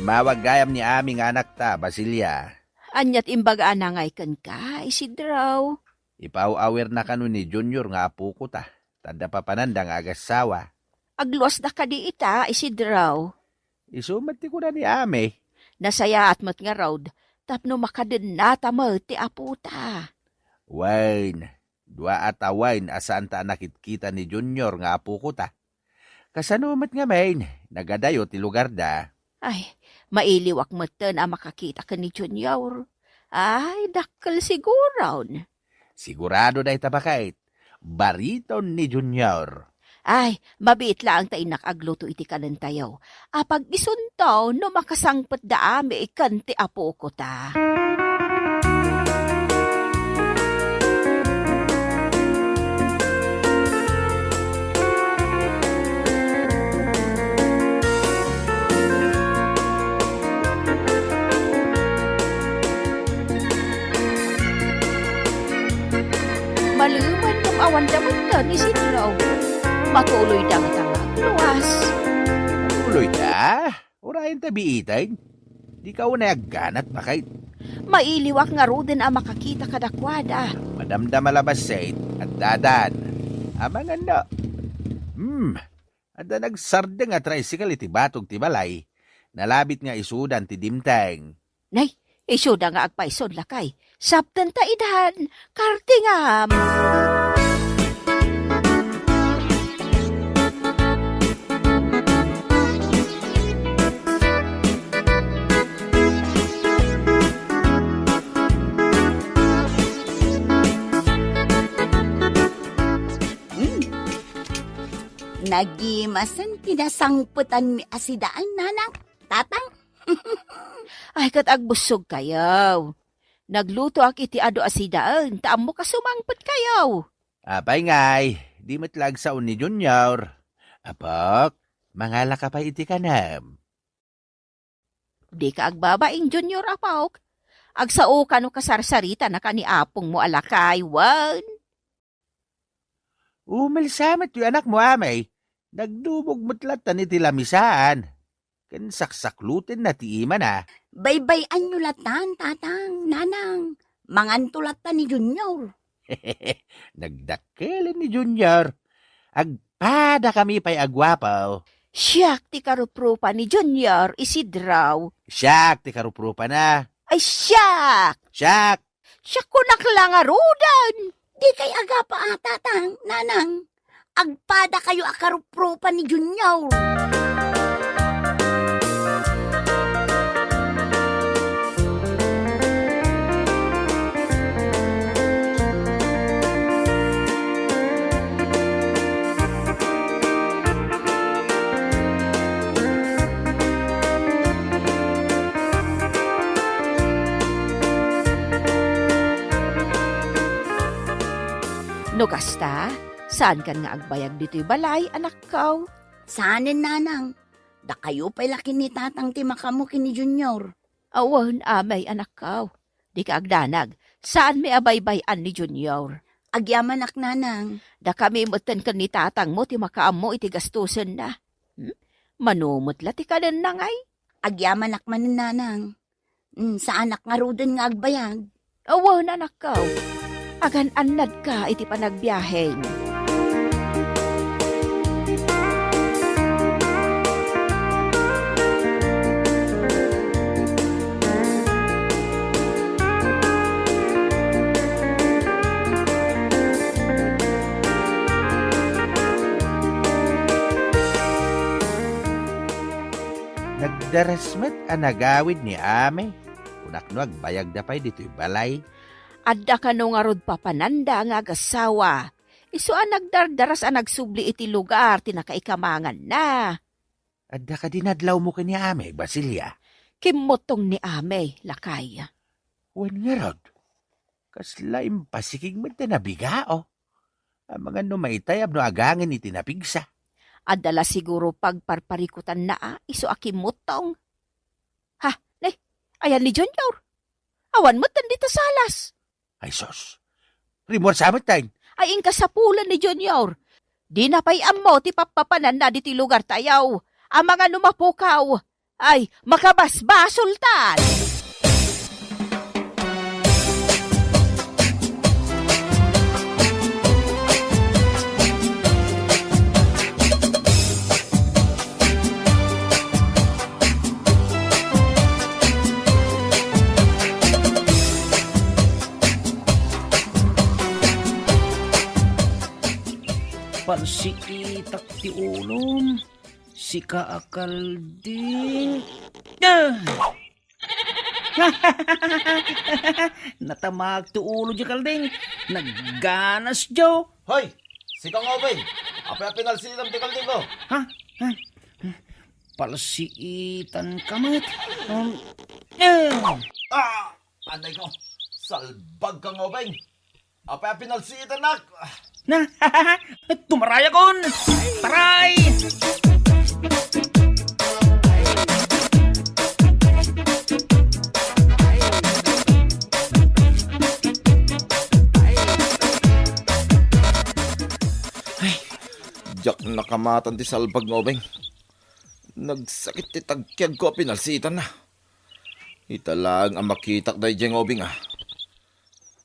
Immawag gayam ni Ami nga anakta, Basilia. Ania ti imbagana ngay kenka, Isidro? Ipaaw-awirna kano ni Junior nga apokota, ta adda papananda nga agassawa. Agluasda kadi ita, Isidro? Isu met ti kuna ni Ami. Nasayaat met ngarud, tapno makadennata met ti apota. Wen, dua a tawen a saanta a nakitkita ni Junior nga apokota. Kasano met ngamin, nagadayo ti lugarda? Ay, mailiwak metten a makakita ken ni Junior. Ay, dakkel siguron. Sigurado dayta, baket. Bariton ni Junior. Ay, mabiit laeng ta innak agluto iti kanentayo. Apag isunto no makasangpetda Ami ken ti apokota. Malemen ngem awanda metten, Isidro. Matuloyda ngata nga agluas. Matuloyda? Urayenta biiten. Dika unay agganat, baket. Mailiwak ngaruden a makakita kadakuada. Madamdama la bassit, addadan. Amangan no. Hmm, adda nagsardeng a tricycle iti batog ti balay. Nalabit nga isudan ti dimteng. Nay, isuda nga agpayson, lakay. Saptenta idan, kartingam. Hmm. Nagimasen ti nasangpetanmi a sidaen, nanang, tatang. Ay, ket agbussogkayo. Naglutoak iti adu a sidaen, ta ammok a sumangpetkayo. Apay ngay, di met la agsaon ni Junior. Apok, mangalaka pay iti kanem. Dika agbabain, Junior, apok. Agsao kano kasarsaritannaka ni apongmo a lakay, wen? Umelsa met ti anakmo, amay. Nagdumog met lattan iti lamisaan. Ken saksaklutenna ti imana. Baybay-anyo lattan, tatang, nanang. Manganto lattan ni Junior. Nagdakkelen ni Junior. Agpadakami pay a guapo. Siak ti karuprupa ni Junior, Isidro. Siak ti karuprupana. Ay, siak! Siak! Siak kunak la ngaruden. Dikay agapa a, tatang, nanang. Agpadakayo a karuprupa ni Junior. No kasta, saankan nga agbayag ditoy balay, anakko? Saanen, nanang. Dakayo pay la ken ni tatang ti makaammo ken ni Junior. Awan, amay, anakko. Dika agdanag. Saanmi a baybay-an ni Junior. Agyamanak, nanang. Dakami metten ken ni tatangmo ti makaammo iti gastusenna. Hmm? Mano met la ti kanenna ngay? Agyamanak manen, nanang. Hmm, saanak ngaruden nga agbayag. Awan, anakko. Agan-annadka iti panagbiaheng. Nagdaras met a nagawid ni Amay. Kunak no agbayagda pay ditoy balay. Adda kano ngarud papananda nga agasawa. Isu a nagdardaras a nagsubli iti lugar ti nakaikamanganna. Adda kadi nadlawmo ken ni Amay, Basilia? Kimmuttong ni Amay, lakay. Wen ngarud, kasla impasikig met ti nabigao. Amangan no maitayab no agangen iti napigsa. Adda la siguro pagparparikutanna a isu a kimmuttong. Ha, ne, ayan ni Junior? Awan met dita salas. Ay sus, rimmuar sa met ten. Ay inka sapulan ni Junior. Dina pay ammo ti pappapananna ditoy lugartayo. Amangan no mapukaw. Ay, makabasbasoltan! Pansikitak ti ulom. Sika a kalding. Ah! Natamaak ti ulo di kalding. Nagganas, Joe. Hoy! Sika nga ubing. Apay a pinalsiitam ti kalding ko? Ha? Ha? Palsiitan ka met. Um, eh! Ah! Anay ko. Salbag ka nga ubing. Apay a pinalsiitannak? Na, tumarayakon! Taray! Ay, Diak nakamatan ti salbag nga ubing. Nagsakit ti tagkiagko a pinalsiitanna. Ita laeng a makitak daydiay nga ubing, a.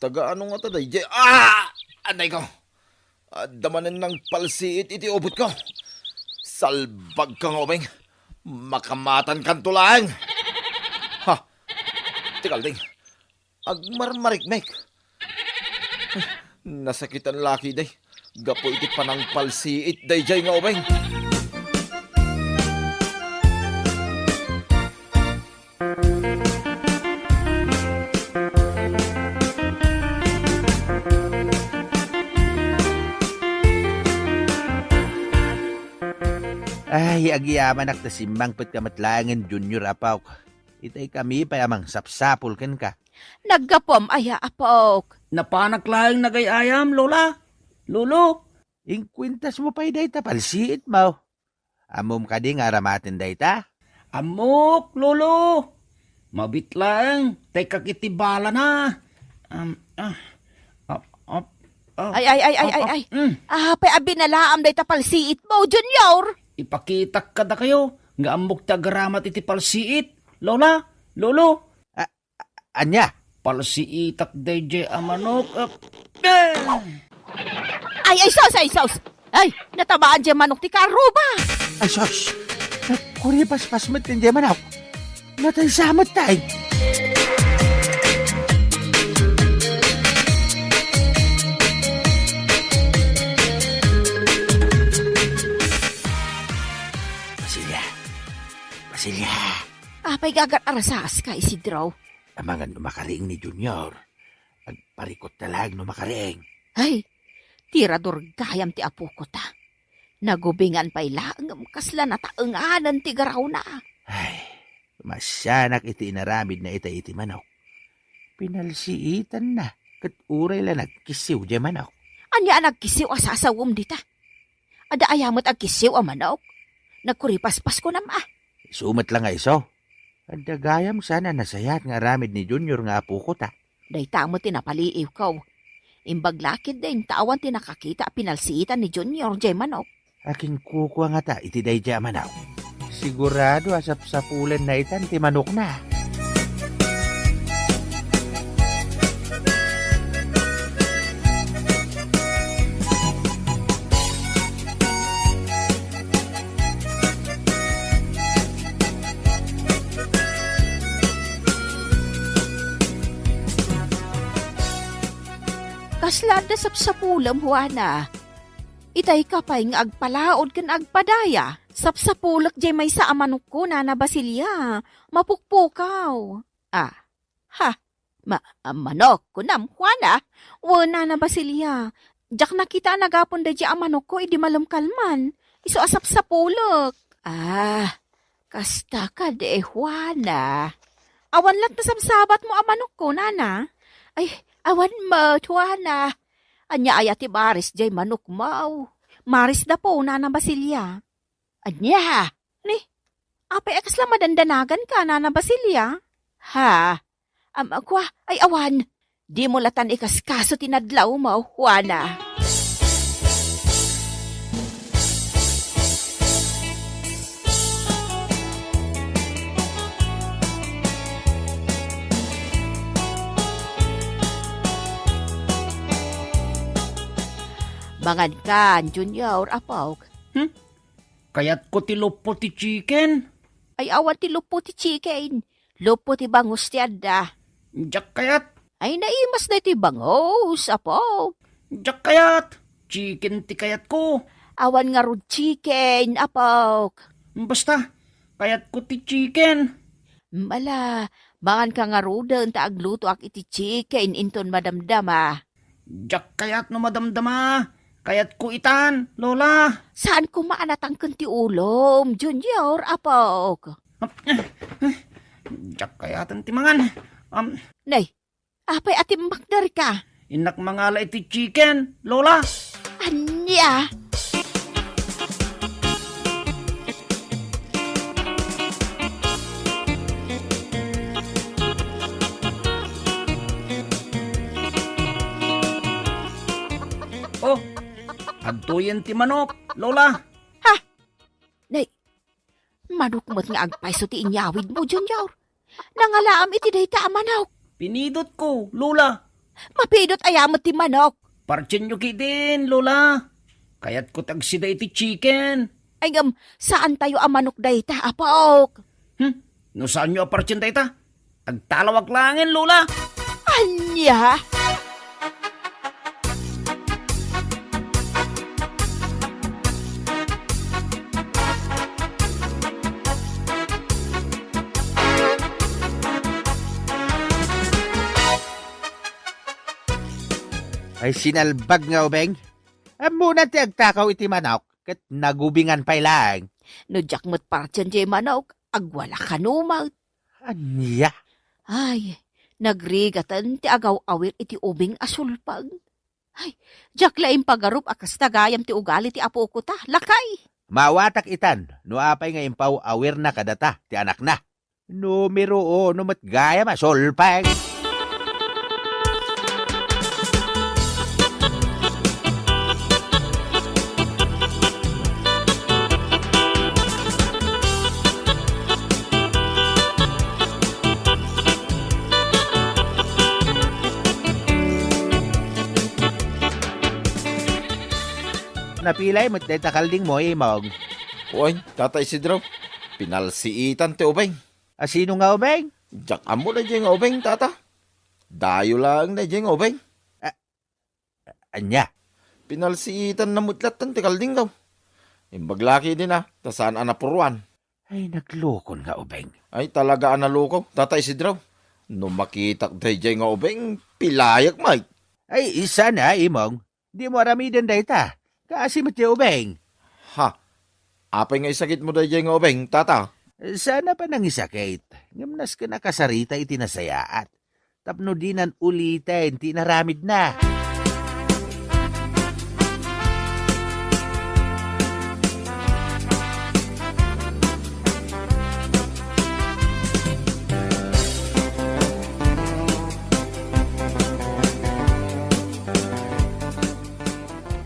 Taga ano ngata daydiay? Ah! Anay ko! Adda manen nangpalsiit iti ubotko. Salbagka nga ubing. Makamatankanto laeng. Ha! Tikalding. Agmarmarikmek. Nasakitan la ketdi gapu iti panangpalsiit daydiay nga ubing. Ay, agyamanak ta simmangpetka met laengen, Junior, apok. Itay kami pay a mangsapsapul kenka. Naggapuam aya, apok? Napanak laeng nagay-ayam, Lola. Lolo. Inkuentasmo pay dayta palsiitmo. Ammom kadi nga aramaten dayta? Ammok, Lolo. Mabit laeng, tay kakiti balana. Am, ah, ap, ap, ah, Ay, ay, ay, ay, ap, ay, ap, ay. Mm. Apay a binalaam dayta palsiitmo, Junior? Ipakitak kadakayo nga ammok ti agaramat iti palsiit, Lola, Lolo. A-, a-, ania? Palsiitak daydiay a manok. Ah, eh! Ay, ay, sus, ay, sus! Ay, natamaan diay manok ti karuba! Ay, sus! Nagkuripaspas met ken diay manok. Natay sa met tay. Basilia! Basilia! Apay gagar-arasaska, Isidro? Amangan no makariing ni Junior. Agparikut ta laeng no makariing. Ay, tirador gayam ti apoko ta. Nagubingan pay laeng ngem kasla nataenganen ti garawna. Ay, masanak iti inaramidna itay iti manok. Pinalsiitanna, ket uray la nagkissiw diay manok. Ania a nagkissiw a sasawem dita? Adda aya met agkissiw a manok? Nagkuripaspas kunam a. Isu met la nga isu. Adda gayam saan a nasayaat nga aramid ni Junior nga apoko ta. Dayta met ti napaliiwko. Imbag la ketdin ta awan ti nakakita a pinalsiitan ni Junior diay manok. Akin kukua ngata iti daydiay a manok. Sigurado a sapsapulenna itan ti manokna. Kasla adda sapsapulem, Juana? Itayka pay nga agpalaod ken agpadaya. Sapsapulek diay maysa a manokko, Nana Basilia. Mapukpukaw. Ah, ha, ma-, a manok, kunam, Juana? Wen, Nana Basilia. Diak nakita a nagapon daydiay a manokko idi malemkalman. Isu a sapsapulek. Ah, kasta kadi, Juana. Awan latta sabsabatmo a manokko, Nana? Ay, awan met, Juana. Ania aya ti maris diay manokmo? Maris dapo, Nana Basilia. Ania? Ni, apay a kasla madandanaganka, Nana Basilia? Ha? Am, kua, ay awan. Dimo latan ikaskaso ti nadlawmo, Juana. Mangankan, Junior, apok. Hmm? Kayatko ti luppo ti chicken. Ay, awan ti luppo ti chicken. Luppo ti bangus ti adda. Diak kayat. Ay, naimas daytoy bangus, apok. Diak kayat. Chicken ti kayatko. Awan ngarud chicken, apok. Basta, kayatko ti chicken. Ala, manganka ngaruden ta aglutoak iti chicken inton madamdama. Diak kayat no madamdama. Kayatko itan, Lola. Saan koma a natangken ti ulom, Junior, apok. Diak kayaten ti mangan. Am, Nay, apay a timmakderka? Innak mangala iti chicken, Lola. Ania? Oh, adto Uyen ti manok, Lola. Ha? Nay, manok met nga agpayso ti inyawidmo, Junior. Nangalaam iti dayta a manok. Pinidotko, Lola. Mapidot aya met ti manok? Partienyo ketdin, Lola. Kayatko ti agsida iti chicken. Ay, ngem, saantayo a manok dayta, Apok. Hmm? No saanyo a partien dayta, agtalawak laengen, Lola. Ania? Ay, sinalbag nga ubing. Ammona ti agtakaw iti manok, ket nagubingan pay laeng. No diak met partien diay manok, agwala kano met. Ania? Ay, nagrigaten ti agaw-awir iti ubing a sulpeng. Ay, diak la impagarup a kasta gayam ti ugali ti apoko ta, lakay. Maawatak itan, no apay nga impaw-awirna kadata ti anakna. Numero uno met gayam a sulpeng. Napilay met dayta kaldingmo, Imong. Wen, Tata Isidro, pinalsiitan ti ubing. A sino nga ubing? Diak ammo daydiay nga ubing, Tata. Dayo laeng daydiay nga ubing. A-, ania? Pinalsiitanna met lattan ti kaldingko. Imbag la ketdin a, ta saan a napuruan. Ay, naglukon nga ubing. Ay, talaga a naloko, Tata Isidro. No makitak daydiay nga ubing, pilayek met. Ay, saan a, Imong. Dimo aramiden dayta. Kaasi met ti ubing. Ha? Apay nga isakitmo daydiay nga ubing, Tata? Saan a panangisakit, ngem nasken a kasarita iti nasayaat. Tapno dinan uliten ti inaramidna.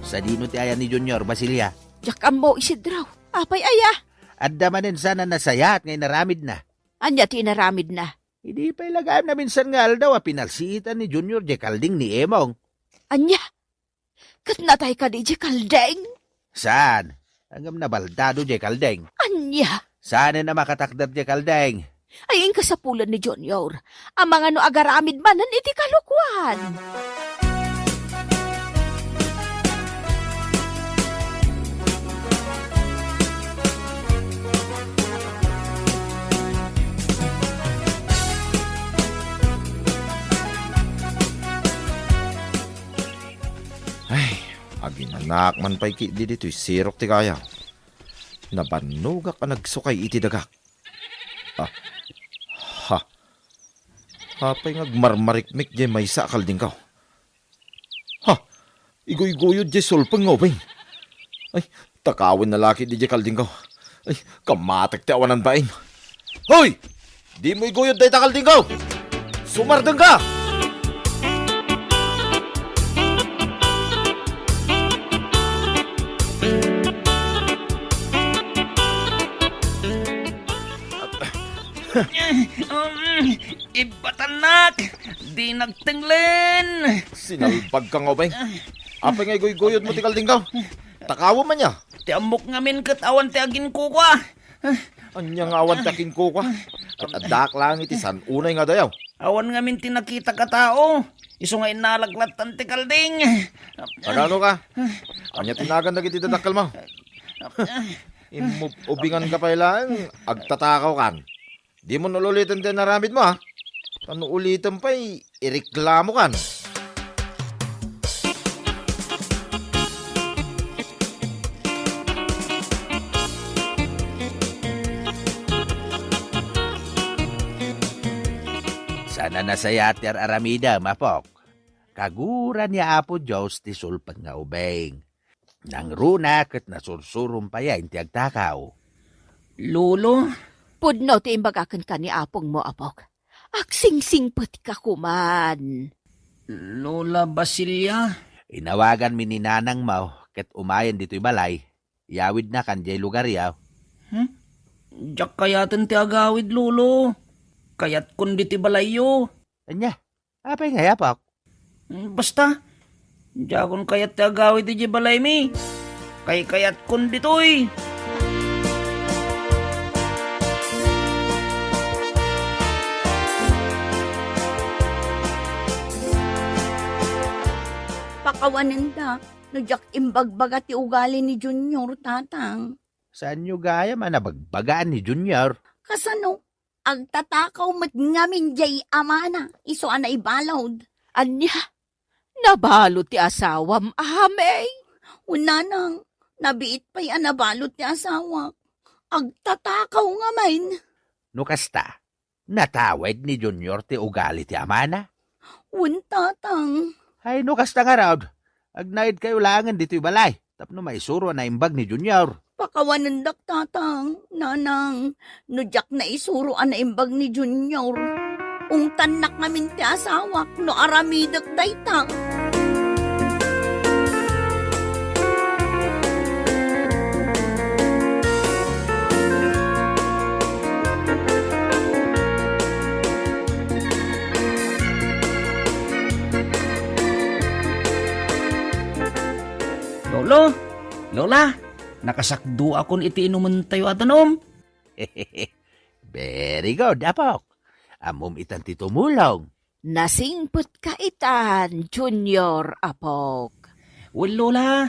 Sadino ti ayan ni Junior, Basilia? Diak ammo, Isidro. Apay aya? Adda manen saan a nasayaat nga inaramidna. Ania ti inaramidna? Idi pay la gayam naminsan nga aldaw a pinalsiitan ni Junior diay kalding ni Imong. Ania? Ket natay kadi diay kalding? Saan? Ngem nabaldado diay kalding. Ania? Saanen a makatakder diay kalding. Ay, inkasapulan ni Junior. Amangan no agaramid manen iti kalokuan. Ay, aginanak man pay ketdi ditoy sirok ti gayaw. Nabannogak a nagsukay iti dagak. Ah, ha. Apay nga agmarmarikmik diay maysa a kaldingko? Ha! Iguyguyod diay sulpeng nga ubing. Ay, takawen na la ketdi diay kaldingko. Ay, kamatek ti awanan bain. Hoy! Dimo iguyod dayta kaldingko! Sumardengka! Um, Ibatannak! Di nagtenglen! Sinalbagka nga ubing. Apay nga iguyguyodmo ti kaldingko? Takawem aya. Ti ammok ngamin ket awan ti aginkukua. Ania nga awan ti aginkukua? Ket addaak laeng iti saan unay nga adayo. Awan ngamin ti nakitak a tao. Isu nga innalak lattan ti kalding. Tagano ka? Ania ti nagan dagiti dadakkelmo? Immub-ubinganka pay laeng, agtatakaw kan. Dimo ululiten ti inaramidmo, a. Ta no ulitem pay, ireklamo kan. Saan a nasayaat ti ar-aramidem, apok. Kagura ni Apo Dios ti sulpeng nga ubing. Nangruna ket nasursurom pay ti agtakaw. Lolo? Pudno ti imbaga kenka ni apongmo, apok. Agsingsingpetka koman. Lola Basilia? Inawaganmi ni nanangmo ket umayen ditoy balay, iyawidnakan diay lugaryo. Hmm? Diak kayaten ti agawid, Lolo. Kayatkon ditoy balayyo. Ania? Apay ngay, apok? Hmm, basta, diakon kayat ti agawid idiay balaymi. Kaykayatkon ditoy. Pakawanendak no diak imbagbaga ti ugali ni Junior, Tatang. Saanyo gayam a nabagbagaan ni Junior? Kasano? Agtatakaw met ngamin diay amana, isu a naibalud. Ania? Nabalud ti asawam, Amey? Wen, Nanang, nabiit pay a nabalud ti asawak. Agtatakaw ngamin. No kasta, natawid ni Junior ti ugali ti amana? Wen, Tatang. Ay, no kasta ngarud, agnaedkayo laengen ditoy balay tapno maisuro a naimbag ni Junior. Pakawanendak, Tatang, Nanang, no diak naisuro a naimbag ni Junior, ungtannak ngamin ti asawak no aramidek dayta. Lolo, Lola, nakasakduakon iti inumentayo a danum. Very good, apok. Ammom itan ti tumulong. Nasingpetka itan, Junior, apok. Wen, Lola,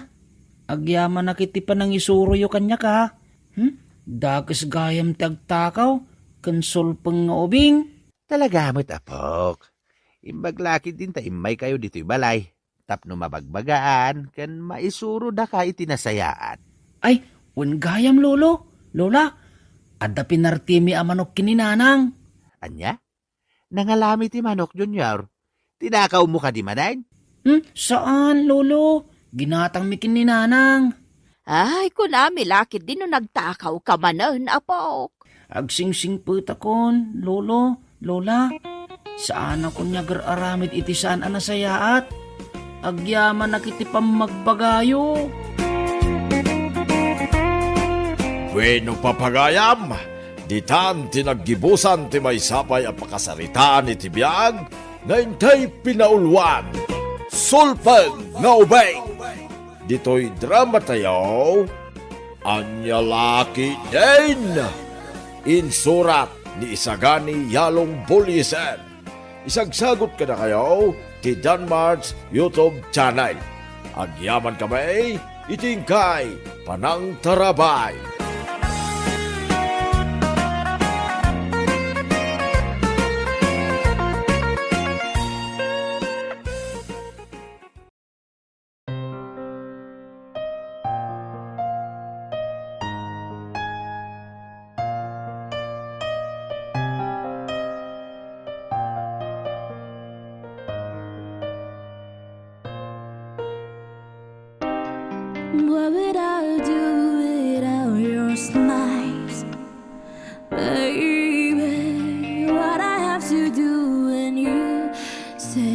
agyamanak iti panangisuroyo kaniak, ha? Hmm? Dakes gayam ti agtakaw ken sulpeng nga ubing. Talaga met, apok. Imbag la ketdin ta immaykayo ditoy balay tapno mabagbagaan ken maisurodaka iti nasayaat. Ay, wen gayam, Lolo, Lola, adda pinartimi a manok ken ni Nanang. Ania? Nangalami ti manok, Junior. Tinakawmo kadi manen? Hmm, saan, Lolo. Ginatangmi ken ni Nanang. Ay, kunami la ketdin no nagtakawka manen, apok. Agsingsingpetakon, Lolo, Lola. Saanakon nga agar-aramid iti saan a nasayaat. Agyamanak iti pammagbaga. Wenno, papagayam, ditan ti naggibusan ti maysa pay a pakasaritaan iti biag nga intay pinauluan, Sulpeng nga Ubing. Ditoy dramatayo, Ania La Ketdin? Insurat ni Isagani Yalong Bullieser. Isagsagut kadakayo ti Danmart's YouTube channel. Agyaman kami iti inkay panangtarabay. What would I do without your smiles? Baby, what I have to do when you say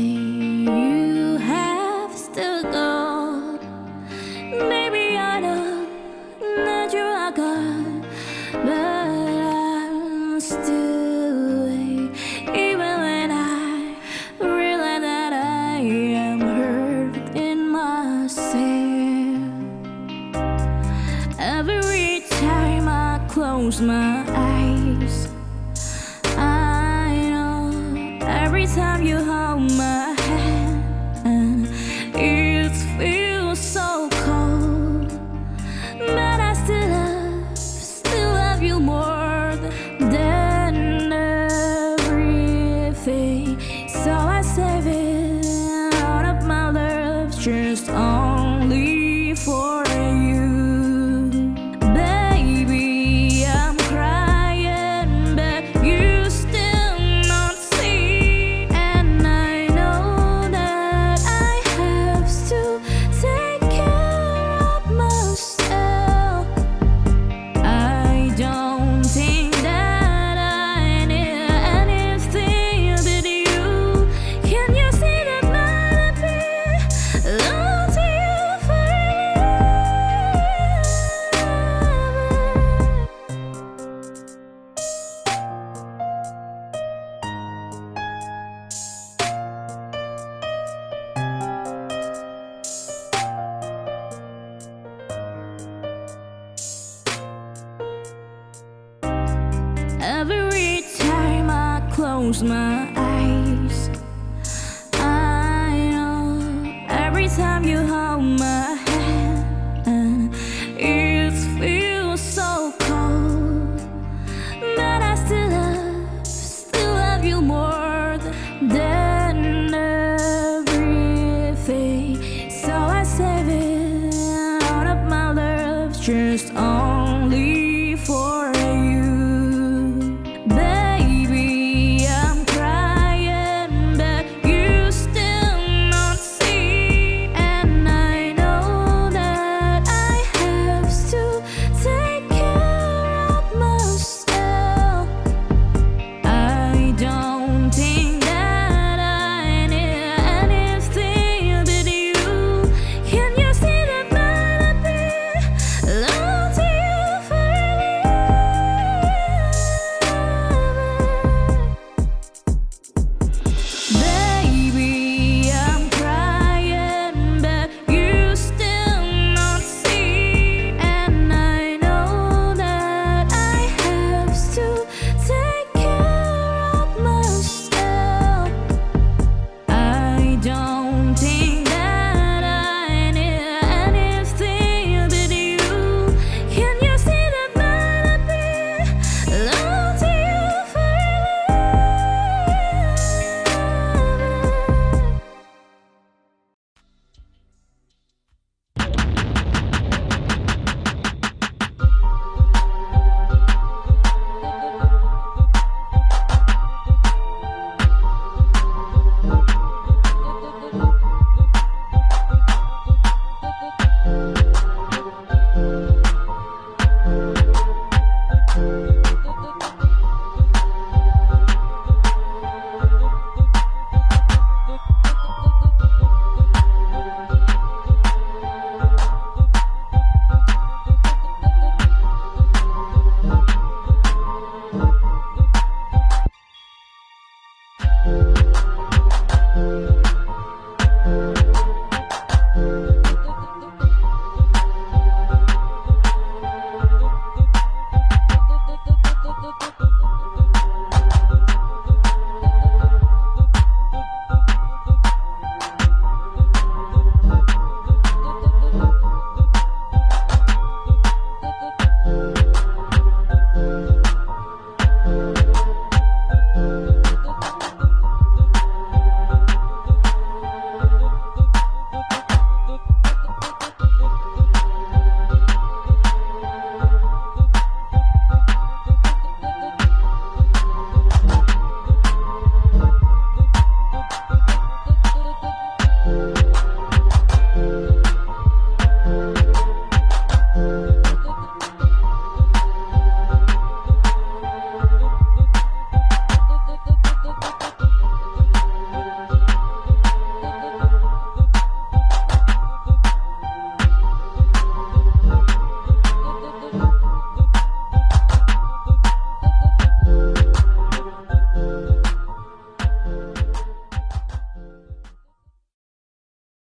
you have to go? Maybe I know that you are gone, but I'm still awake, even when I realize that I am hurt in myself. Every time I close my eyes, I know every time you hold my hand, it feels so cold. But I still love, still love you more than everything. So I save it, all of my love, just only for you. Baby, I'm crying, but you still not see. And I close my eyes. I know every time